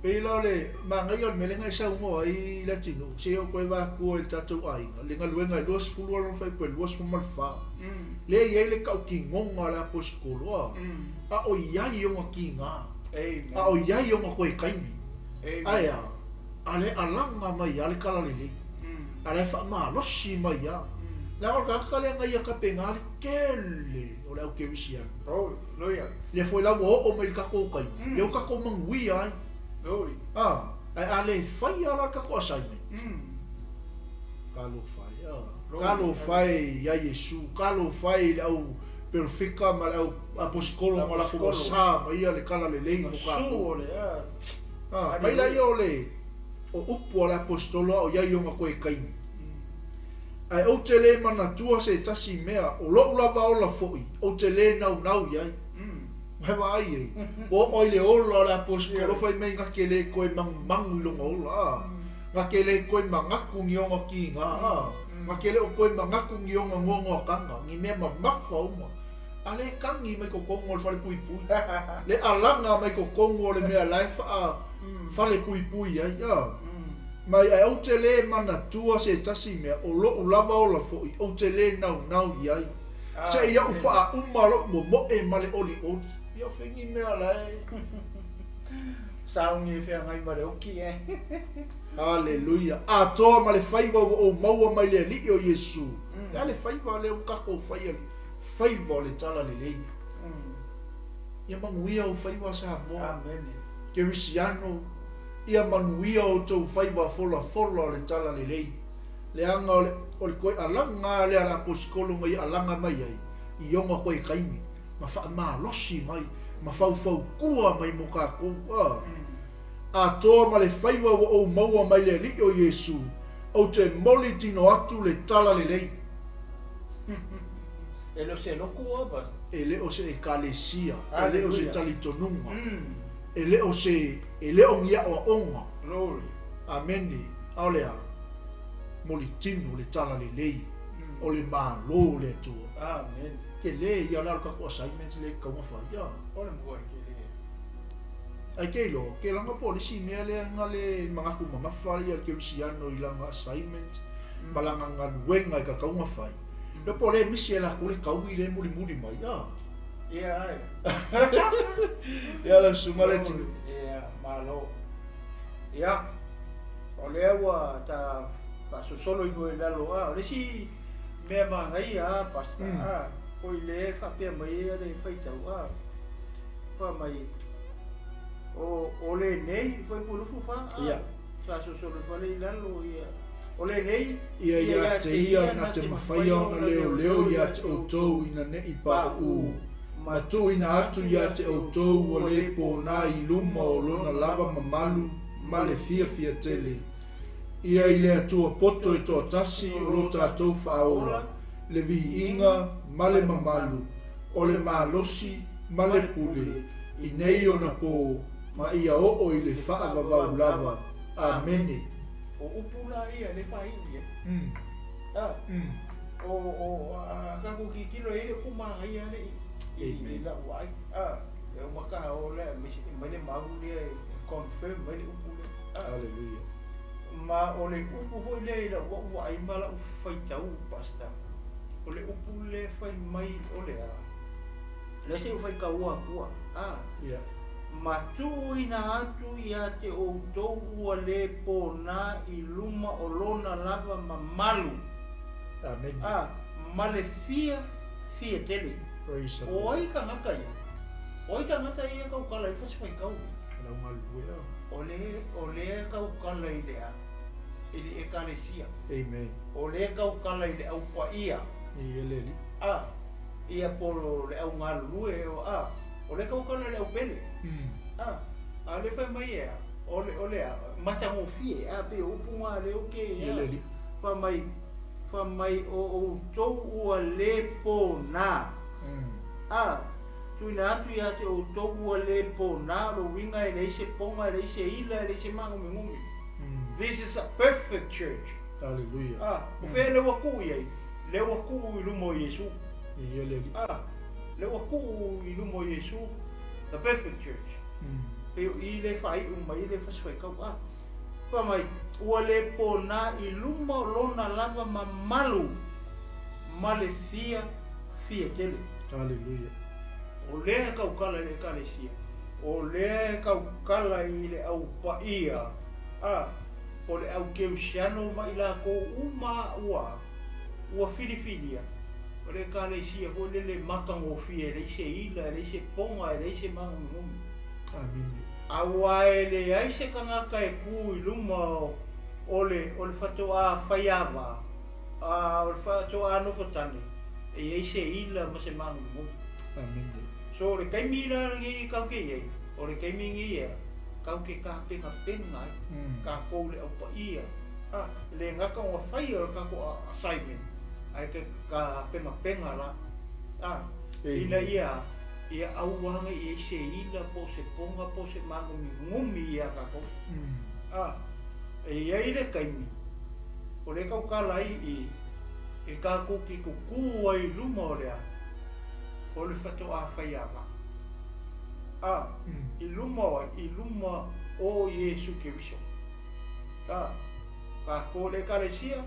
Pei la o le manaia o le mea lea na e saunoa ai le atinuu, se i ou toe vatua i le tatou aiga, le galuega e 20 lona faipule, 24. Lea e i ai le tautinoga a le Aposetolo, a, a o i ai ona tiga, a o i ai ona toe taimi. Ae a? A le alaga mai lava le talalelei, a la e faamalosi mai lava. Leaga o le tagata lea na ia tapena le tele o le au kerisiano. Lea foi la ua oo mai i le tatou taimi, lea ua tatou manuia ai. A, ae a le faia la le tatou assignment, talofa e, a, talofa e ia Iesu, talofa e i le au perofeta ma le au aposetolo ma latou asa ma ia le talalelei mo tatou. A, mai laia o le o upu a le aposetolo a o iai ona toe taimi. Ae ou te lē manatua se tasi mea, o loʻu lava ola foʻi, ou te lē naunau i ai. Ae vaai ai, ua oo ai le ola o le aposetolo fai mai na te lē toe manumanu i lona ola, a, na te lē toe manatu ni ona tiga, a, na te le o toe manatu ni ona noanoataga, ni mea mamafa uma. A lē tagi mai totonu o le fale puipui, le alaga mai totonu o le mea la e faa fale puipui ai, a. Mai ae ou te lē manatua se tasi mea, o loʻu lava ola foʻi, ou te lē naunau i ai, seia ou faauma loʻu momoe ma le olioli. Ia o fea ni mea la e. Sauni e feagai ma le oki e. Haleluia! Atoa ma le faiva ua ou maua mai le Alii o Iesu. Le a le faiva lea ua tatou faia, le faiva o le talalelei. Ia manuia ou faiva Samoa. Amene. Kerisiano, ia manuia outou faiva folafola o le talalelei. Leaga o le, o le toe alaga lava lea a le Aposetolo na ia alaga mai ai, i ona toe taimi, ma faamalosi mai, ma faufautua mai mo tatou. A, atoa ma le faiva ua ou maua mai le Alii o Iesu, ou te moli tino atu le talalelei. E le o se lotu oe, Pastor. E le o se Ekalesia, e le o se talitonuga, e le o se, e le o ni aoaoga. Glory. Amene. A o le a? Moli tino le talalelei o le Malo o le Atua. Amene. Tele ia la o le tatou assignment lea e tatau ona fai, a. O le matua e tele ia. Ae ke iloa, ke laga po o le isi mea lea na le manatu mamafa ia le kerisiano i lana assignment ma lana galuega e tatau ona fai. Lea po o lea e misi e latou le taui lea e mulimuli mai, a. Ia ai. Ia lau susuga le tino. Ia, malo. Ia, o lea ua ta faasolosolo ifo i lalo, a, o le isi mea manaia a, Pastor, a, oi lea e faapea mai ai le faitau, a, fai mai, o, o lenei, Fuaiupu 24, a, Ia. faasolosolo ifo lea i lalo, ia, o lenei, Ia ia te ia na te mafaia ona leoleo ia te outou ina neʻi paʻū, ma tuuina atu ia te outou ua lē pōnā i luma o lona lava mamalu ma le fiafia tele. Ia i le Atua poto e toatasi o lo tatou Faaola, le viiga ma le mamalu, o le malosi ma le pule, i nei ona pō, ma ia oo i le faavavau lava. Amene. O upu la ia lea e faaiu i ai. A, o, o, a tatou tilotilo i ai le upu manaia lea i, i lau vaai. A, e uma taeao lea aumai le mau lea e confirm mai le upu lea. A, Hallelujah. Ma o le upu foi lea i lau au vaai ma lau faitau, Pastor, o le upu lea fai mai o le a? Lea se i ou faitaua atua, a, Ia. Ma tuuina atu ia te outou ua lē pōnā i luma o lona lava mamalu. Amene. A, ma le fia, fia tele. Praise the O Lord. ai tagata ia? O ai tagata ia e taukala ai fasifaitau ia? O lau galulue a. O le, o lea e taukala i le a? I le Ekalesia. Amen. O lea e taukala i le au paia. I e le Alii. A, ia po o le au galulue, o a. O le kaukala le aupele. A, a le fai mai ea, o le a, matagofie, a pe o upu ngā le o ke Ia le ea. alii. Fa mai, fa mai o outou ua le pona. A, tuuina atu ia te outou ua le pona, o le uiga e leai se poga, e leai se ila, e leai se magumegumi. This is a perfect church. Hallelujah. A, o fea le ua tuu i ai? Le ua tuu i luma o Iesu. Ia le alii. A, le ua tuu i luma o Iesu, the perfect church. Pei o i le faaiu mai le fasifaitau. A, fa mai, ua le pona i luma o lona lava mamalu ma le fia fia tele. Hallelujah. O lea e kaukala i le ekalesia, o lea e kaukala i le aupaia, a, o le aukeusiano ma i lakou uma ua, ua filifilia, o le ekalesia foi lele matagofie, e leai se ila, e leai se poga, e leai se magumegumi. Amene. Auā e leai se tagata e ku i luma o le o le fatoā faiava, a o le faatoā nofotane, e i ai se ila ma se magumegumi. Amene. So o le taimi la lenei tatou te i ai, o le taimi lenei ia tatou te tapenapena ai, tatou le aupaia, a, e le gata ona faia o le tatou assignment, ae te tapenapena la, a, ina Amen. ia ia aua ne i ai se ila po o se poga po o se magumegumi ia tatou. A, e i ai le taimi, o le taukala ai i e tatou te kukū ai i luma o le a, o le fatoā faiava. A, i luma o ai, i luma o Iesu Keriso. A, tatou le ekalesia,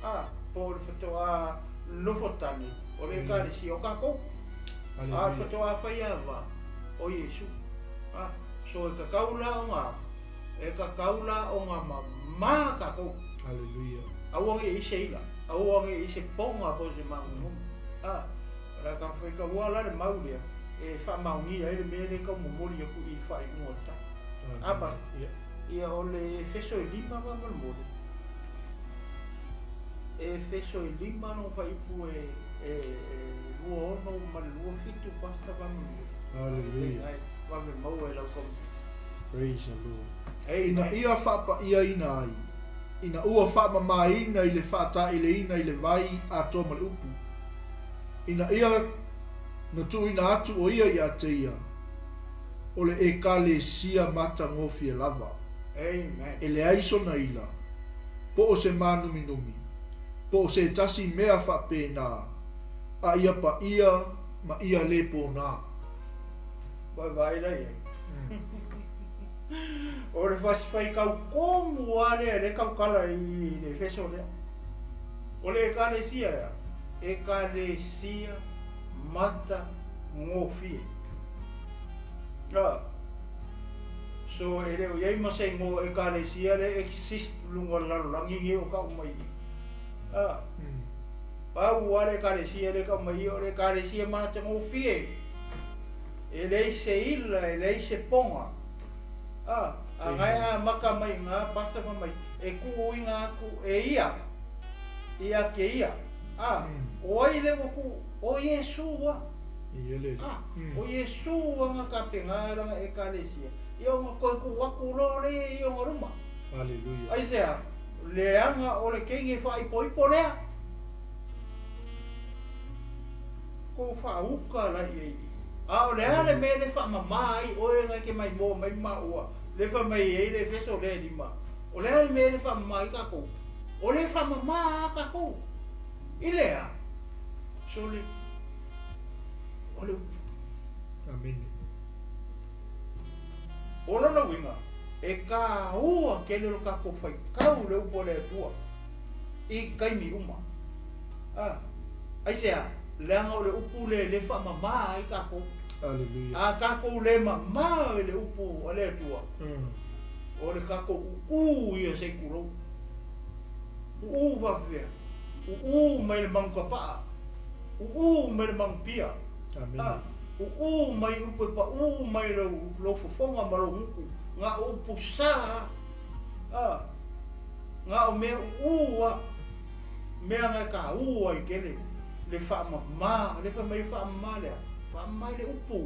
a, po o le fatoā nofotane, o le ekalesia o tatou. A, le Hallelujah. fatoā faiava o Iesu. A, so e tatau la ona, e tatau la ona mamā tatou. Hallelujah. Aua ne i ai se ila, aua ne i ai se poga po o se magumegumi. A, o le a tafaikaua la le mau lea, e faamaogia ai le mea lea e taumomoli atu i faaiuga o le tau. Amene. Apa. Ia. Ia o le Efeso e 5 faamolemole. Efeso e 5 lona faaiupu e 26 ma le 27 pasta faamolemole. Hallelujah. Ai, vave maua e lau kaumea. Praise the Lord. Amen. Ina ia faapaiaina ai, ina ua faamamāina i le faataʻileina i le vai atoa ma le upu. Ina ia na tuuina atu o ia ia te ia, o le ekalesia matagofie lava. Amen. E leai sona ila, po o se mānuminumi, po o se tasi mea faapena, a ia paia ma ia le pōnā. Vaivai la i ai. O le fasifaikau komu a lea le kaukala i le Efeso lea. O le ekalesia ea, ekalesia matagofie. A, so e le o i ai ma se igoa ekalesia le exist luga o le lalolagi nei o kau mai i. A, pau a le ekalesia le kau mai i, o le ekalesia matagofie. E leai se ila, e leai se poga. A, a ngai a maka mai ngā pasta fa mai, e kuu i ngā aku e ia, ia ke ia. A, o ai le ua kuu, o Iesu a. Ia le alii. A, o Iesu a ngā kapenga langa ekalesia. Ia o ngā koe kuu aku lo le i o ngā ruma. Hallelujah. Ai se a, leaga o le kenge faaipoipo lea. Ko faauka la i ai. A o le a le mea le faamamā ai oe ngai ke mai moa mai maua. Le fa mai ai le Efeso le 5. O le a le mea le faamamā ai tatou. O le faamamā a tatou. I le a. So le, o le upu. Amene. O lona uiga, e kāua kele o le tatou faitau le upu a le Atua i taimi uma. A, aisea, leaga o le upu le le faamamā ai tatou. Hallelujah. A tatou le mamā i le upu a le Atua, o le tatou u'ū ia se i tulou. U'ū faafefea, u'ū mai le magukapa'a, u'ū mai le magupia. Amene. A, u'ū mai upu e pa'ū mai lou, lou fofoga ma lou gutu, ga o upu sā, a, ga o mea u'ū a, mea ga e kāua ai kele, le faamamā, le fai mai faamamā lea, faamamā i le upu.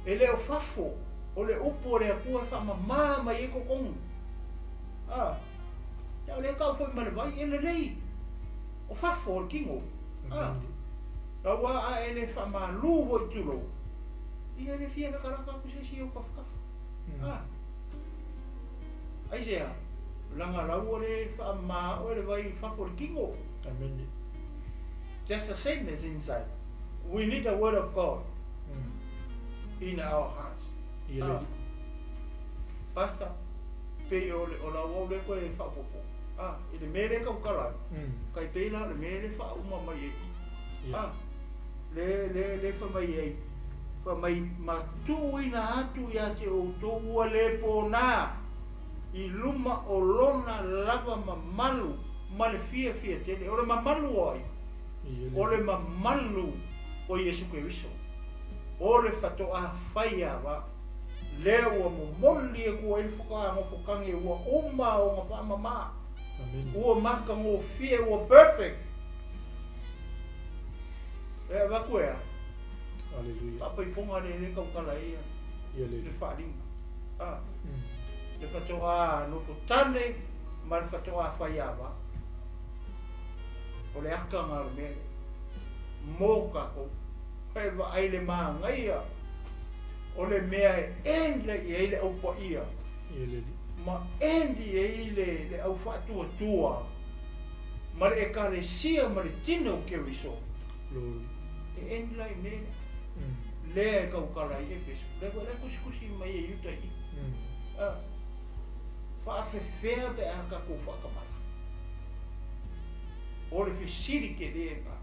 E le o fafo, o le upu a le Atua e faamama mai ai totonu. A, ia o lea e tau foi ma le vai, e lelei. O fafo o le tino. A, aua a e le faamalu foi tulou, ia e le fia latalata atu se isi i ou tafatafa. A, aisea? Leaga la ua le faamama oe le vai i fafo o le tino. Amene. Just the same as inside. We need the word of God in our hearts. Ia Ah. le Pastor, pei o le o lau au lea toe faaopoopo. Ah, i le mea lea e tautala ai, kai pei la o le mea lea e faauma mai ai i. Ia. Ah, le le le fai mai ai, fai mai ma tuuina atu ia te outou ua le pona i luma o lona lava mamalu ma le fiafia tele. O le mamalu o ai? Ia O le le mamalu o Iesu Keriso. O le faatoa fai ava. Lea ua momoli atu ai le whakaangofokangi ua uma o ngā whaamama. Amene. Ua makangofie, ua perfect. E avatu ea, Hallelujah. whapaiponga le le kaukala ia, Ia le le whaalinga. Ah, le whatoa noto tane, ma le whatoa whai ava. O le aka ngā le mea. Mō kākou. Hei vaai le māngaia. O le mea e endle i ai le au paia. Ia le Ma endi i ai le, le au whaatuatua. Ma le ekalesia ma le tino o Keriso. Glory. E endla i mea. Lea e kaukala i Efeso. Le, le kusikusi mai e Iuta i. Ah. Whaafewhea pe a kākou whaakamala. O le fesili ke le ngā.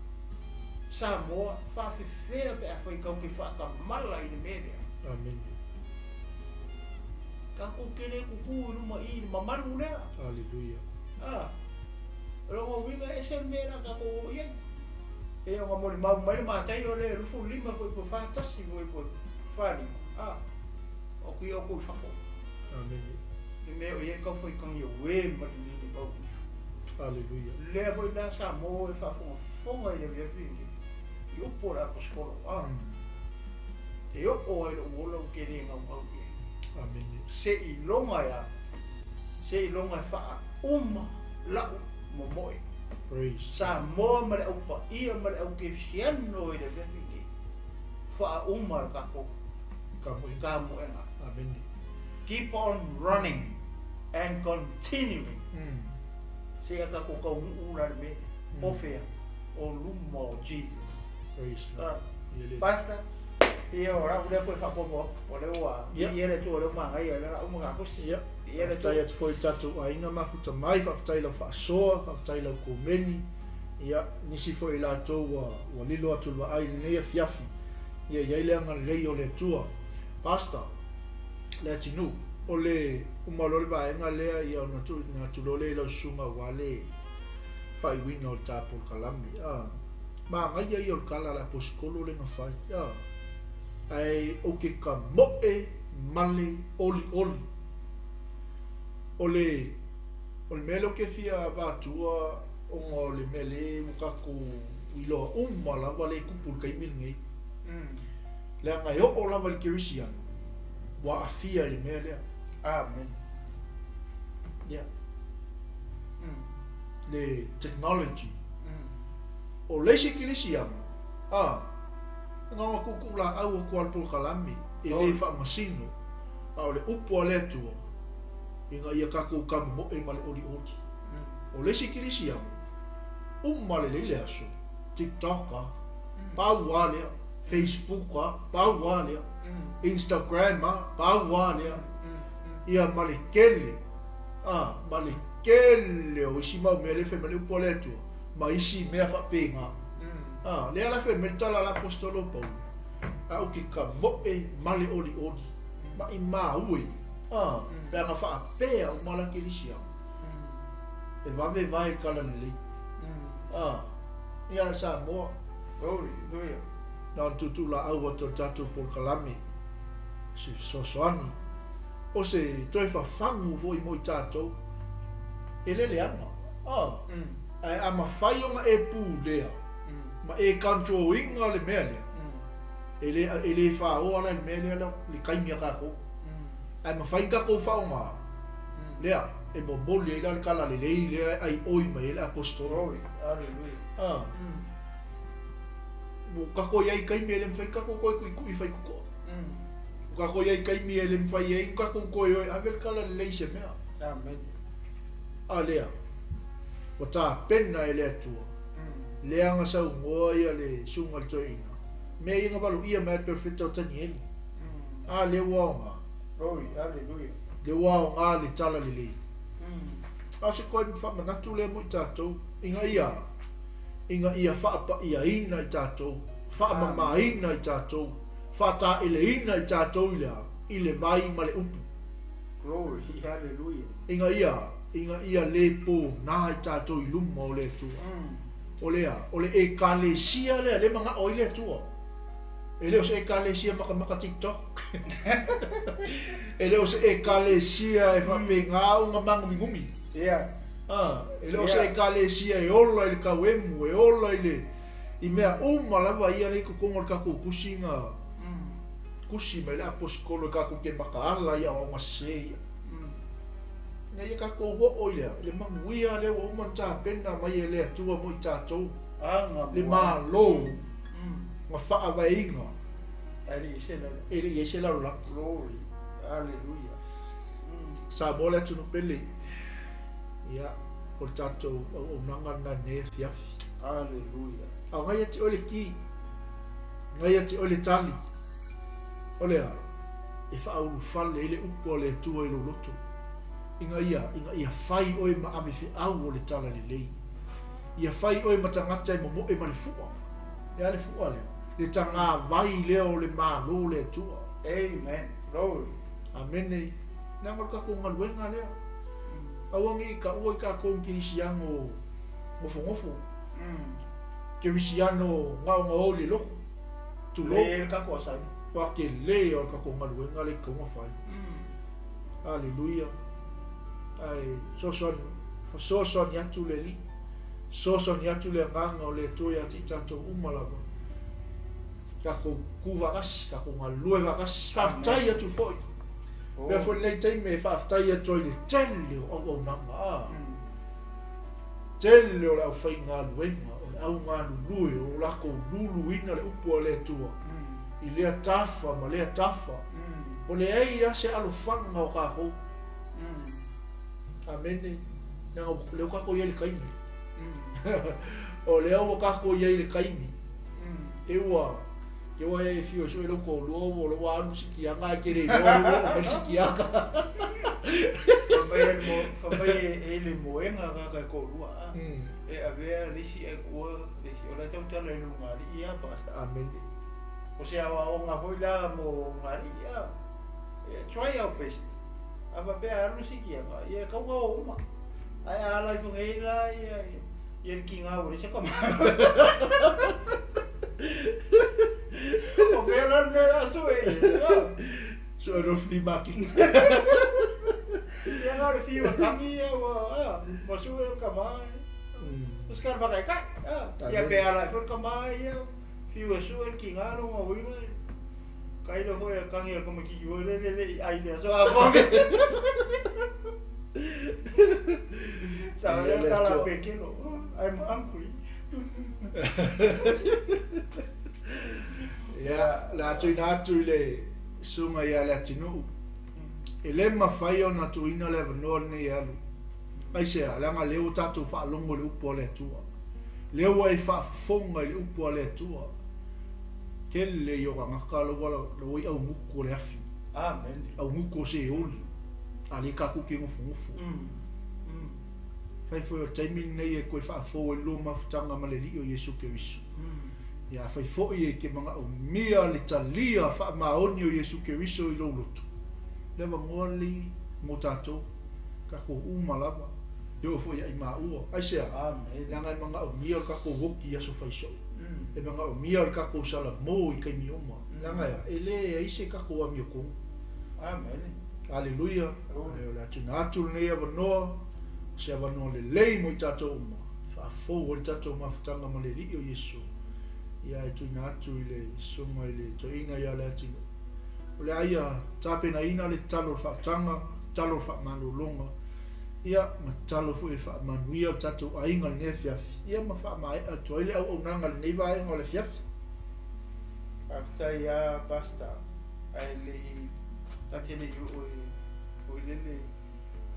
Samoa, whaafewhea pe a whai kau ke whaakamala i le mea lea. Amene. Kākou ke le kuku i luma i le mamalu lea. Hallelujah. Ah. Rongo winga e se mea la kākou o iai. E o ngā mori mau mai le mātai o le rufu lima koe koe whātasi koe koe whārima. Ah. O kui o koe whafo. Amene. Le mea o iai kau whai kangi o we ma le nini mau. Hallelujah. Lea foi la Samoa e faafogafoga i le afiafi lenei. I upu o le aposetolo. Ah. Te oo ai lou ola ua ke lē gaugau i ai. Amene. Seiloga e a. Seiloga e faauma la'u momo'e. Praise. Samoa ma le aupaia ma le aukesiano i le afiafi lenei. Faauma le takou Kamoega. kamoega. Amene. Keep on running and continuing. Seia takou kauguu la le mea. O fea, o luma o Jesus. Praise Ah. Lord. Ia le Pastor, ia o rau lea koe whaapopo, o le ua, Ia. ia le tua leo maangai, le rau mga kusi. Ia. Ia le Faafetai tua. atu foi i tatou aiga mafuta mai, faafetai lau faasoa, faafetai lau komeni. Ia, nisi foi i latou ua, ua lilo atu le vaai i lenei afiafi. Ia, iai le agalelei o le Atua. Pastor, le atinuu, o le uma loa le vaega lea, ia ona tuuina atu loa lea i lau susuga aua le faaiuina o le tapolokalame. Ah, magaia ia o le kala a le aposetolo le na fai. Ah, ae ou ke kamo'e ma le olioli. O le o le mea lea ou ke fia avatua ona o le mea lea ua tatou iloa uma lava le kupu i le taimi lenei. Leaga e oo lava i le kerisiano, ua aafia i le mea lea. Amen. Ia, le technology. O le isi kerisiano, a, na ona tuutuu laau atu lava le polokalame, e lē faamasino, a o le upu a le Atua, ina ia tatou kamomo'e ma le olioli. O le isi kerisiano, uma lelei le aso, TikTok a, pau lava lea, Facebook a, pau lava lea, Instagram a, pau lava lea, ia ma le kele, a, ma le kele o isi mau mea lea e fai mai le upu a le Atua, ma isi mea faapega. A, lea la fai mai le tala a le aposetolo o Paulo, a ou ke kamo'e ma le olioli, maʻimau e, a, pe aga faapea uma la kerisiano, e vavevae le talalelei. A, ia Samoa, Hallelujah. na ona tuutuu laau atu o le tatou polokalame, se fesoasoani, o se toe fafagu foi mo i tatou, e le leaga. A, ae a mafai ona e pulea, ma e control ina le mea lea, E lē e lē fāoa la i le mea lea le taimi a tatou. Ae mafai ona tatou faaaoga lea e momoli ai la le talalelei lea e aioi mai ai le Aposetolo. A. Ua tatou i ai i taimi e le mafai ona tatou toe tuitui faitotoa. Ua tatou i ai i taimi e le mafai ai ona tatou toe o e ave le talalelei i se mea. A lea, ua tapena e le Atua lea na saunoa ia le Susuga i le Toeaina, mea ia na valoia mai ai le Perofeta o Tanielu. A lea ua aoga. Lea ua aoga le talalelei. A o se toe faamanatu lea mo i tatou, ina ia, ina ia faapaiaina i tatou, faamamaina i tatou, faataeleina i tatou i le a? I le vai ma le upu. Glory, hallelujah. Ina ia, ina ia le pona i tatou i luma o le Atua. O le a? O le Ekalesia lea, lea e manao ai le Atua. E le o se Ekalesia makamaka TikTok. E le o se Ekalesia e faapena ona magumigumi. A, e le o se Ekalesia e ola i le tauemu, e ola i le, i mea uma lava ia lea i totonu o le tatou tusi na tusi mai le Aposetolo e tatou te mataala i aoaoga sese ia. Ina ia tatou oo i le a? I le manuia lea ua uma ona tapena mai e le Atua mo i tatou, le Malo na faavaeina e le i ai se lalolagi. Glory, hallelujah. Samoa le atunuu pele. Ia, o le tatou auaunaga lena i lenei afiafi. Hallelujah. A o ngai ia te oe le ki, ngai ia te oe le tali. O le a? E faaulufale ai le upu a le Atua i lou loto, ina ia, ina ia fai oe ma ave feau o le talalelei. Ia fai oe ma tagata e momoe ma le fua. E a le fua lea? Le tagavai lea o le Malo o le Atua. Amen. Glory. Amene. Leaga o le tatou galuega lea. Aua ne i taua i tatou ni kerisiano nofonofo. Kerisiano gaogaoi le loto. Tulou. Lē le tatou asali. Ua tele o le tatou galuega lea e tatau ona fai. Aleluia. Ae fesoasoani, fesoasoani atu le Alii, fesoasoani atu le Agaga o le Atua ia te i tatou uma lava. Tatou tu faatasi, tatou galulue faatasi. Faafetai atu foi. Mea foi lenei taimi e faafetai atu ai i le tele o auaunaga. A. Tele o le aufaigaluega, o le au galulue, o lo latou luluina le upu a le Atua i lea tafa ma lea tafa. Ua leai lava se alofaga o tatou. Amene. Leaga o lea ua tatou i ai i le taimi. O lea ua tatou i ai i le taimi. E ua, e ua e fiu e sue lou toalua ua lou alu sikiaga ae te le iloa lea ua oo mai le sikiaga. Fai mai e le moega tagata e toalua a. E avea le isi ae tuua le isi. O la e tautala i lugalii a Pastor. Amene. O se aoaoga foi la mo ugalii a. Try our best. A faapea a alu le sikiaga, ia e tau ona o uma. Ae a ala ifo nei la ia ia le kiga ua leai se tama. O fea la le mea o le a sue ia? Sue loa flea market. Ia na o le fiu e kagi ia ua a, ua sue le tama. O se tala faataitai a. Ia pe ala ifo le tama ia fiu e sue le kiga lona uiga. Tailo foi a kagi a le tamaititi foi lele e le i ai i le aso atoa. Sa lea tala a Pekelo, I'm hungry. Ia, o le a tuuina atu i le Susuga ia Leatinuu. E le mafai ona tuuina le avanoa lenei e alu. Aisea? Leaga lea ua tatou faalogo i le upu a le Atua. Lea ua e faafofoga i le upu a le Atua. Tele ia o tagata la ua la ua i augutu o le afi. Amen. Augutu o Seoli. A lea tatou te nofonofo. Fai foi o le taimi lenei e toe faafou ai le lua mafutaga ma le Alii o Iesu Keriso. Ia afai foi e te manaomia le talia faamaoni o Iesu Keriso i lou loto, le avanoa lenei mo tatou, tatou uma lava, e oo foi ia i maua. Aisea? Leaga e manaomia le tatou oti i aso faisoo. E manaomia le tatou salamo i taimi uma. Leaga e a? E leai se tatou amiotonu. Aleluia! O le a tuuina atu lenei avanoa, o se avanoa lelei mo i tatou uma, e faafou ai le tatou mafutaga ma le Alii o Iesu. Ia e tuuina atu i le Susuga i le Toeaina ia Leatinuu. O le a ia tapenaina le tatalo o le faautaga, tatalo o le faamalologa, ia ma tatalo foi e faamanuia le tatou aiga i lenei afiafi, ia ma faamaea atu ai le auaunaga i lenei vaega o le afiafi. Faafetai a Pastor, ae le i ta te le i oo i foi lele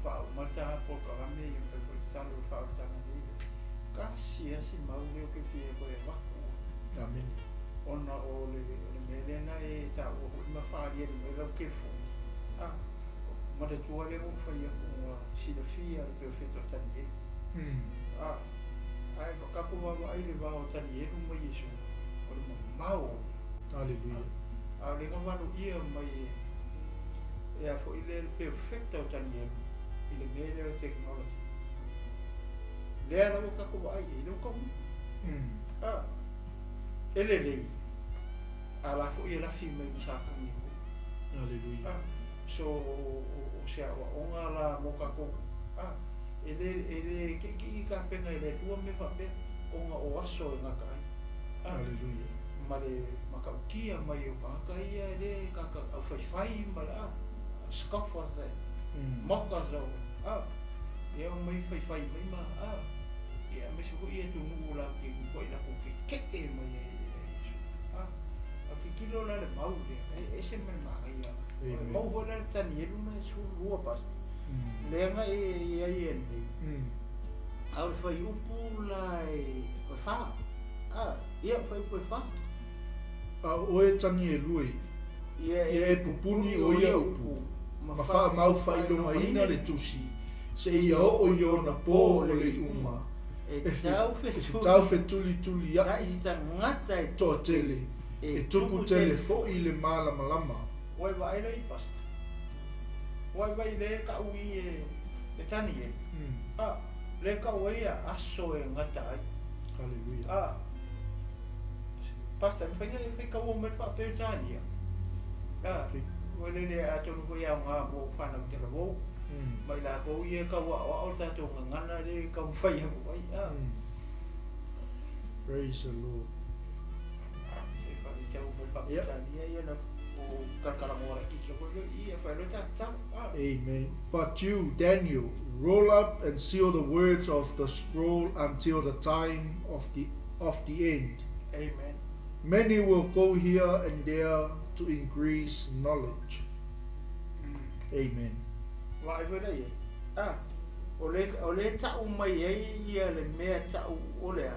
faauma le ta polokalame ia fai foi tatalo i le faautaga nei. Tasi lava si mau lea ou te fia toe avatu. Amene. Ona o le o le mea lea na e taua foi ma faaliali mai lau telefoni. Ah, manatua lea ua ou fai atu ua silafia le perofeta o Tanielu. Ah, ae tatou vaavaai i le va o Tanielu ma Iesu, o le mamao. Aleluia. A o lea na valoia mai e e a foi lea le perofeta o Tanielu i le mea lea o le technology. Lea lava tatou vaai i ai, lea ua taunuu. Ah, e lelei, a la foi e lafi mai ma Satani foi. Aleluia. Ah, so o se aoaoga la mo tatou. Ah, e le e le kiʻikiʻi tapena e le Atua mea faapea, ona o aso e gata ai. Ah, Aleluia. ma le matautia mai o tagata ia e le tagata aufaifai ma le ah, scoffers and mockers o ah, ia omai faifai mai ma ah, ia aemaise foi atunuu latou te matuai latou tetee mai ai i Iesu. Ah, a tilotilo la le mau lea, e ese ma le manaia. O le mau foi la le Tanielu na e 12 pastor. Lea na e i ai e nei. A o le fuaiupu la e 4. Ah, ia fuaiupu e 4. A o oe Tanielu e, Ia ia e pupuni o ia upu, ma faamau faailogaina le tusi, seia oo i ona pō o le iuga, E e tau tau fetuli fetulisuliai tagata e toatele, e tupu tele foi le malamalama. Ua e vaai la i pastor. Ua e vaai le tau i e e Tanielu. Ah, le tau ai ia aso e gata ai. Aleluia. Ah, pastor, mafai ona e faitauina mai le faa-Peretania. Ah, ua lele atonu foi aoga mo whanau talavou. Mai lakou ia tau aoao le tatou gagana lea e taumafai atu ai. Ah, Praise the Lord. e faitau mai le faa-Peretania ia na o kalakalagoa laitiiti foi lea ia fai loa ta tatalo. Ah, Amen. But you, Daniel, roll up and seal the words of the scroll until the time of the end. Amen. Many will go here and there to increase knowledge. Amen. Vaai foi la i ai. Ah, o le o le tau mai ai ia le mea tau o lea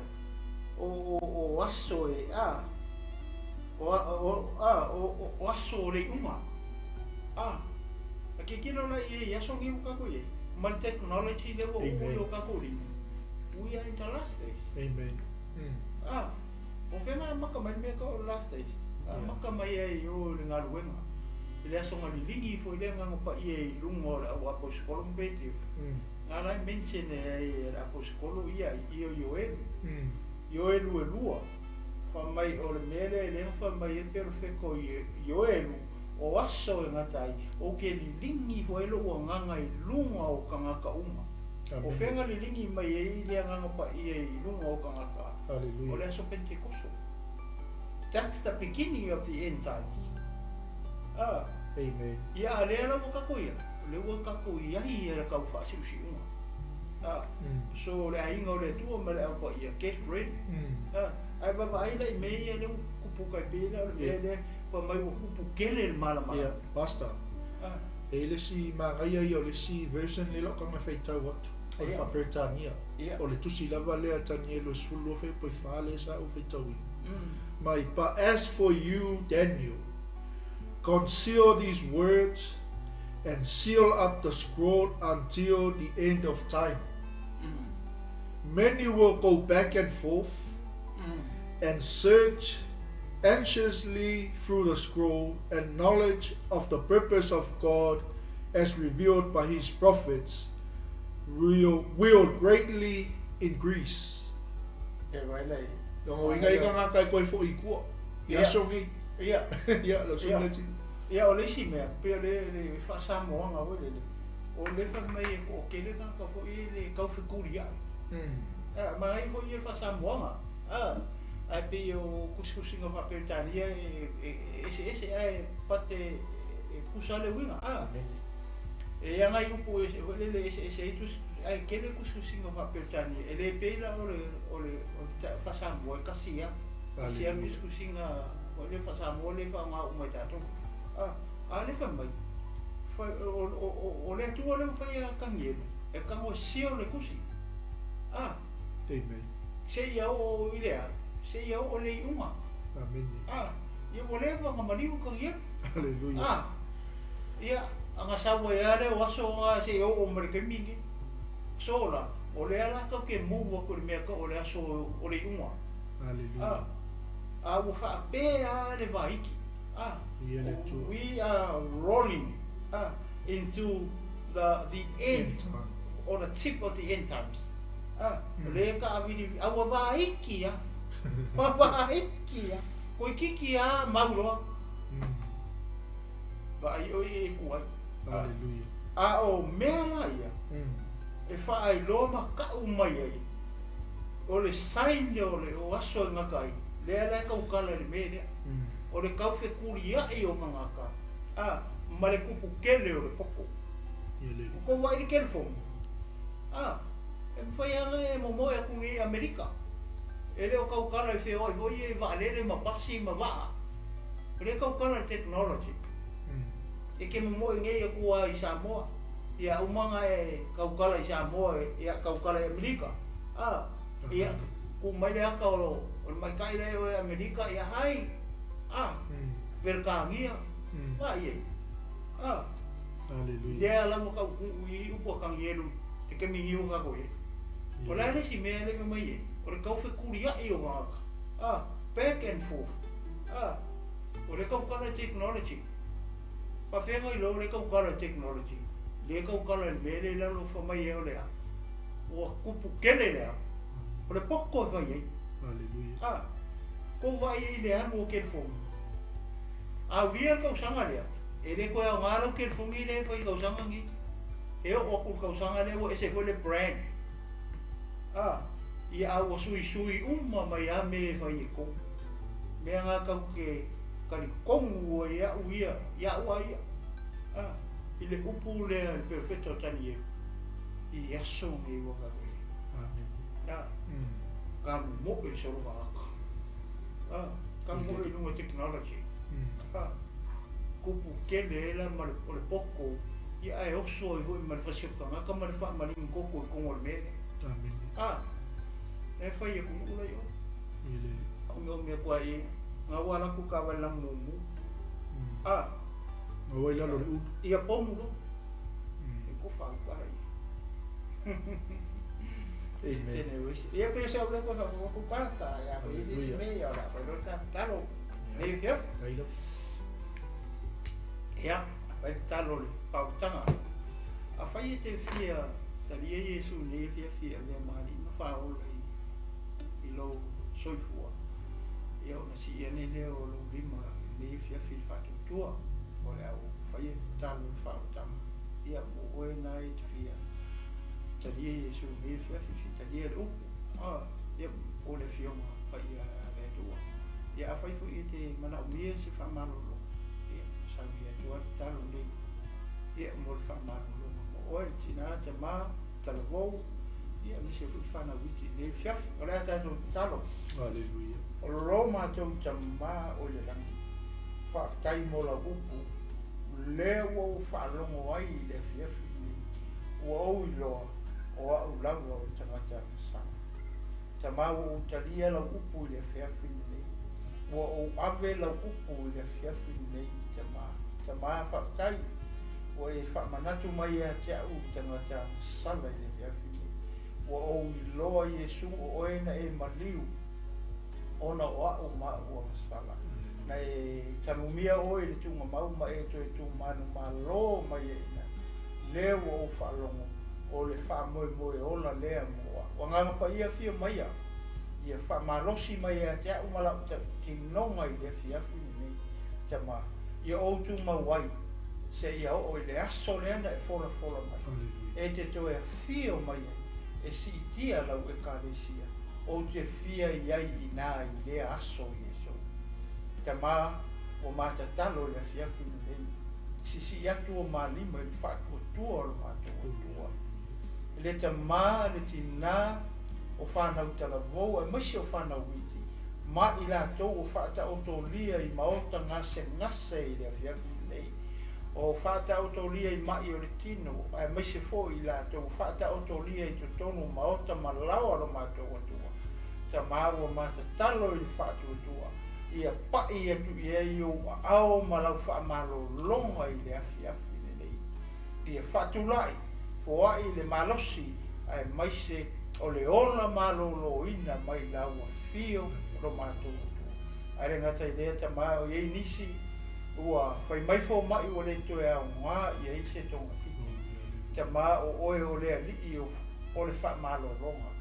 o o o aso e ah o o ah o o aso o le iuga. Ah, a tilotilo la i ai i aso nei ua tatou i ai ma le technology lea ua oo i Amen. o tatou lima. We are in the last days. Amen. Ah, o fea amata mai le mea tau o le last days. Amata mai ai i o i le galuega. I le aso galiligi foi lea agaga paia i luga o le au aposetolo ma Petero. Na la e mention e ai e le aposetolo ia i o Ioelu. Ioelu e lua. Fai mai o le mea lea e le fai mai ai perofeko i Ioelu o aso e gata ai, ou te liligi ifo ai lou agaga i luga o tagata uma. O Amen. fea galiligi mai ai le agaga paia i luga o tagata. O le Hallelujah. aso Pentekoso. That's the beginning of the end times. Ah, Amen. ia a lea lava tatou ia, o lea ua tatou i ai ia le tau faasiusiuga. Ah, so le aiga o le Atua ma le au paia, get ready. Ah, ae vaavaai la i mea ia lea ua kupu kai pei lea o le mea lea fai mai ua kupu kele le malamalama. Ia, Pastor. Ah, E le isi magaia ia o le isi version le lau kanga faitau atu. O le Ia. faa-Peretania. Ia. O le tusi lava lea Tanielu e 12 fuaiupu e 4 lea sa ou faitauina. Mai, but as for you, Daniel, conceal these words and seal up the scroll until the end of time. Many will go back and forth and search anxiously through the scroll, and knowledge of the purpose of God as revealed by his prophets will greatly increase. E vai lai. Longa uiga i ka ngā kai koe fo i kua. Ia Ia. songi. Ia. Ia, lau songi Ia. le tini. Ia o le isi mea, pei o le le faasamoaga foi lele. O le fai mai e toatele tagata foi le taufetuliaʻi. Ah, ma ai foi ia le faasamoaga. Ah, Ae pei o tusitusiga faa-Peretania e eseese ae pate e tusa le uiga. E agai upu foi lele eseese ai tusitusi, ae tele tusitusiga faa-Peretania, e le pei la o le faa-Samoa e tasi lava. Tasi lava tusitusiga foi lele faa-Samoa lea e faaaoga uma e tatou. A o lea fai mai, o le Atua lea ua fai ia Tanielu e tago e seal le tusi. Amen. Seia oo i le a? Seia oo i le iuga. Amen. Ia ua leva ona maliu Tanielu. Hallelujah. Ia, aga sau ai lava lea o aso na seia oo mai le taimi lenei. So la, o lea la tatou te move atu i le mea tau o le aso o le iuga. Hallelujah. A ua faapea lava le vaiki. Ia le Atua. We are rolling into the end or the tip of the end times. O lea e taavili, a ua vaiki lava. Ua vaiki lava. Toeitiiti lava mau loa. Vaai oe e tu ai. Hallelujah. A o mea la ia, e faailoa ma tau mai ai, o le sign lea o le o aso e gata ai, lea la e tautala i le mea lea. O le taufetuliai o tagata, ma le tupu tele o le poto. Ua tou vaai i le telefoni, e mafai lava ona e momoe atu nei i Amerika. E le o tautala i feoai foi ia i vaalele ma pasi ma vaa. O lea e tautala i le technology. E te momoe nei atu lava i Samoa. Ia uma ona e tautala i Samoa, ia tautala i Amerika. Ia tu mai le ata o le maitai lea e oe i Amerika, ia hai, Peretania, vaai i ai. Hallelujah. Lea lava tau tuu i upu a Tanielu te taimi niu o tatou i ai. O le a le isi mea lea e fai mai ai, o le taufetuliai o tagata, back and forth, o le tautala i technology. Faafefea ona iloa o le tautala i technology? Lea e tautala i le mea lea i lalo fai mai ai o le a? Ua tupu tele le a? O le poto e fai ai. Hallelujah. Kou vaai ai i le alu o telefoni. A ulia le tausaga lea, e le toe aoga lau telefoni lea e fai i tausaga nei. E oo atu i le tausaga lea ua ese foi le brand. Ia a ua suisui uma mai lava mea e fai e kou. Mea na tatou te talitonu ai au ia, ia au a ia. I le upu lea i le perofeta o Tanielu, i aso nei ua tatou i ai. Amen. Ka momoe solo tagata. Ka momoe i luga o technology. Kupu tele ai la ma o le poto, ia ae oso ai foi ma le fasioti tagata ma le faamaligi koko i totonu o le mea lea. Amen. E fai atunuu la i o. Omeome atu ai e, na ua alu atu ka wale lanu mumu. Na ua i lalo le ulu. Ia pomu lo. E kofa au kara ia. Amen. Ia pe se au le kofa au ku pasa, ia pe isi me ia ora, pe lo ta talo. Nei fia. Tailo. Ia, vai talo le pautanga. A fai e te fia, talia Iesu nei fia fia mea maali ma whaola i lo soifua. Ia ona si ia nei lea o lo lima nei fia fia whatutua. O le au fai e talo le whaotanga. Ia mo oe nai te fia. Talia Iesu nei fia fia talia le upu. Ia o le fionga fai ia le atua. Ia a fai fui e te mana umia se whamalolo. Ia sau ia tua talo nei. Ia mo le whamalolo. Mo oe tina te ma talavou. Ia mise fui whana witi nei fia. O le ata talo. Hallelujah. O lo mātou tama o le langi. Whaatai mo la upu. Lea ua o whaalongo ai i le fiafi nei. Ua au i loa o au lava o tangata sa. Tama ua o talia lau upu i le fiafi nei. Ua o ave lau upu i le fiafi nei tama. Tama whaatai. Ua e whaamanatu mai a te au tangata sala i le fiafi nei. Ua o i loa Iesu o oena e maliu. Ona o au ma ua sala. Na e tanumia oe le tunga mau ma e toe tu manu ma lo mai e ina. Lea ua o whaalongo o le wha moe moe ola lea moa. Wa ngā pa ia fia mai a. Ia wha malosi mai a te au mala te kinonga i le fia fi nei. Tama ia o tu mauai. Se ia o i le aso lea na e fola fola mai. E te toe a fio mai e. E siitia lau e kalesia. Ou te fia i ai i ina i lea aso, Iesu. Tama, ua ma tatalo i le afiafi lenei, sisii atu o ma lima i le faatuatua o le matou Atua. E le tama, le tina, o fanau talavou aemaise o fanau iti, ma i latou o faataotolia i maota gasegase i le afiafi lenei, o faataotolia i ma'i o le tino, aemaise foi i latou o faataotolia i totonu o maota ma laoa lo matou Atua. Tama ua ma tatalo i le faatuatua, ia pa'i atu i ai ou aao ma lau faamalologa i le afiafi lenei. Ia faatula'i, foa'i le malosi, aemaise o le ola maloloina mai lau afio lo matou Atua. Ae le gata i lea, Tama, o i ai nisi ua fai mai foma'i ua le toe aoga i ai se togafiti. Tama, o oe o le Alii o le faamalologa.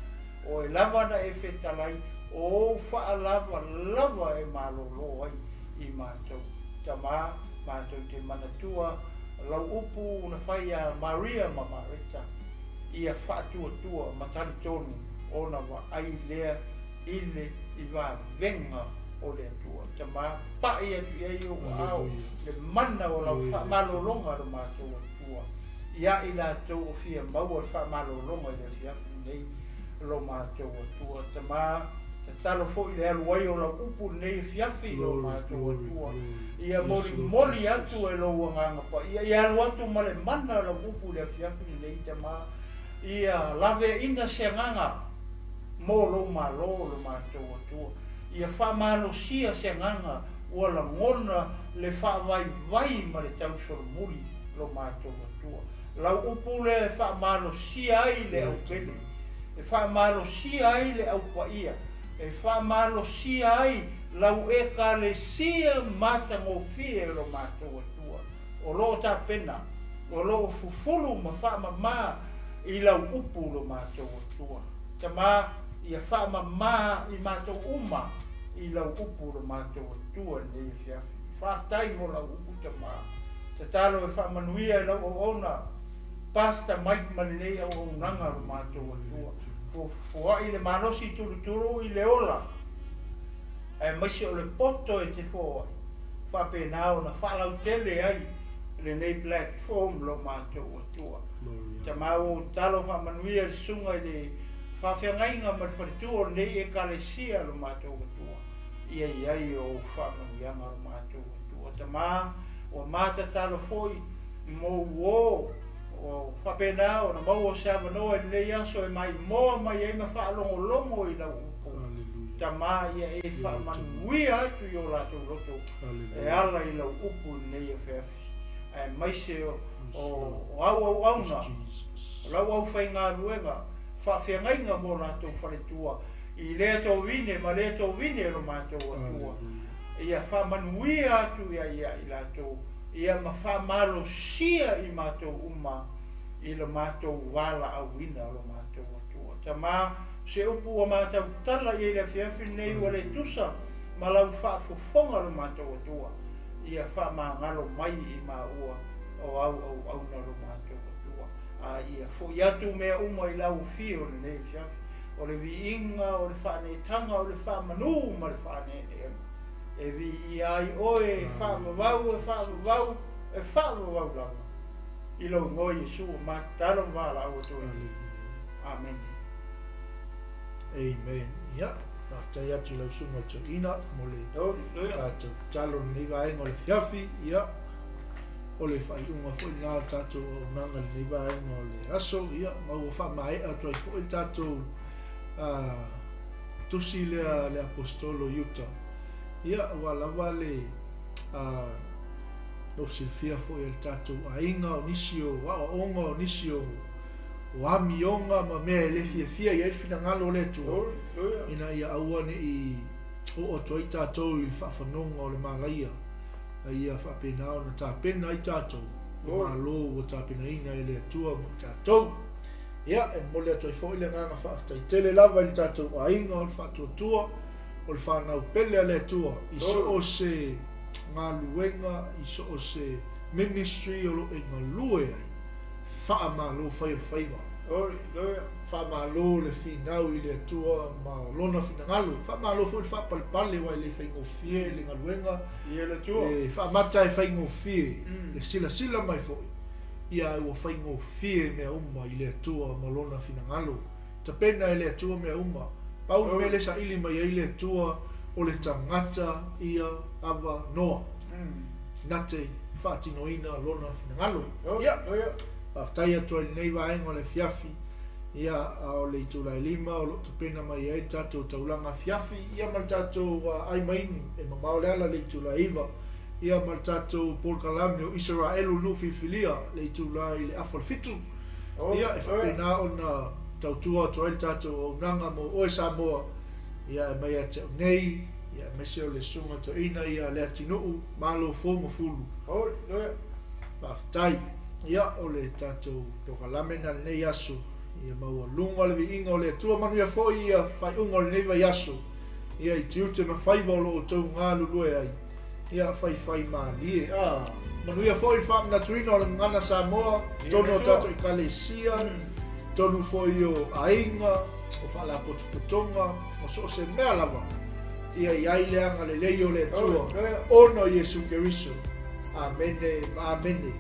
O oe lava na e fetalai, o ou faalavalava e malolo ai i matou. Tama, matou te manatua lau upu na fai iā Maria ma Mareta, ia faatuatua ma talitonu ona vaai lea i le i vavega o le Atua. Tama, pa'i atu i ai ou aao le mana o lau faamalologa lo matou Atua, iā i latou o fia maua le faamalologa i le afiafi lenei lo matou Atua. Tama, tatalo foi le alu ai o lau upu lenei afiafi lo matou Atua, ia molimoli atu e lou Agaga Paia, ia alu atu ma le mana o lau upu i le afiafi lenei, Tama, ia laveaina se agaga mo lou Malo lo matou Atua, ia faamalosia se agaga ua lagona le faavaivai ma le tausolomuli lo matou Atua. Lau upu lea e faamalosia ai le aupele, e faamalosia ai le aupaia, e faamalosia ai lau Ekalesia matagofie lo matou Atua, o lo o tapena, o lo o fufulu ma faamamā i lau upu lo matou Atua. Tama, ia faamamā i matou uma i lau upu lo matou Atua i lenei afiafi. Faafetai mo lau upu, Tama. Tatalo e faamanuia i lau auauna, Pastor Mike ma lenei auaunaga lo matou Atua. Foa'i le malosi tulutulu i le ola, aemaise o le poto e te foa'i, faapena ona faalautele ai lenei platform lo matou Atua. Tama, ua ou tatalo faamanuia i le susuga i le faafeagaiga ma le faletua o lenei Ekalesia lo matou Atua. Ia i ai ou faamanuiaga lo matou Atua. Tama, ua ma tatalo foi mo uō o faapena ona maua se avanoa i lenei aso e maimoa mai ai ma faalogologo i lau upu. Tama, ia e faamanuia atu i o latou loto e ala i lau upu i lenei afiafi, aemaise o au auauna, o lau aufaigaluega faafeagaiga mo latou faletua i lea tovine ma lea tovine lo matou Atua. Ia faamanuia atu ia i latou, ia ma faamalosia i matou uma i lo matou valaauina o lo matou Atua. Tama, se upu ua matau tala i ai le afiafi lenei ua le tusa ma lau faafofoga lo matou Atua, ia faamagalo mai i maua o au auauna lo matou Atua. A ia fo'i atu mea uma i lau afio lenei afiafi, o le viiga, o le faanetaga, o le faamanu ma le faaneeneega, e viia ai oe e faavavau, e faavavau, e faavavau lava, i lou igoa Iesu ua matatalo ma valaau atu ai. Amene. Amen. Ia, faafetai atu i lau susuga i le toeaina mo le tatou tatalo i lenei vaega o le afiafi. Ia, o le faaiuga foi lena o le tatou auaunaga i lenei vaega o le aso. Ia, ma ua faamaea atu ai foi le tatou tusi lea a le Aposetolo Iuta. Ia, aua lava le silafia foi e le tatou aiga o nisi o aoaoga, o nisi o amioga ma mea e le fiafia i ai le finagalo o le Atua, ina ia aua ne i oo atu ai tatou i le faafanoga o le malaia, a ia faapena ona tapena ai tatou le Malo ua tapenaina e le Atua mo i tatou. Ia, e momoli atu ai foi le agaga faafetai tele lava i le tatou aiga o le faatuatua, o le fanau pele a le Atua i so o se galuega, i so o se ministry o lo o e galue ai, faamalo fai o le faiva. Faamalo le finau i le Atua ma Lona finagalo. Faamalo foi le faapalepale aua e le faigofie le galuega. E faamata e faigofie le silasila mai foi, ia ae ua faigofie mea uma i le Atua ma Lona finagalo. Tapena e le Atua mea uma. Pau le mea lea e saili mai ai le Atua o le tagata ia avanoa na te faatinoina Lona finagalo. Ia, faafetai atu ai i lenei vaega o le afiafi, ia, a o le itula e 5 o lo o tapena mai ai le tatou taulaga afiafi, ia ma le tatou ai ma inu e mamao le ala i le itula e 9, ia ma le tatou polokalame o Isaraelu le nuu filifilia le itula i le afa o le 7. Ia, e faapena ona tautua atu ai le tatou auaunaga mo oe Samoa, ia, e mai ia te au nei, ia, aemaise o le Susuga Toeaina ia Leatinuu Malo Fou ma Fulu. Faafetai. Ia, o le tatou polokalame na lenei aso, ia maualuga le viiga o le Atua, manuia foi ia faaiuga o lenei vaiaso, ia i tiute ma faiva o lo outou galulue ai, ia faifai malie. A, manuia foi le faamanatuina o le gagana Samoa, totonu o tatou ekalesia, totonu foi o aiga, o faalapotopotoga, o so o se mea lava, ia i ai le agalelei o le Atua, ona o Iesu Keriso. Amene ma amene.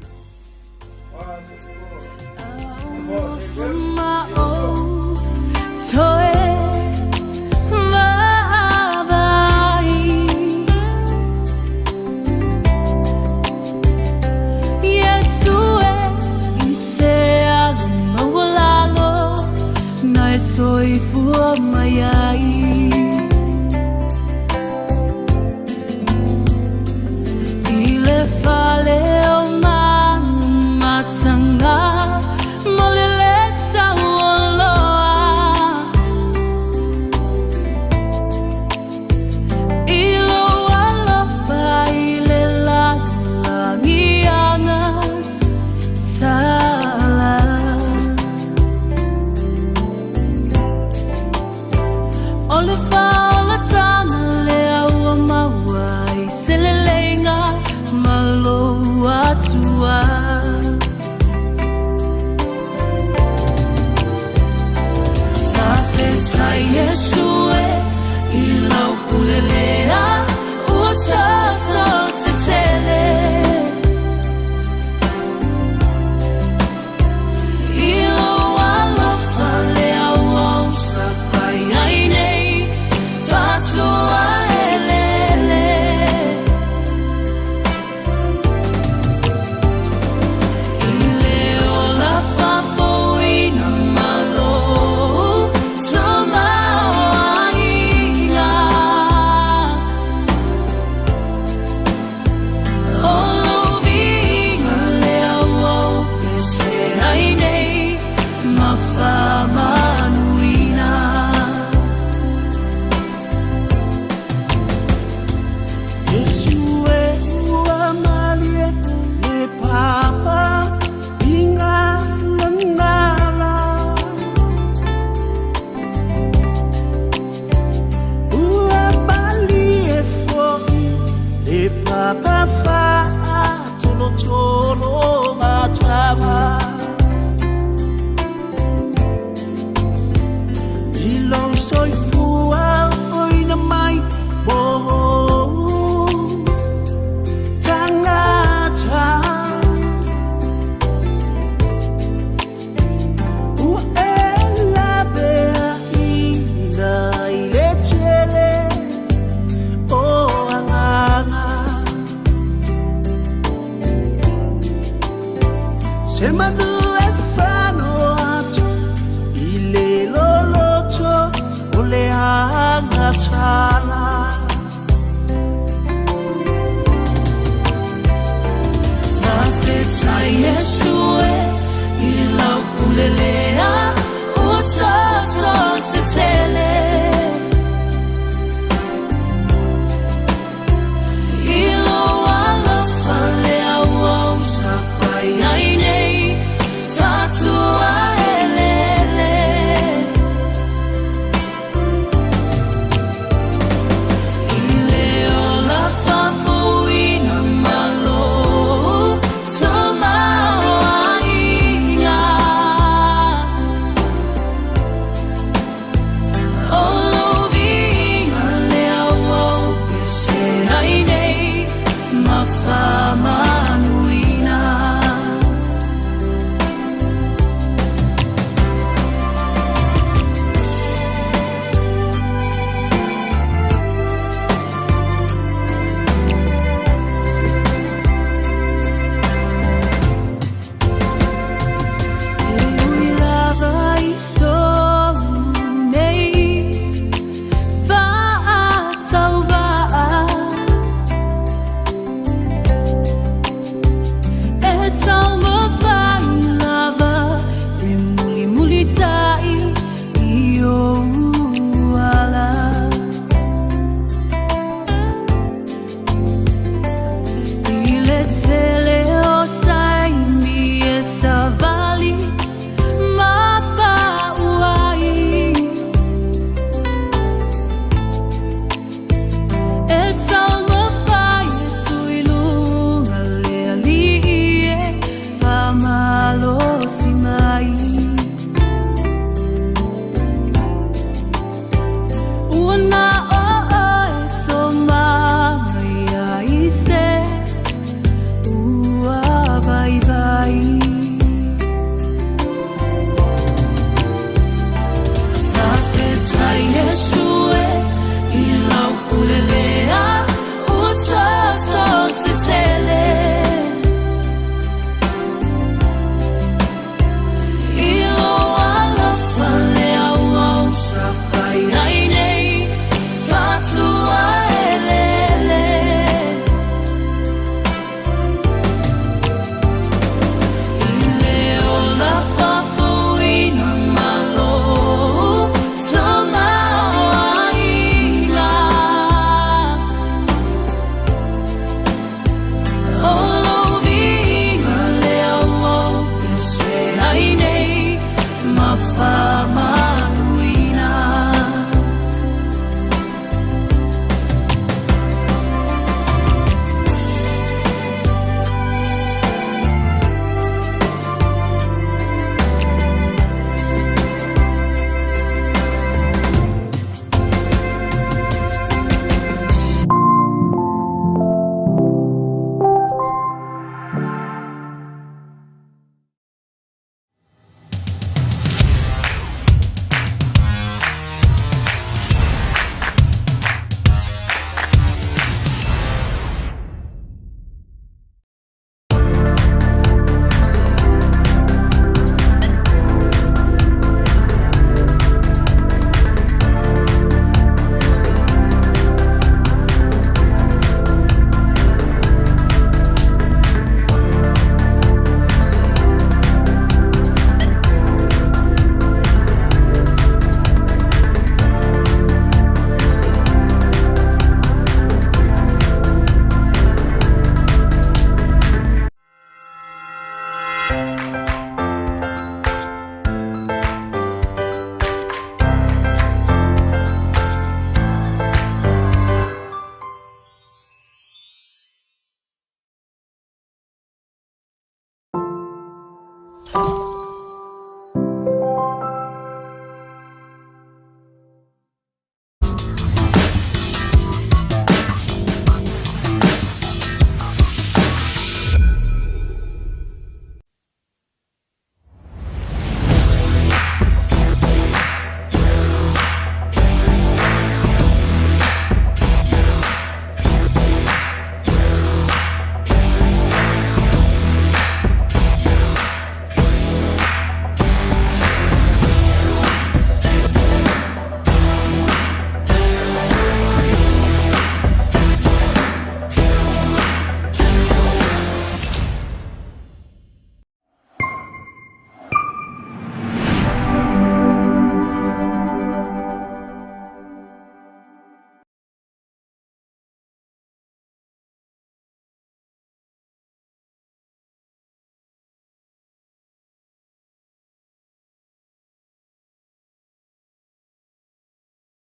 Thank